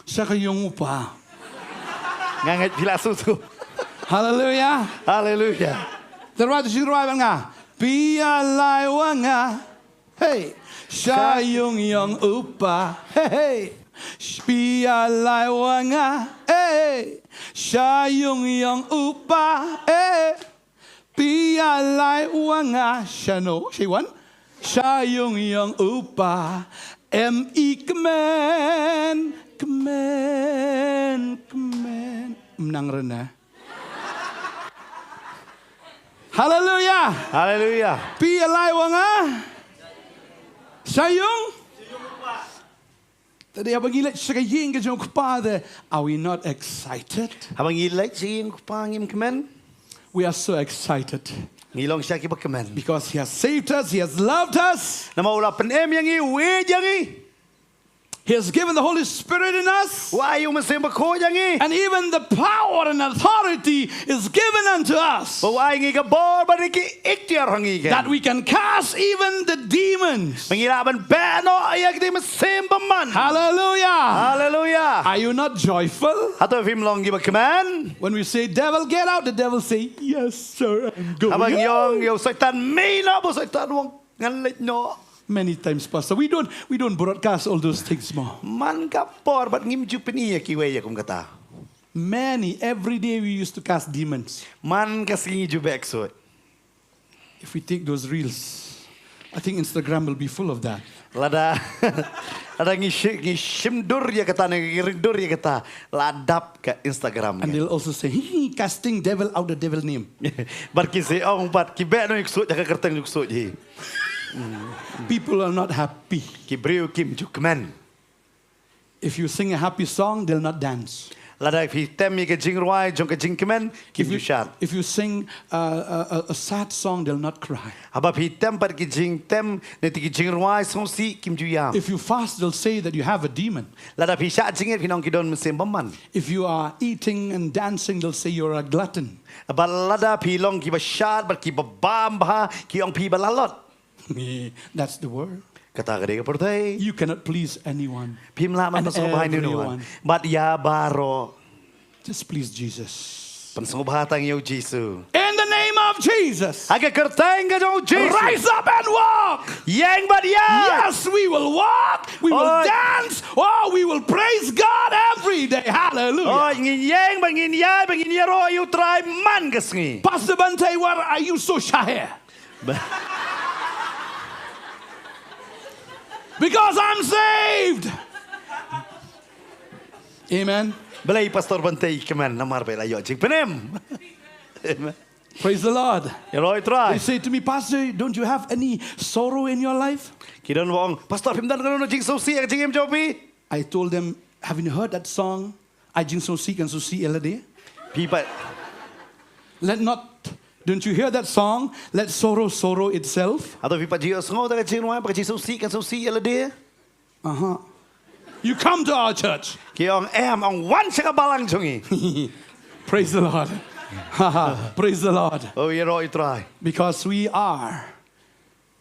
sha ka ïung u Kpa. Nga ngeit phi la sngewthuh. Hallelujah. Hallelujah. Te rwai, te shu rwai bad nga. Phi ïa lai wa nga, hey, sha ïung ïong u Kpa. Hey, hey. Phi ïa lai wa nga, hey, sha ïung ïong u Kpa. Hey. Phi ïa lai wa nga shano, sha wan? Sha ïung ïong u Kpa. Em i kmen, kmen, kmen. Ym nang rena. Hallelujah. Hallelujah. Phi ïa lai wa nga sha ïung. Te dei haba ngi leit sha ka ïing ka jong u Kpa te, are we not excited? Haba ngi leit sha ka ïing u Kpa ngim kmen? We are so excited. Ngi long shisha kiba kmen. Because He has saved us, He has loved us. Namar u la pynim ïa ngi, u ïeit ïa ngi. He has given the Holy Spirit in us. U ai u Mynsiem Bakhuid ïa ngi. And even the power and authority is given unto us. Bad u ai ngi ka bor bad ki iktiar ha ngi. That we can cast even the demons. Ba ngi lah ban beh noh ïa ki mynsiem bymman. Hallelujah. Hallelujah. Are you not joyful? Hato phim long kiba kmen? When we say, "Devil, get out," the devil say, "Yes, sir, I'm going out." Haba ngi ong ïa u Soitan, "Mih noh," u Soitan u ong, "Ngan leit noh." Many times, Pastor, we don't, we don't broadcast all those things mo. Man ka por bad ngim ju pyni ïa kiwei ïa kum kata. Many, every day we used to cast demons. Man ka sngi ju beh ksuid. If we take those reels, I think Instagram will be full of that. Lada, lada ngi shi-, ngi shim dur ïa kata ne ngi ring dur ïa kata, la dap ka Instagram. And they'll also say, "Hee, casting devil out the devil name." Bad ki sa ong bad, "Ki beh noh ïa u ksuid ha ka kyrteng u ksuid hi." People are not happy. Ki briew kim ju kmen. If you sing a happy song, they'll not dance. Lada phi tem ïa ka jingrwai jong ka jingkmen, kim ju shad. If you sing, uh, a, a, a sad song, they'll not cry. Haba phi tem pat ki jingtem ne ki jingrwai sngewsih, kim ju ïam. If you fast, they'll say that you have a demon. Lada phi shah jingit, phin ong ki don mynsiem bymman. If you are eating and dancing, they'll say you're a glutton. Bad lada phi long kiba shad bad kiba bam bha, ki ong phi ba lalot. That's the world. Kata ka dei ka pyrthei. You cannot please anyone. Phim lah ban sngewbha ïa uno uno. Bad ïa baroh. Displease Jesus. Pynsngewbha tang ïa u Jisu. In the name of Jesus. Ha ka kyrteng ka jong u Jisu. Rise up and walk. Ïeng bad ïaid. Yes, we will walk. We will dance. Oh, we will praise God every day. Hallelujah. Oh, ngin ïeng bad ngin ïaid bad ngin ïaroh ïa u Trai man ka sngi. Pastor Bante, why are you so shy? Because I'm saved. Amen. Balei Pastor Bante i kmen namar ba i la ïoh jingpynim. Amen. Praise the Lord. Ïaroh ïa u Trai. They say to me, "Pastor, don't you have any sorrow in your life?" Ki don ba ong, "Pastor, phim don kano kano jingsngewsih ha ka jingim jong phi?" I told them, "Haven't you heard that song? Ai jingsngewsih kan sngewsih ïa lade." Phi pat. Let not, don't you hear that song? Let sorrow sorrow itself. Hato phi pat ju ïohsngew ïa ka jingrwai ba ka jingsngewsih kan sngewsih ïa lade? Uh-huh. You come to our church. Ki ong, em, ong wan sha ka balang jong ngi. Praise the Lord. Praise the Lord. Oh, ïaroh ïa u Trai. Because we are,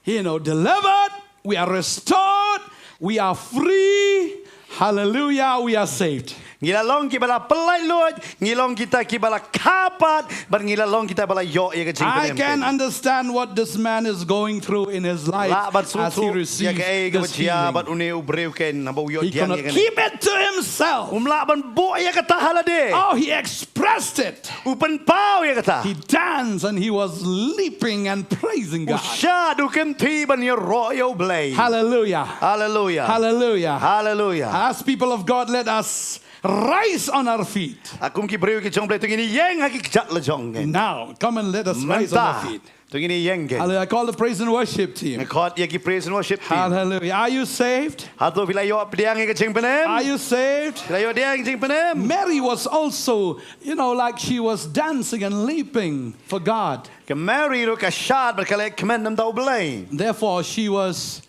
you know, delivered, we are restored, we are free. Hallelujah, we are saved. Ngi la long kiba la pyllait luid, ngi long kita kiba la kha pat, bad ngi la long kita ba la ïoh ïa ka jingpynim. I can understand what this man is going through in his life. Lah ban sngewthuh ïa kaei kaba jia bad une u briew keiñ haba u ïoh pdiang ïa kane. He cannot keep it to himself. Um lah ban buh ïa kata ha lade. Oh, he expressed it. U pynpaw ïa kata. He danced and he was leaping and praising God. U shad, u kynthih ban ïaroh ïa U Blei. Hallelujah. Hallelujah. Hallelujah. Hallelujah. As people of God, let us rise on our feet. Ah, kum ki briew ki jong U Blei, to ngin ïeng ha ki kjat la jong ngi. Now, come and let us rise on our feet. Mynta to ngin ïeng. Hallelujah. I call the praise and worship team. Nga khot ïa ki praise and worship team. Hallelujah. Are you saved? Hato phi la ïoh pdiang ïa ka jingpynim? Are you saved? Phi la ïoh pdiang ïa ka jingpynim? Mary was also, you know, like, she was dancing and leaping for God. Ka Mary ruh ka shad bad ka leh kmen namar U Blei. Therefore, she was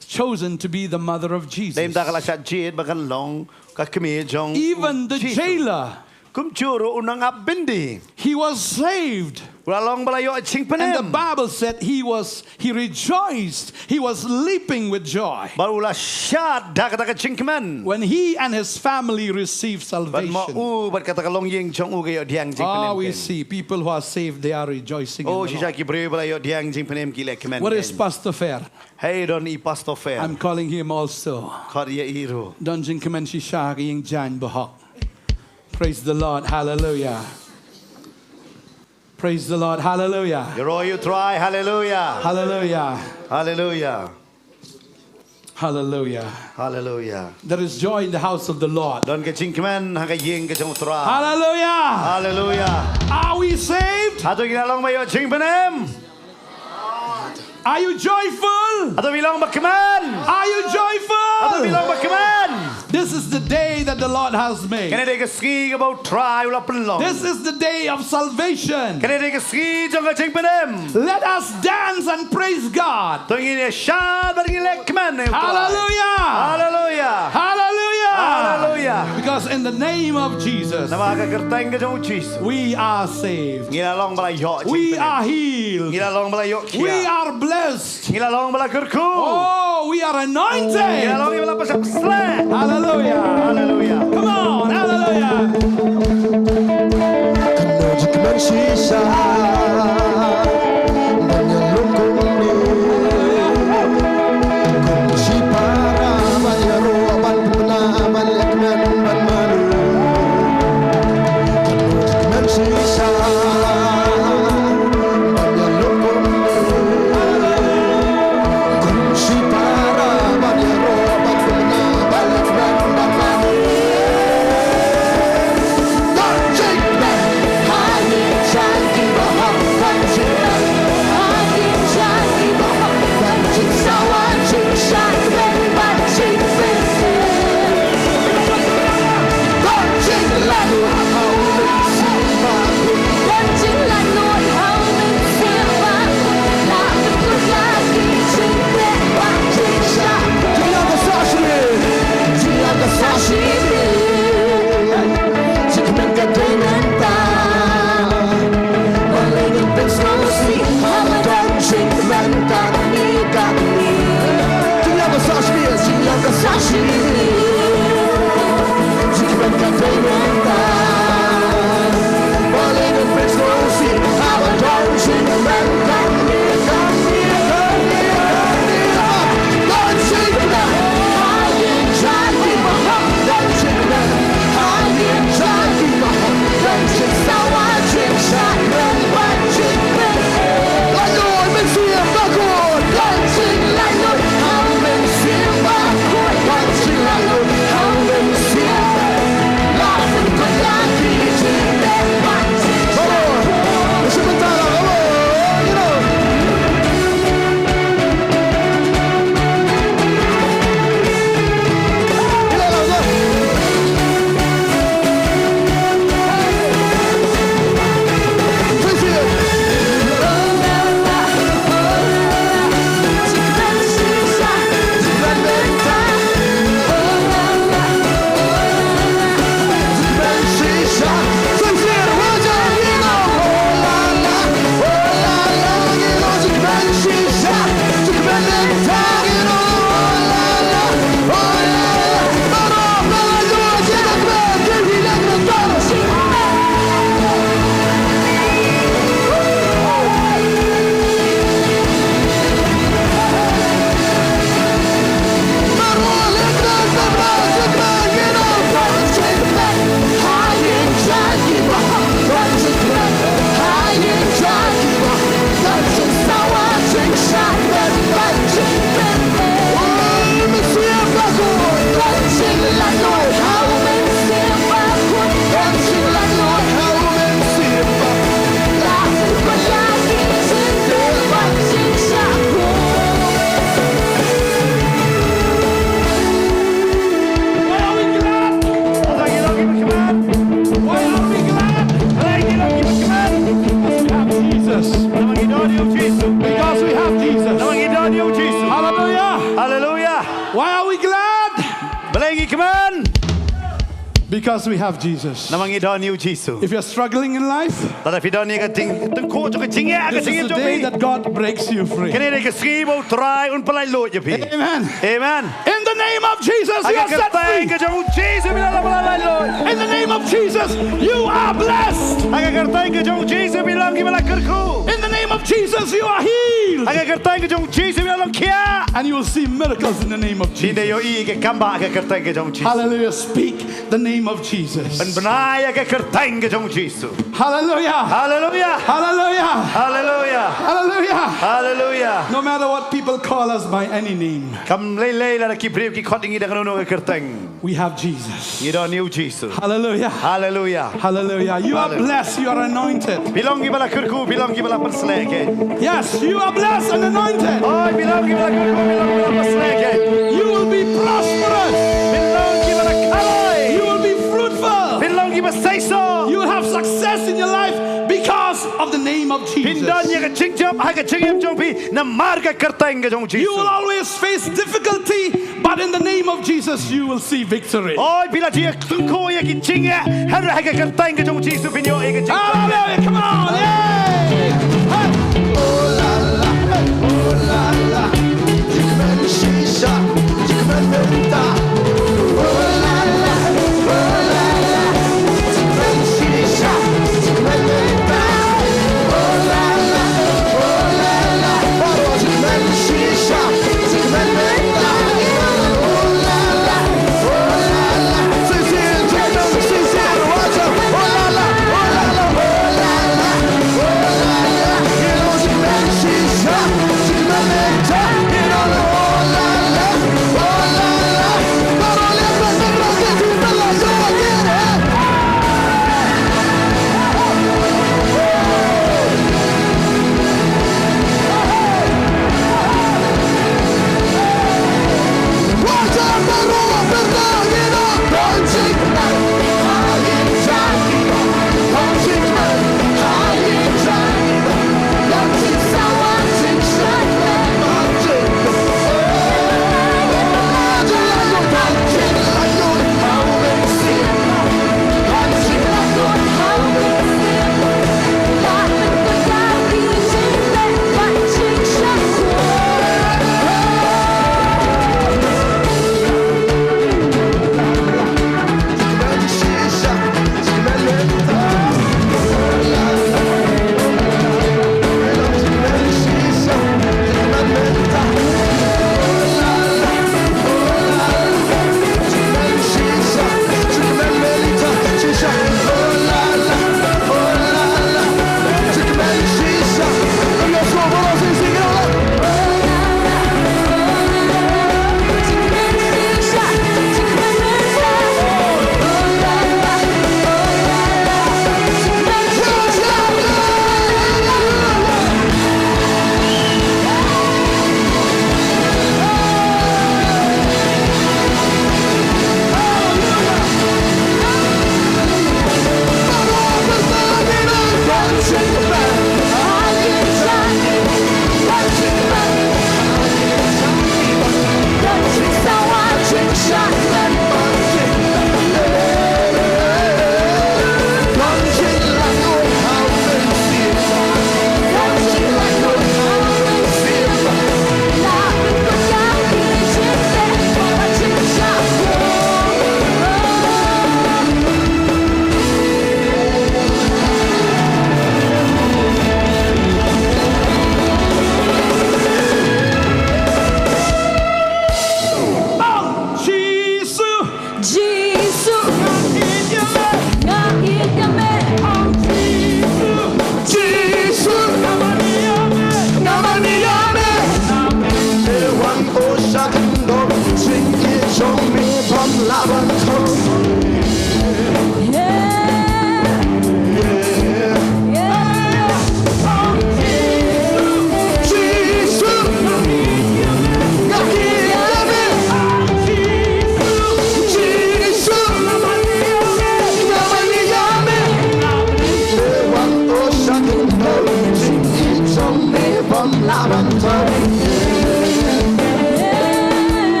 chosen to be the mother of Jesus. Dei namar ka la shah jied ba kan long ka kmie jong Jisu. Even the jailer, kumjuh ruh u nongap byndi, he was saved. U la long ba la ïoh jingpynim. And the Bible said he was, he rejoiced. He was leaping with joy. Bad u la shad da kata ka jingkmen. When he and his family received salvation. Bad ma u bad kata ka longïing jong u ka ïoh pdiang jingpynim. Ah, we see people who are saved, they are rejoicing in the Lord. Oh, shisha ki briew ba la ïoh pdiang jingpynim ki leh kmen. Where is Pastor Fer? Hei, don i Pastor Fer. I'm calling him also. Khot ïa i ruh. Don jingkmen shisha ha ka ïing jaiñ bahok. Praise the Lord. Hallelujah. Praise the Lord. Hallelujah. Ïaroh ïa u Trai. Hallelujah. Hallelujah. Hallelujah. Hallelujah. Hallelujah. There is joy in the house of the Lord. Don ka jingkmen ha ka ïing ka jong u Trai. Hallelujah. Hallelujah. Are we saved? Hato ngi la long ba ïoh jingpynim? Are you joyful? Hato phi long ba kmen? Are you joyful? Hato phi long ba kmen? This is the day that the Lord has made. Kane dei ka sngi kaba u Trai u la pynlong. This is the day of salvation. Kane dei ka sngi jong ka jingpynim. Let us dance and praise God. To ngin ïa shad bad ngin leh kmen ïa u Trai. Hallelujah. Hallelujah. Hallelujah. Hallelujah. Because in the name of Jesus, namar ha ka kyrteng ka jong u Jisu, we are saved. Ngi la long ba la ïoh jingpynim. We are healed. Ngi la long ba la ïoh khiah. We are blessed. Ngi la long ba la kyrkhu. Oh, we are anointed. Ngi la long ba la pynshah pynsleh. Hallelujah. Hallelujah. Come on, hallelujah. Kano jingkmen shisha ban ïalum kumne, kum shipara ban ïaroh ban pynbna ban leh kmen ban malu. Kano jingkmen shisha ban ïalum kumne, kum shipara ban ïaroh ban pynbna ban leh kmen ban malu. Because we have Jesus. Namar ngi don ïa u Jisu. If you're struggling in life, lada phi don ïa ka jing, tyngkhuh jong ka jingeh ha ka jingim jong phi, that God breaks you free. Kane dei ka sngi ba U Trai un pyllait luid ïa phi. Amen. Amen. In the name of Jesus, you are set free. Ha ka kyrteng ka jong u Jisu phi la pyllait luid. In the name of Jesus, you are blessed. Ha ka kyrteng ka jong u Jisu phi long kiba la kyrkhu. In the name of Jesus, you are healed. Ha ka kyrteng ka jong u Jisu phi la long khiah. And you will see miracles in the name of Jesus. Phin da ïohi ïa ki kambah ha ka kyrteng ka jong u Jisu. Hallelujah. Speak the name of Jesus. Pynbna ïa ka kyrteng ka jong u Jisu. Hallelujah. Hallelujah. Hallelujah. Hallelujah. Hallelujah. Hallelujah. No matter what people call us by any name, kam lei lei lada ki briew ki khot ïa ngi da kano kano ka kyrteng, we have Jesus. Ngi don ïa u Jisu. Hallelujah. Hallelujah. Hallelujah. You are blessed. You are anointed. Phi long kiba la kyrkhu, phi long kiba la pynsleh keiñ. Yes, you are blessed and anointed. Hooid, phi long kiba la kyrkhu, phi long kiba la pynsleh keiñ. You will be prosperous. Phin long kiba la khalai. You will be fruitful. Phin long kiba seisoh. You will have success in your life because of the name of Jesus. Phin don ïa ka jingjop ha ka jingim jong phi namar ka kyrteng ka jong u Jisu. You will always face difficulty, but in the name of Jesus, you will see victory. Hooid, phi la ju tyngkhuh ïa ki jingeh, hynrei ha ka kyrteng ka jong u Jisu phin ïoh ïa ka jingeh. Hallelujah, come on, yay! Hey!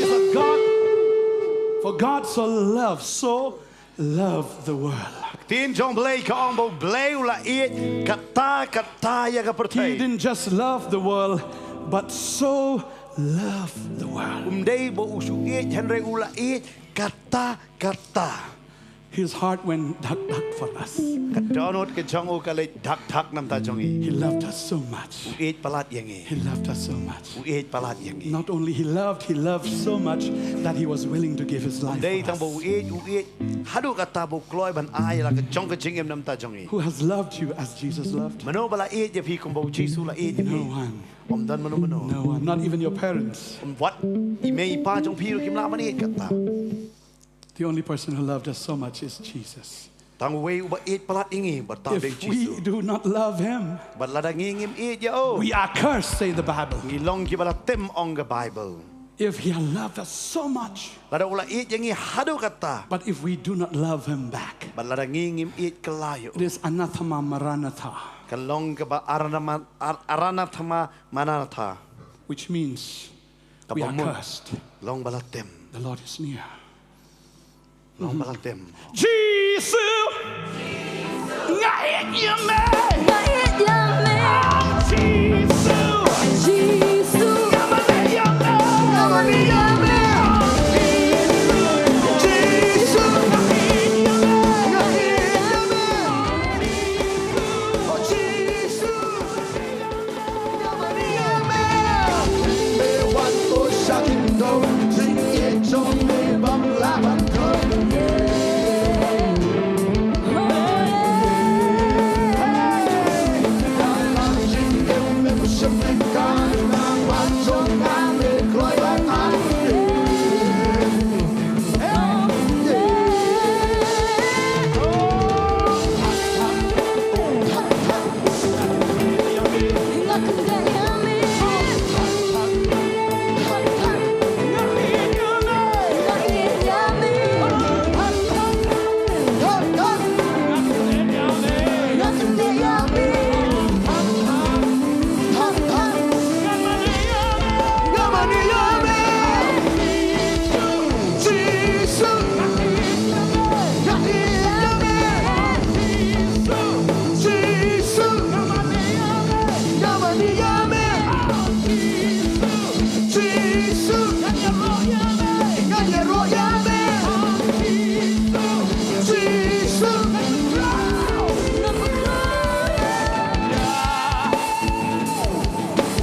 For God, for God so loved, so loved the world. Ktien jong Blei ka ong ba U Blei u la ïeit kata kata ïa ka pyrthei. He didn't just love the world, but so loved the world. Um dei ba u shu ïeit, hynrei u la ïeit kata kata. His heart went dhak dhak for us. Ka dohnud ka jong u ka leit dhak dhak namar jong ngi. He loved us so much. U ïeit palat ïa ngi. He loved us so much. U ïeit palat ïa ngi. Not only he loved, he loved so much that he was willing to give his life for us. Dei tang ba u ïeit, u ïeit haduh kata ba u kloi ban ai la ka jong ka jingim namar jong ngi. Who has loved you as Jesus loved? Mano ba la ïeit ïa phi kumba u Jisu la ïeit ïa phi? No one. Ym don mano mano. No one, not even your parents. Wat i mei i pa jong phi ruh kim lah ban ïeit kata. The only person who loved us so much is Jesus. Tang uwei uba ïeit palat ïa ngi bad uta u dei Jisu. If we do not love him, bad lada ngi ngim ïeit ïa u, we are cursed, say the Bible. Ngi long kiba la tim, ong ka Baibl. If he had loved us so much, lada u la ïeit ïa ngi haduh kata, but if we do not love him back, bad lada ngi ngim ïeit kylla ïa u, it is anathema maranatha. Ka long kaba aranama-, ar-, aranathema maranatha. Which means we are cursed. Kaba mut long ba la tim. The Lord is near. Long ba la tim. Jisu, nga ïeit ïa me. Nga ïeit ïa me. Ah, Jisu. Jisu. Nga mane ïa me. Nga mane ïa me. Ah, Jisu. Jisu. Nga ïeit ïa me. Nga ïeit ïa me. Oh, Jisu.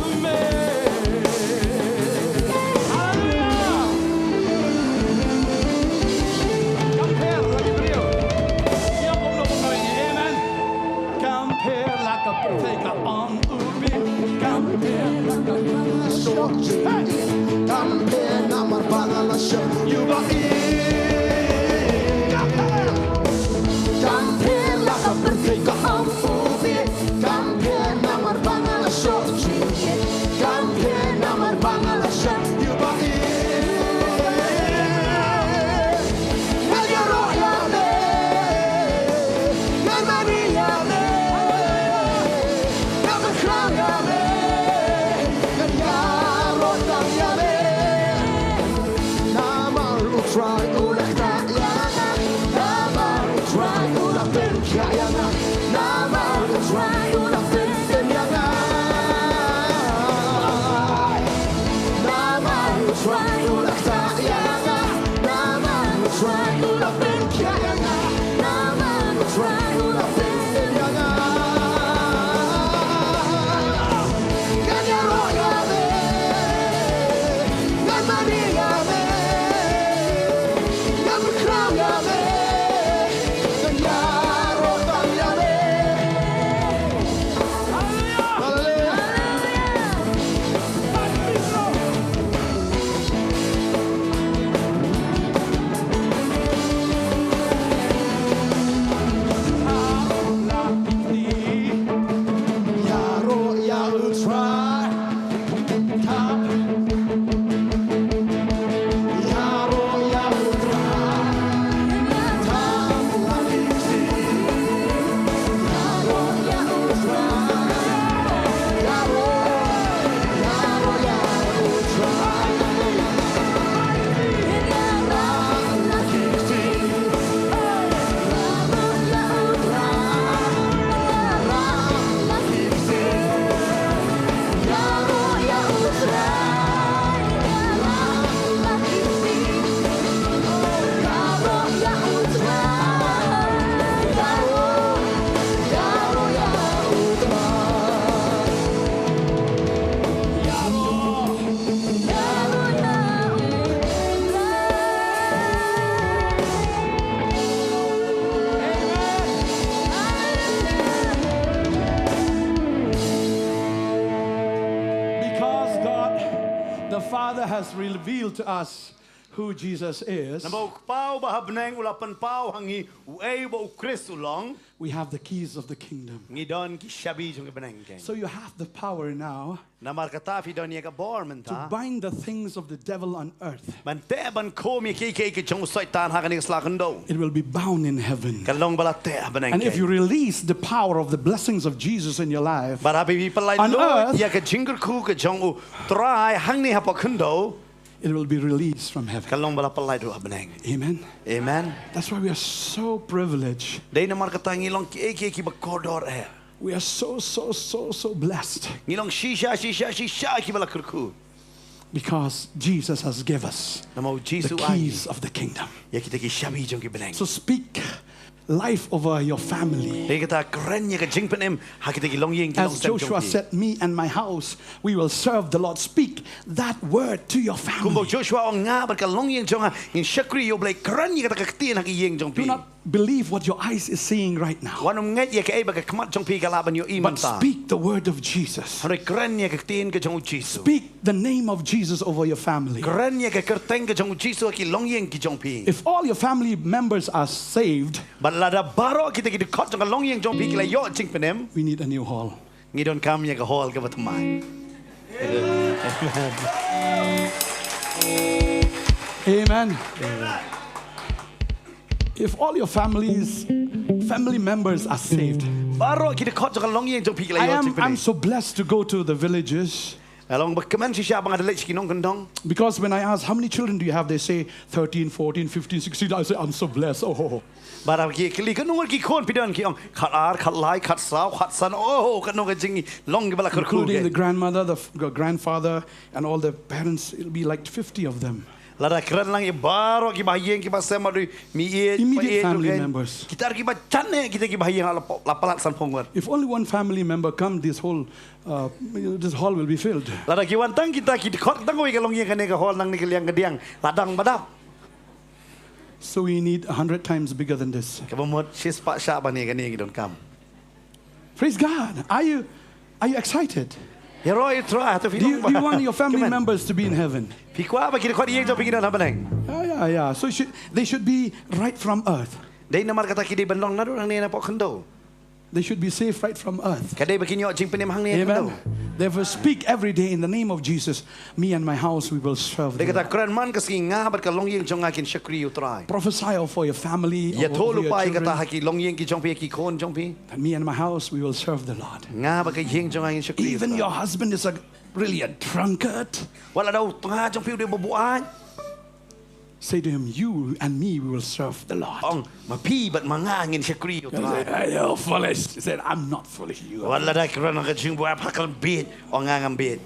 Amen. Kam pher la ka pyrthei, ka ong u Blei. Kam pher la ka pyrthei. Hey! Kam pher namar ba nga la shah ïa u Blei. Kam pher. Kam pher la ka pyrthei, ka ong u Blei. Kam pher namar ba nga la shah ïa u Blei. Kam pher namar ba nga la shah ïa u Blei. Ngan ïaroh ïa me, ngan mane ïa me, ngan pynkhraw ïa me, ngan ïaroh tam ïa me. Namar u Trai u la ktah ïa nga, namar u Trai u la pynkhiah ïa nga, namar u Trai u la pyntip ïa nga. Namar u Trai u la ktah ïa nga, namar u Trai u la pynkhiah ïa nga, namar u Trai u la pyntip ïa nga. Ngan ïaroh ïa me, ngan mane ïa me. has revealed to us who Jesus is, namar u Kpa uba ha bneng u la pynpaw ha ngi uei ba u Khrist u long, we have the keys of the kingdom. Ngi don ki shabi jong ka bneng, keiñ. So you have the power now. Namar kata phi don ïa ka bor mynta. To bind the things of the devil on earth. Ban teh ban khum ïa kiei kiei ki jong u Soitan ha kane ka sla khyndew. It will be bound in heaven. Ka long ba la teh ha bneng, keiñ. And if you release the power of the blessings of Jesus in your life, bad haba phi pynlait lut ïa ka jingkyrkhu ka jong u Trai hangne hapoh khyndew, it will be released from heaven. Ka long ba la pynlait ruh ha bneng. Amen. Amen. That's why we are so privileged. Dei namar kata ngi long kiei kiei kiba kordor eh. We are so, so, so, so blessed. Ngi long shisha, shisha, shisha kiba la kyrkhu. Because Jesus has given us, namar u Jisu u ai ngi, the keys of the kingdom. Ïa kita ki shabi jong ki bneng. So speak life over your family. Dei kata kren ïa ka jingpynim ha kita ki longïing ki longsem jong phi. As Joshua said, "Me and my house, we will serve the Lord." Speak that word to your family. Kumba u Joshua u ong, nga bad ka longïing jong nga ngin shakri ïa u Blei. Kren ïa kata ka ktien ha ki ïing jong phi. Do not believe what your eyes is seeing right now. Wat nym ngeit ïa kaei ba ka khmat jong phi ka lah ban ïohi mynta. But speak the word of Jesus. Hynrei kren ïa ka ktien ka jong u Jisu. Speak the name of Jesus over your family. Kren ïa ka kyrteng ka jong u Jisu ha ki longïing ki jong phi. If all your family members are saved, bad lada baroh kita ki dkhot jong ka longïing jong phi ki la ïoh jingpynim, we need a new hall. Ngi donkam ïa ka hall kaba thymmai. Amen. If all your families, family members are saved, baroh ki dkhot jong ka longïing jong phi ki la ïoh jingpynim. I am, I'm so blessed to go to the villages. Nga long ba kmen shisha ba nga da leit sha ki nongkyndong. Because when I ask, "How many children do you have?" They say, "Thirteen, fourteen, fifteen, sixteen." I say, "I'm so blessed." Oh. Bad haba ki kylli, "Katno ngut ki khun phi don?" Ki ong, "Khatar, khatlai, khatsaw, khatsan." Oh, katno ka jinglong kiba la kyrkhu. Including the grandmother, the f-, the grandfather, and all the parents, it'll be like fifty of them. Lada kren lang ïa baroh kiba ha ïing kiba sem, mari, mei ïeit, pa ïeit, immediate family members. Kita kiba jan eh, kita kiba ha ïing la palat sanphew ngut. If only one family member come, this whole, uh, this hall will be filled. Lada ki wan tang kita ki dkhot tang kawei ka longïing, kane ka hall nangne ka liang ka diang la dang ba dap. So we need a hundred times bigger than this. Kaba mut shispah shah ban ïa kane ngi donkam. Praise God. Are you, are you excited? Ïaroh ïa u Trai, hato phi long ba kmen? Do you, do you want your family members to be in heaven? Phi kwah ba ki dkhot ïing jong phi kin don ha bneng? Yeah, yeah, yeah. So should, they should be right from earth. Dei namar kata ki dei ban long naduh hangne napoh khyndew. They should be saved right from earth. Ka dei ba kin ïoh jingpynim hangne ha khyndew. Amen. Therefore, speak every day in the name of Jesus. "Me and my house, we will serve the Lord." Dei kata kren man ka sngi, nga bad ka longïing jong nga kin shakri ïa u Trai. Prophesy over your family, over your children. Ïathuh lypa ïa kata ha ki longïing ki jong phi, ha ki khun jong phi. That, "Me and my house, we will serve the Lord." Nga bad ka ïing jong nga ngin shakri ïa u Trai. Even your husband is a, really a drunkard. Wat lada u tnga jong phi u dei u babuaid. Say to him, "You and me, we will serve the Lord." Ong, ma phi bad ma nga ngin shakri ïa u Trai. He said, "You're foolish." He said, "I'm not foolish, you are." Wat lada ki kren ka jingbuaid, pha kren bieit, ong nga ngam bieit.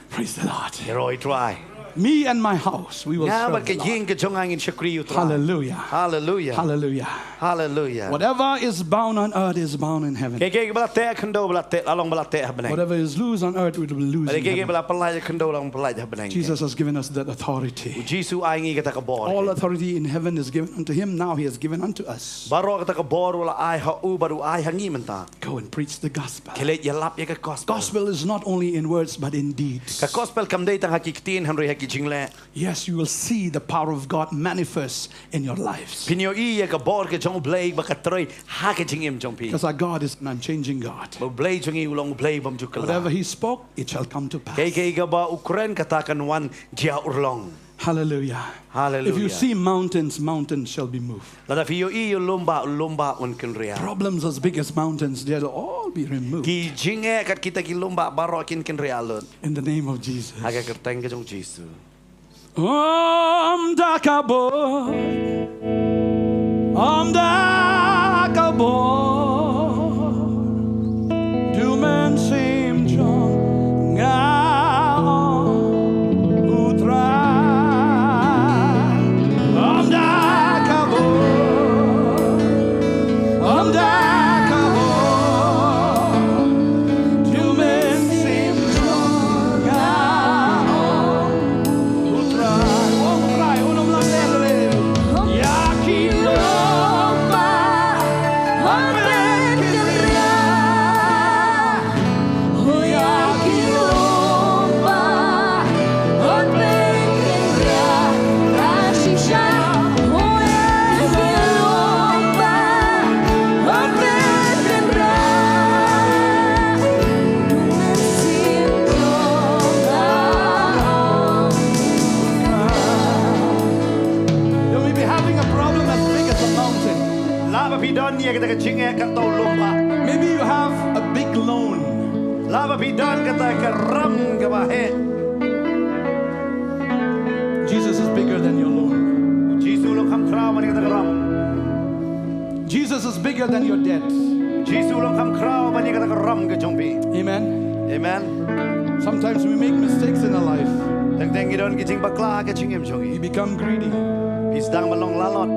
Praise the Lord. Ïaroh ïa u Trai. "Me and my house, we will serve the Lord." Nga bad ka ïing ka jong nga ngin shakri ïa u Trai. Hallelujah. Hallelujah. Hallelujah. Hallelujah. Whatever is bound on earth is bound in heaven. Kaei kaei ba la teh ha khyndew ba la teh, la long ba la teh ha bneng. Whatever is loose on earth will be loose in heaven. Kaei kaei ba la pynlait ha khyndew la long pynlait ha bneng. Jesus has given us that authority. U Jisu u ai ngi kata ka bor. All authority in heaven is given unto him. Now he has given unto us. Baroh kata ka bor u la ai ha u bad u ai ha ngi mynta. Go and preach the gospel. Khie leit ïalap ïa ka gospel. Gospel is not only in words but in deeds. Ka gospel kam dei tang ha ki ktien hynrei ha ki jingleh. Yes, you will see the power of God manifest in your lives. Phin ïohi ïa ka bor ka jong u Blei ba ka trei ha ka jingim jong phi. Because our God is an unchanging God. Ba u Blei jong ngi u long u Blei bym ju kylla. Whatever he spoke, it shall come to pass. Kaei kaei kaba u kren kata kan wan jia urlong. Hallelujah. Hallelujah. If you see mountains, mountains shall be moved. Lada phi ïohi ïa u lum bah, u lum bah un kynriah. Problems as big as mountains, they'll all be removed. Ki jingeh kat kita ki lum bah baroh kin kynriah lut. In the name of Jesus. Ha ka kyrteng ka jong u Jisu. Ym da ka bor, ym da ka bor, to u Mynsiem jong nga, ong u Trai. Ym da ka bor, ym da ka bor, to u Mynsiem jong nga, ong u Trai. Ong u Trai, un ym lah leh leh ïa ki lum. Lah ba phi don ïa kata ka jingeh kaba tau lum bha. Maybe you have a big loan. Lah ba phi don kata ka ram kaba heh. Jesus is bigger than your loan. U Jisu u long kham khraw ban ïa kata ka ram. Jesus is bigger than your debt. U Jisu u long kham khraw ban ïa kata ka ram ka jong phi. Amen. Amen. Sometimes we make mistakes in our life. Teng teng ngi don ki jingbakla ha ka jingim jong ngi. We become greedy. Phi sdang ban long lalot.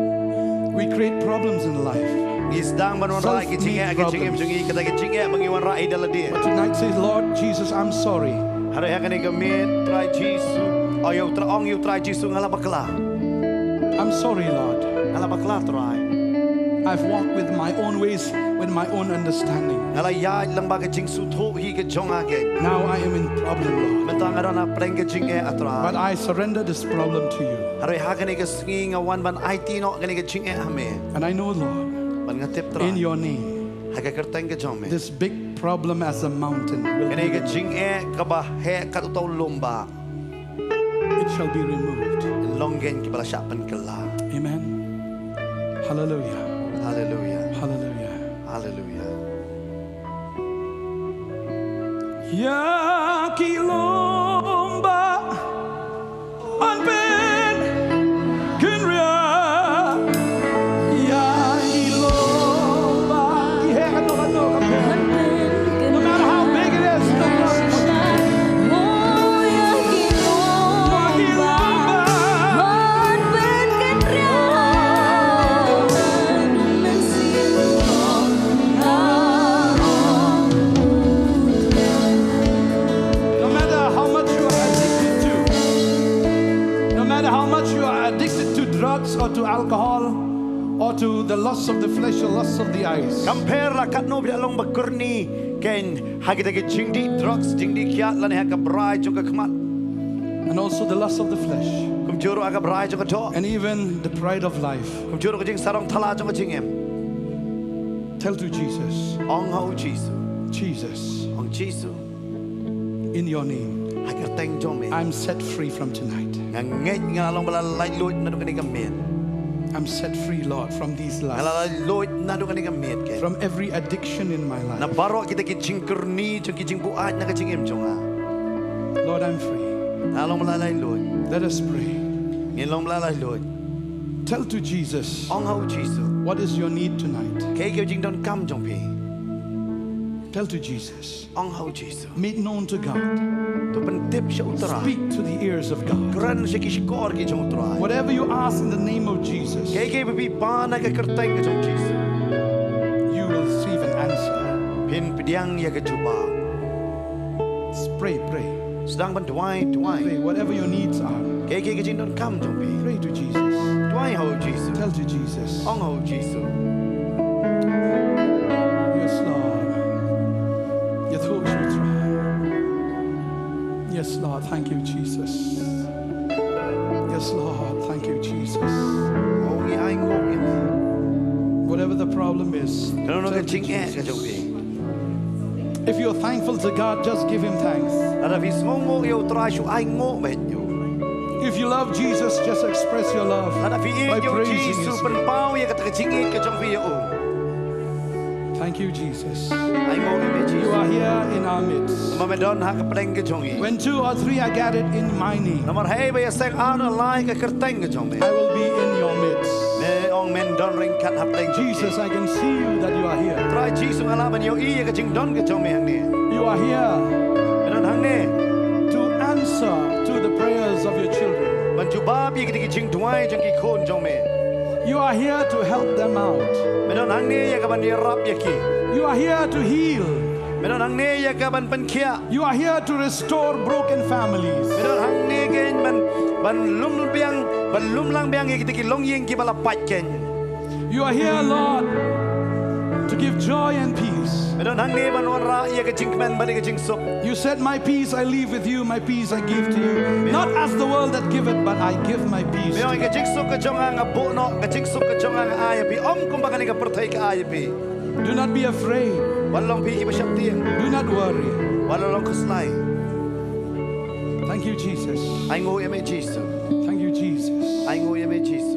We create problems in life. Ngi sdang ban wanrah ki jingeh ha ka jingim jong ngi, kata ka jingeh ba ngi wanrah ïa da lade. But tonight say, Lord Jesus, I'm sorry. Hynrei ha kane ka miet, Trai Jisu, ong ïa u Trai, ong ïa u Trai Jisu, nga la bakla. I'm sorry, Lord. Nga la bakla, Trai. I've walked with my own ways, with my own understanding. Nga la ïaid lyngba ka jingsngewthuh hi ka jong nga keiñ. Now I am in problem, Lord. Mynta nga don ha pdeng ka jingeh, ah Trai. But I surrender this problem to you. Hynrei ha kane ka sngi nga wan ban aiti noh kane ka jingeh ha me. And I know, Lord, bad nga tip, Trai, in your name, ha ka kyrteng ka jong me, this big problem as a mountain will be removed. Kane ka jingeh kaba heh kat u tau lum bha, it shall be removed. Long keiñ kiba la shah pynkylla. Amen. Hallelujah. Hallelujah. Hallelujah. Hallelujah. Ïa ki lum bha yn pynkynriah. Ïa ki lum bha. Ki heh katno katno ka pher. No matter how big it is, no matter. Ïa ki lum bha. No matter how much you are addicted to, no matter how much you are addicted to drugs or to alcohol or to the lusts of the flesh or lusts of the eyes, kam pher la katno phi la long bakyrni keiñ ha kita ki jingdih drugs, jingdih kiad, lane ha ka brai jong ka khmat. And also the lust of the flesh. Kumjuh ruh ha ka brai jong ka doh. And even the pride of life. Kumjuh ruh ka jingsarong thala jong ka jingim. Tell to Jesus. Ong ha u Jisu. Jesus. Ong Jisu. In your name. Ha ka kyrteng jong me. I'm set free from tonight. Nga ngeit nga la long ba la laitluid naduh kane ka miet. I'm set free, Lord, from these lusts. Nga la laitluid naduh kane ka miet keiñ. From every addiction in my life. Na baroh kita ki jingkyrni jong ki jingbuaid na ka jingim jong nga. Lord, I'm free. Nga la long ba la laitluid. Let us pray. Ngin long ba la laitluid. Tell to Jesus. Ong ha u Jisu. What is your need tonight? Kaei ka jingdonkam jong phi? Tell to Jesus. Ong ha u Jisu. Make known to God. To pyntip sha u Trai. Speak to the ears of God. Kren sha ki shkor ki jong u Trai. Whatever you ask in the name of Jesus, kaei kaei ba phi pan ha ka kyrteng ka jong u Jisu, you will receive an answer. Phin pdiang ïa ka jubab. Pray, pray. Sdang ban duwai, duwai. Pray, whatever your needs are. Kaei kaei ka jingdonkam jong phi, pray to Jesus. Duwai ha u Jisu. Tell to Jesus. Ong ha u Jisu. Yes, Lord. Ïathuh sha u Trai. Yes, Lord. Thank you, Jesus. Yes, Lord. Thank you, Jesus. Ong, ngi ai nguh ïa me. Whatever the problem is, kano kano ka jingeh ka jong phi. If you're thankful to God, just give him thanks. Lada phi sngewnguh ïa u Trai, shu ai nguh beit ïa u. If you love Jesus, just express your love by praising his name. Lada phi ïeit ïa u Jisu, pynpaw ïa kata ka jingïeit ka jong phi ïa u. Thank you, Jesus. Ai nguh ïa me, Jisu. You are here in our midst. Namar me don ha ka pdeng ka jong ngi. When two or three are gathered in my name, namar haei ba ïaseng ar ne lai ha ka kyrteng ka jong me, I will be in your midst. Me ong men don ryngkat ha pdeng jong ngi. Jesus, I can see you that you are here. Trai Jisu, nga lah ban ïohi ïa ka jingdon ka jong me hangne. You are here. Me don hangne. To answer to the prayers of your children. Ban jubab ïa kita ki jingduwai jong ki khun jong me. You are here to help them out. Me don hangne ïa ka ban ïarap ïa ki. You are here to heal. Me don hangne ïa ka ban pynkhiah. You are here to restore broken families. Me don hangne keiñ ban, ban lum biang, ban lum lang biang ïa kita ki longïing kiba la pait keiñ. You are here, Lord, to give joy and peace. Me don hangne ban wanrah ïa ka jingkmen bad ïa ka jingsuk. You said, "My peace I leave with you, my peace I give to you. Not as the world that giveth, but I give my peace to you." Me ong, ka jingsuk ka jong nga nga buh noh, ka jingsuk ka jong nga nga ai ïa phi, ym kumba kane ka pyrthei ka ai ïa phi. Do not be afraid. Wat long phi kiba sheptieng. Do not worry. Wat long khuslai. Thank you, Jesus. Ai nguh ïa me, Jisu. Thank you, Jesus. Ai nguh ïa me, Jisu.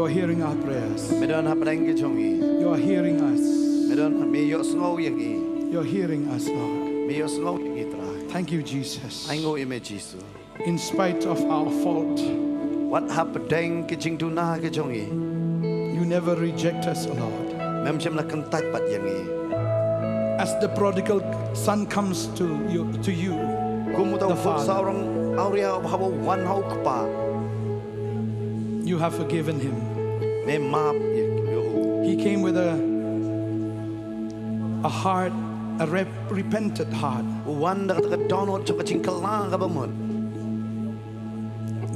You're hearing our prayers. Me don hapdeng ki jong ngi. You're hearing us. Me don, me ïohsngew ïa ngi. You're hearing us, Lord. Me ïohsngew ïa ngi, Trai. Thank you, Jesus. Ainguh ïa me, Jisu. In spite of our fault, wat hapdeng ki jingduna ki jong ngi, you never reject us, O Lord. Mem shym la kyntait pat ïa ngi. As the prodigal son comes to you, to you, kum uta u khun sawdong awria uba wan ha u kpa, you have forgiven him. Me map ïa u. He came with a, a heart, a rep-, repented heart. U wan da ka dohnud jong ka jingkylla kaba mut.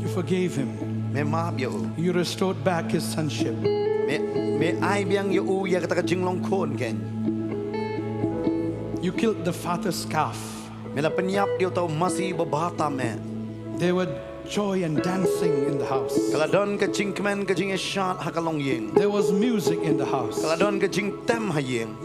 You forgave him. Me map ïa u. You restored back his sonship. Me, me ai biang ïa u ïa kata ka jinglong khun kein. You killed the father's calf. Me la pynïap ïa uta u masi ba bha tam eh. There were joy and dancing in the house. Ka la don ka jingkmen ka jingïashad ha ka longïing. There was music in the house. Ka la don ka jingtem ha ïing.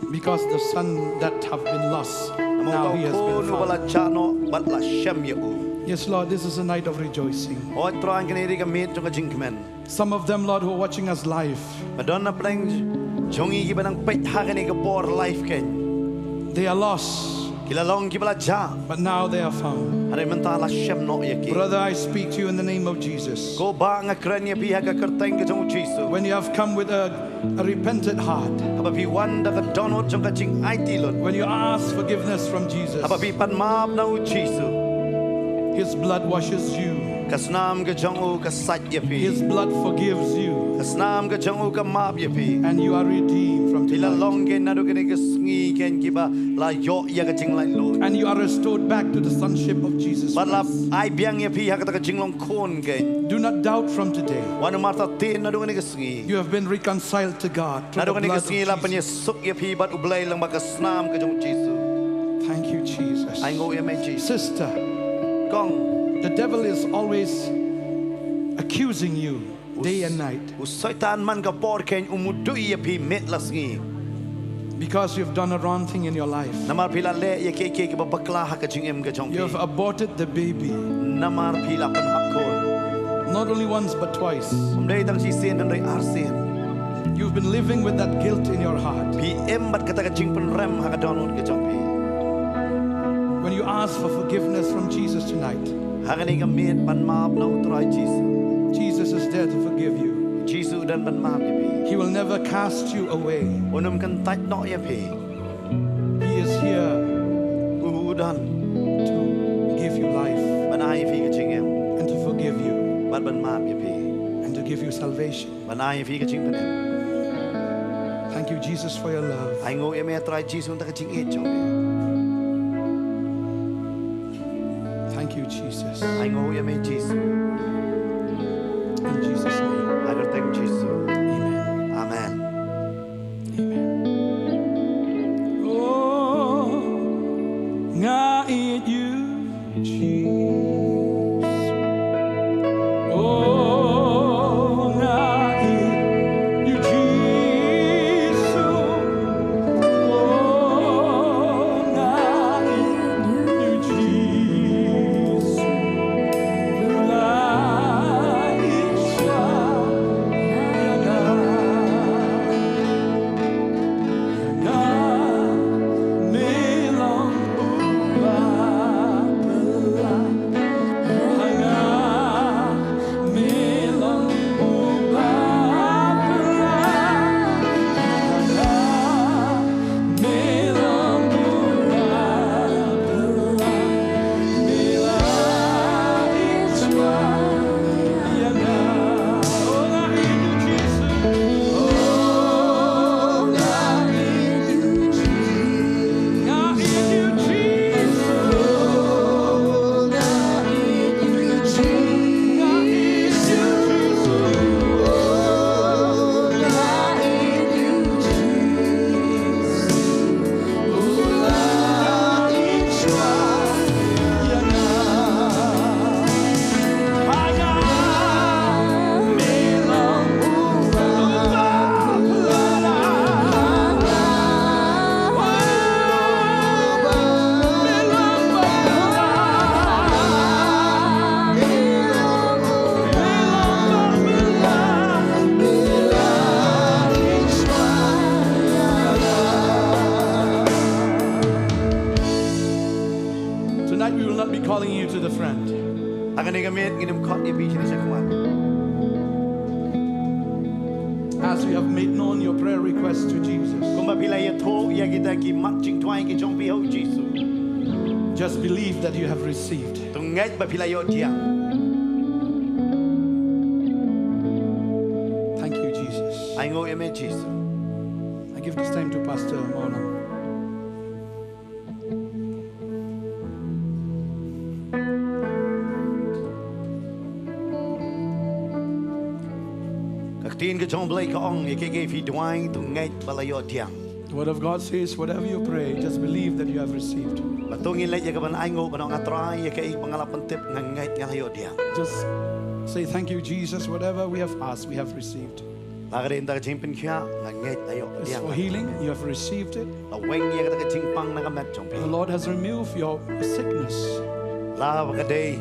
Because the son that have been lost, now he has been found. Namar uta u khun uba la jah noh bad la shem ïa u. Yes, Lord, this is a night of rejoicing. Hooid Trai, kane ka dei ka miet jong ka jingkmen. Some of them, Lord, who are watching us live, ba don hapdeng jong ngi kiba nang peit ha kane ka por live kein, they are lost, ki la long kiba la jah, but now they are found. Hynrei mynta la shem noh ïa ki. Brother, I speak to you in the name of Jesus. Ko bah, nga kren ïa phi ha ka kyrteng ka jong u Jisu. When you have come with a, a repentant heart, haba phi wan da ka dohnud jong ka jingaiti lut, when you ask forgiveness from Jesus, haba phi pan map na u Jisu, his blood washes you. Ka snam ka jong u ka sait ïa phi. His blood forgives you. Ka snam ka jong u ka map ïa phi. And you are redeemed from tonight. Phi la long kein naduh kane ka sngi kein kiba la ïoh ïa ka jinglaitluid. And you are restored back to the sonship of Jesus Christ. Bad la ai biang ïa phi ha kata ka jinglong khun kein. Do not doubt from today. Wat nym artatien naduh kane ka sngi. You have been reconciled to God through the blood of Jesus. Naduh kane ka sngi la pynïasuk ïa phi bad U Blei lyngba ka snam ka jong u Jisu. Thank you, Jesus. Ainguh ïa me, Jisu. Sister, kong, the devil is always accusing you day and night. U Soitan man ka por kein u mudui ïa phi miet la sngi. Because you've done a wrong thing in your life. Namar phi la leh ïa kiei kiei kiba bakla ha ka jingim ka jong phi. You have aborted the baby. Namar phi la pynhap khun. Not only once but twice. Ym dei tang shisien hynrei arsien. You've been living with that guilt in your heart. Phi im bad kata ka jingpynrem ha ka dohnud ka jong phi. When you ask for forgiveness from Jesus tonight, ha kane ka miet pan map na u Trai Jisu. Jesus is there to forgive you. Jisu u don ban map ïa phi. He will never cast you away. Un ym kyntait noh ïa phi. He is here, u don, to give you life, ban ai ïa phi ka jingim, and to forgive you, bad ban map ïa phi, and to give you salvation, ban ai ïa phi ka jingpynim. Thank you, Jesus, for your love. Ainguh ïa me, Trai Jisu, nangta ka jingïeit jong me. Thank you, Jesus. Ainguh ïa me, Jisu. In Jesus' name. Ha ka kyrteng Jisu. Amen. Amen. Amen. Oh, nga ïeit ïa u Jisu. Oh, nga ïeit ïa u Jisu. Oh, nga ïeit ïa u Jisu. Ngin ym khot ïa phi shane shakhmat. As you have made known your prayer request to Jesus, kumba phi la ïathuh ïa kita ki mat jingduwai ki jong phi ha u Jisu, just believe that you have received. To ngeit ba phi la ïoh pdiang. Thank you, Jesus. Ainguh ïa me Jisu. I give this time to Pastor Mawlam. Ka ktien ka jong U Blei ka ong, ïa kiei kiei phi duwai to ngeit ba la ïoh pdiang. The word of God says, whatever you pray, just believe that you have received. Bad to ngin leit ïa kaban ainguh, ban ong, A Trai, ïa kaei ba nga la pyntip nga ngeit nga la ïoh pdiang. Just say, thank you, Jesus. Whatever we have asked, we have received. La ka dei kata ka jingpynkhiah, nga ngeit nga ïoh pdiang. It's for healing, you have received it. La weng ïa kata ka jingpang na ka met jong phi. The Lord has removed your sickness. La ka dei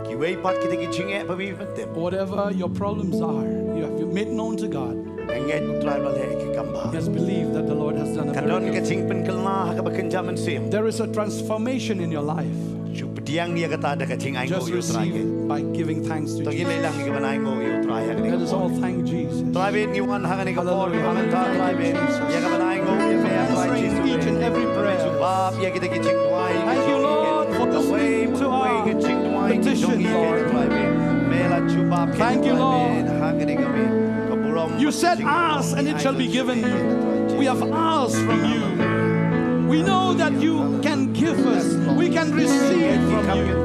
kiwei pat kita ki jingeh ba phi pyntip. Whatever your problems are, you have made known to God. Nga ngeit U Trai ba la leh ïa ki kam bha. Just believe that the Lord has done a miracle. Ka don ka jingpynkylla ha kaba kynja mynsiem. There is a transformation in your life. Shu pdiang ïa kata da ka jingainguh ïa U Trai. Just receive it by giving thanks to Jesus. To ngin leit lang ïa kaban ainguh ïa U Trai ha kane ka por. Let us all thank Jesus. Trai, ngi wan ha kane ka por, hallelujah, ngi wan ha kane ka por, Trai, ïa kaban ainguh ïa me, Trai Jisu. Answering each and every prayer. Jubab ïa kita ki jingduwai. Thank you, Lord, for listening to our petition, Lord. Thank you, Lord. You said, ask and it shall be given you. We have asked from you. We know that you can give us. We can receive from you.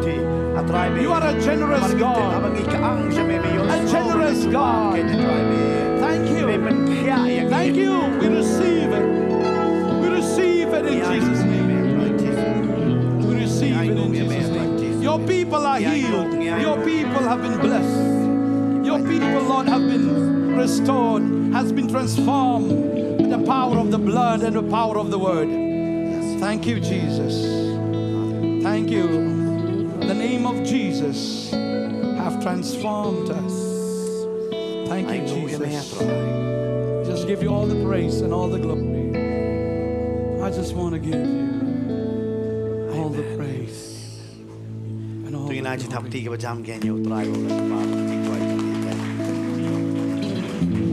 You are a generous God. A generous God. Thank you. Thank you. We receive it. We receive it in Jesus' name. We receive it in Jesus' name. Your people are healed. Your people have been blessed. Your people, Lord, have been restored, has been transformed by the power of the blood and the power of the word. Thank you, Jesus. Thank you. The name of Jesus have transformed us. Thank you, Jesus. Just give you all the praise and all the glory. I just want to give you all the praise. To ngin ai jingthap kti kaba jam kein ïa U Trai, U Blei Kpa, jingduwai jong ngi.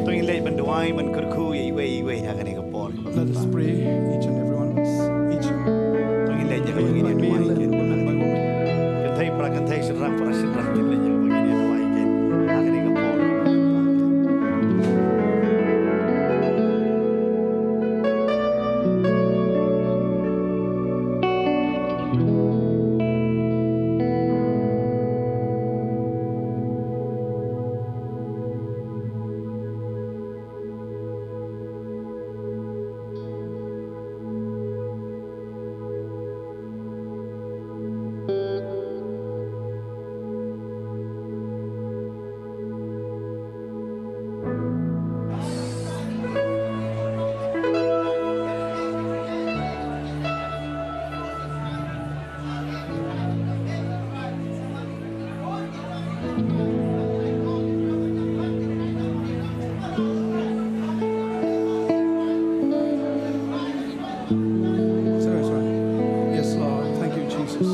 To ngin leit ban duwai ban kyrkhu ïa iwei iwei ha kane ka por. Let us pray, each and every one of us. Each. To ngin leit ïa kaba ngin ïa duwai kein. Kynthei para kynthei, shynrang para shynrang, ngin leit ïa kaba ngin ïa duwai kein ha kane ka por. Sorry, sorry. Yes, Lord. Thank you, Jesus.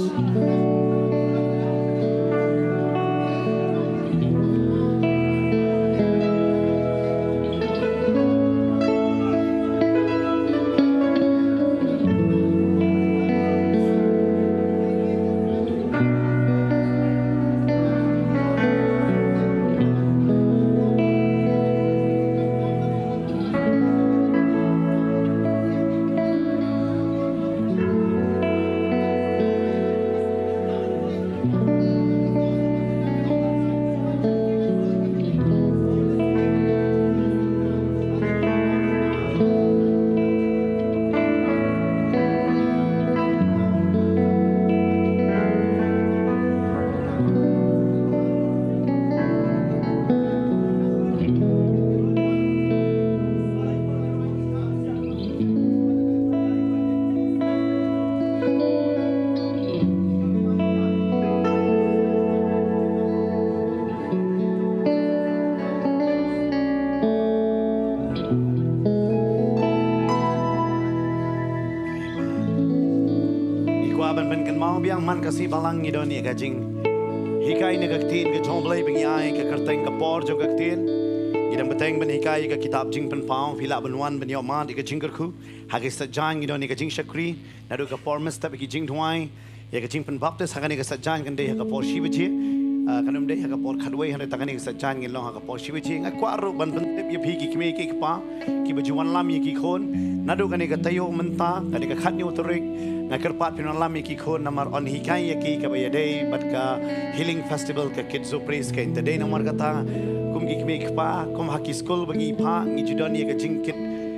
Ngi kwah ban pynkynmaw biang, man ka sngi Balang ngi don ïa ka jing Hikai na ka ktien ka jong U Blei ba ngi ai ka kyrteng ka por jong ka ktien. Ngi dang bteng ban hikai ka kitab Jingpynpaw, phi lah ban wan ban ïoh mad ïa ka jingkyrkhu. Ha ka ktien jong ngi don ïa ka jingshakri, naduh ka por mynstep ïa ki jingduwai, ïa ka jingpynbaptis ha kane ka ktien kan dei ha ka por shi baje. Ah, kan ym dei ha ka por khatwei, hynrei tang kane ka ktien ngin long ha ka por shi baje. Nga kwah ruh ban pyntip ïa phi ki kmie ki kpa kiba ju wanlam ïa ki khun naduh kane ka taïew mynta, kane ka khatñiew tarik. Nga kyrpad phin wanlam ïa ki khun namar yn hikai ïa ki kaba ïadei bad ka Healing Festival ka Kids Praise Keiñ. Te dei namar kata kum ki kmie ki kpa, kum ha ki skul ba ngi phah, ngi ju don ïa ka jingkit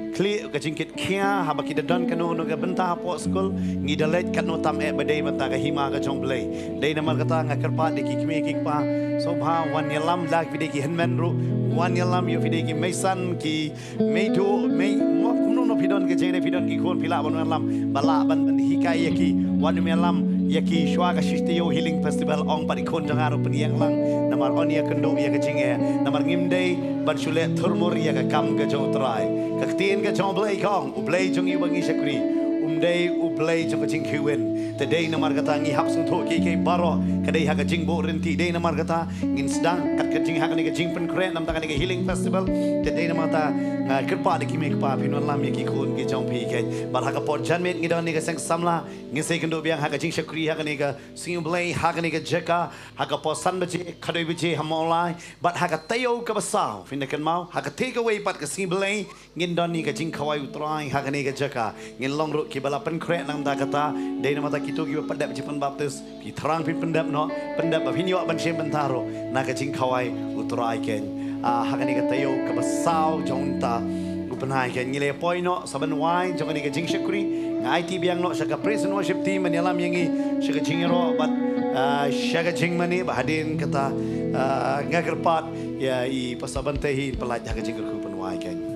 khlieh, ka jingkit khia, haba ki da don kano kano ka bynta hapoh skul, ngi da leit katno tam eh ba dei bynta ka hima ka jong U Blei. Dei namar kata nga kyrpad ïa ki kmie ki kpa, sngewbha wan ïalam, lada phi dei ki hynmen ruh, wan ïalam, ïoh phi dei ki meisan, ki meiduh, mei, mo kumno no phi don ka jingdei, phi don ki khun, phi lah ban wan ïalam, ba lah ban, ban hikai ïa ki, wan ïalam ïa ki shuwa ka shi taïew Healing Festival, ong pat i khun jong nga ruh pynïeng lang, namar yn ïakynduh ïa ka jingeh, namar ngim dei ban shu leh thurmur ïa ka kam ka jong U Trai. Ka ktien ka jong U Blei ka ong, U Blei jong ngi uba ngi shakri, um dei U Blei jong ka jingkhih win. Te dei namar kata ngi hap sngewthuh kiei kiei baroh, ka dei ha ka jingbuh rynti, dei namar kata ngin sdang kat ka jing ha kane ka jingpynkhreh namar kane ka Healing Festival. Te dei namar kata nga kyrpad ïa ki kmie ki kpa, phin wanlam ïa ki khun ki jong phi keiñ. Bad ha ka por janmiet ngi don ïa ka seng samla, ngin sa ïakynduh biang ha ka jingshakri ha kane ka sngi U Blei, ha kane ka jaka, ha ka por san baje, khatwei baje ha Mawlai. Bad ha ka taïew kaba saw, phin da kynmaw, ha ka takeaway pat ka sngi Blei, ngin don ïa ka jingkhawai U Trai ha kane ka jaka. Ngin long ruh kiba la pynkhreh namar kata, dei namar kata kito kiba pyndep jingpynbaptis, phi thrang phin pyndep noh, pyndep ba phin ïoh ban shim bynta ruh na ka jingkhawai U Trai keiñ. Ah, ha kane ka taïew kaba saw jong uta u bnai keiñ, ngi la poi noh sa ban wai jong kane ka jingshakri. Nga aiti biang noh sha ka praise and worship team ban ïalam ïa ngi sha ka jingïaroh bad, ah, sha ka jingmane, bad hadien kata, ah, nga kyrpad ïa i Pastor Bante hi ban pynlait ha ka jingkyrkhu ban wai keiñ.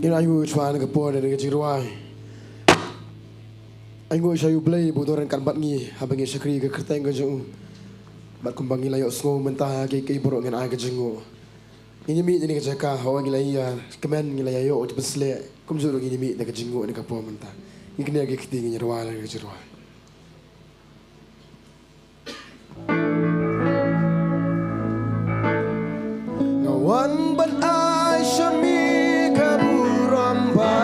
Ngin ainguh shuwa na ka por da ka jingrwai. Ainguh sha U Blei ba u don ryngkat bad ngi haba ngi shakri ka kyrteng ka jong u. Bad kumba ngi la ïohsngew mynta, kiei kiei baroh ngin ai ka jingnguh. Ngin ïa mih na ka jaka, haba ngi la ïa kmen, ngi la ïa ïoh u jingpynshlur. Kumjuh ruh ngin ïa mih na ka jingnguh na ka por mynta. Ngin kynnoh ki kti, ngin ïa rwai na ka jingrwai. Nga wan ban ai sha me ka burom baroh.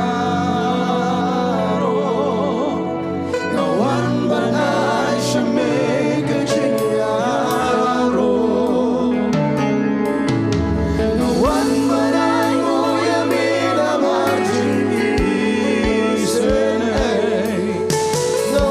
Nga wan ban ai sha me ka jingïaroh. Nga wan ban ainguh ïa me namar jingïaseng. Nga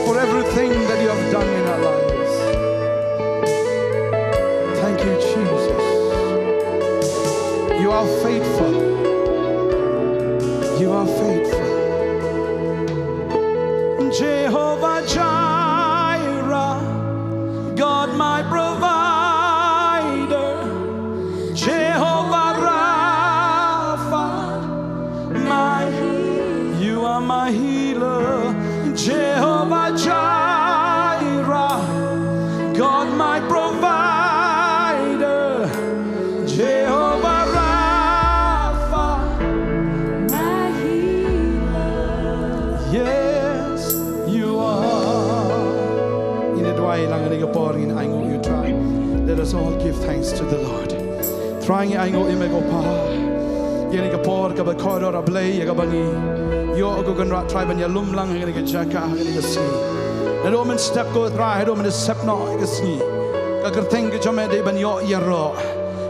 for everything that you have done in our lives. Thank you, Jesus. You are faithful. You are faithful. Jehovah Jireh, God my provider. Jehovah Rapha, my, you are my healer. Jehovah Jireh, God my provider. Jehovah Rapha, my healer. Yes, you are. Ngin ïa duwai lang ha kane ka por, ngin ainguh ïa u Trai. Let us all give thanks to the Lord. Trai, ngi ainguh ïa me ko Pa. Ïa kane ka por kaba kordor, A Blei, ïa kaba ngi ïoh ko Kynrad Trai ban ïalum lang ha kane ka jaka, ha kane ka sngi. Naduh mynstep ko Trai haduh mynstep noh ïa ka sngi, ka kyrteng ka jong me dei ban ïoh ïaroh.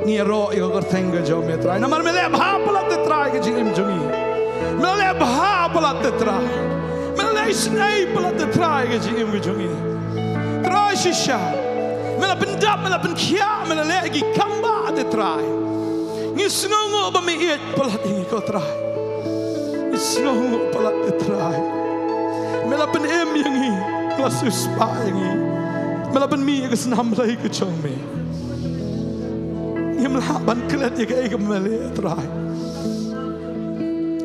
Ngi ïaroh ïa ka kyrteng ka jong me Trai, namar me leh bha palat te Trai ka jingim jong ngi. Me leh bha palat te Trai. Me leh isynei palat te Trai ka jingim ka jong ngi. Trai shisha, me la pyndap, me la pynkhiah, me la leh ki kam bah te Trai. Ngi sngewnguh ba me ïeit palat ïa ngi ko Trai. Ngi sngewnguh palat te Trai. Me la pynim ïa ngi, me la siewspah ïa ngi. Me la pynmih ïa ka snam Blei ka jong me. Ngim lah ban klet ïa kaei kaba me la leh Trai.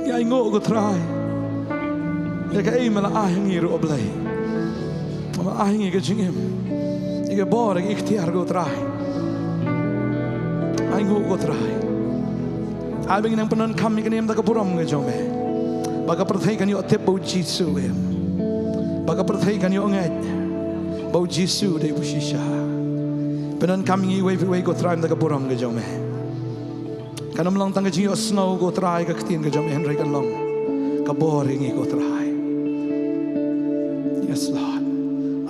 Ngi ainguh ko Trai ïa kaei me la ai ha ngi ruh, A Blei. Me la ai ha ngi ka jingim, ïa ka bor, ïa ka iktiar ko Trai. Ainguh ko Trai. Ai ba ngin nang pyndonkam ïa kane ym da ka burom ka jong me, ba ka pyrthei kan ïoh tip ba u Jisu u im, ba ka pyrthei kan ïoh ngeit ba u Jisu u dei uba shisha. Pyndonkam ïa ngi iwei pa iwei ko Trai ym da ka burom ka jong me. Kan ym long tang ka jingïohsngew ko Trai ka ktien ka jong me, hynrei kan long ka bor ïa ngi ko Trai. Yes Lord.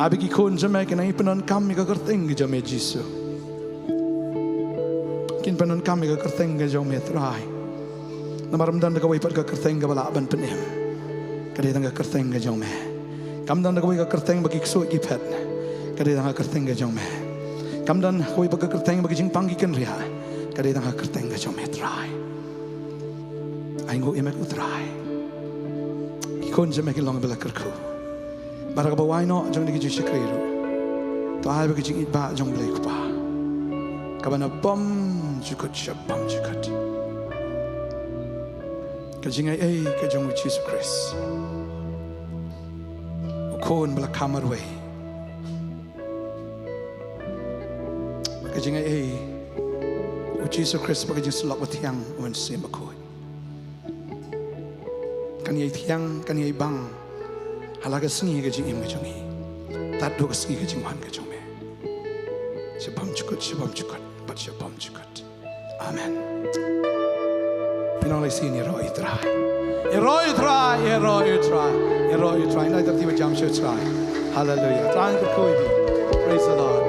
Ai ba ki khun jong me kin nang pyndonkam ïa ka kyrteng ka jong me Jisu. Kin pyndonkam ïa ka kyrteng ka jong me Trai. Namar ym don da kawei pat ka kyrteng kaba lah ban pynim, ka dei tang ka kyrteng ka jong me. Kam don da kawei ka kyrteng ba ki ksuid ki phet, ka dei tang ka kyrteng ka jong me. Kam don kawei pat ka kyrteng ba ki jingpang ki kynriah, ka dei tang ka kyrteng ka jong me Trai. Ainguh ïa me ko Trai. Ki khun jong me ki long ba la kyrkhu. Bad ha kaba wai noh jong kine ki jingshakri ruh, to ai ba ka jingïeit ba jong U Blei U Kpa, kaba na bymjukut sha bymjukut, ka jingaiei ka jong U Jisu Khrist, U Khun ba la kha marwei, ka jingaiei U Jisu Khrist bad ka jingsyllok bathiang U Mynsiem Bakhuid, kan ïai thiang, kan ïai bang ha la ka sngi ka jingim ka jong ngi, tad haduh ka sngi ka jingwan ka jong me, sha bymjukut, sha bymjukut bad sha bymjukut. Amen. Pynlong lei sien, ïaroh ïa U Trai. Ïaroh ïa U Trai, ïaroh ïa U Trai, ïaroh ïa U Trai. Ngi la ïaid ter ti ba jam sha U Trai. Hallelujah. Trai un kyrkhu ïa phi. Praise the Lord.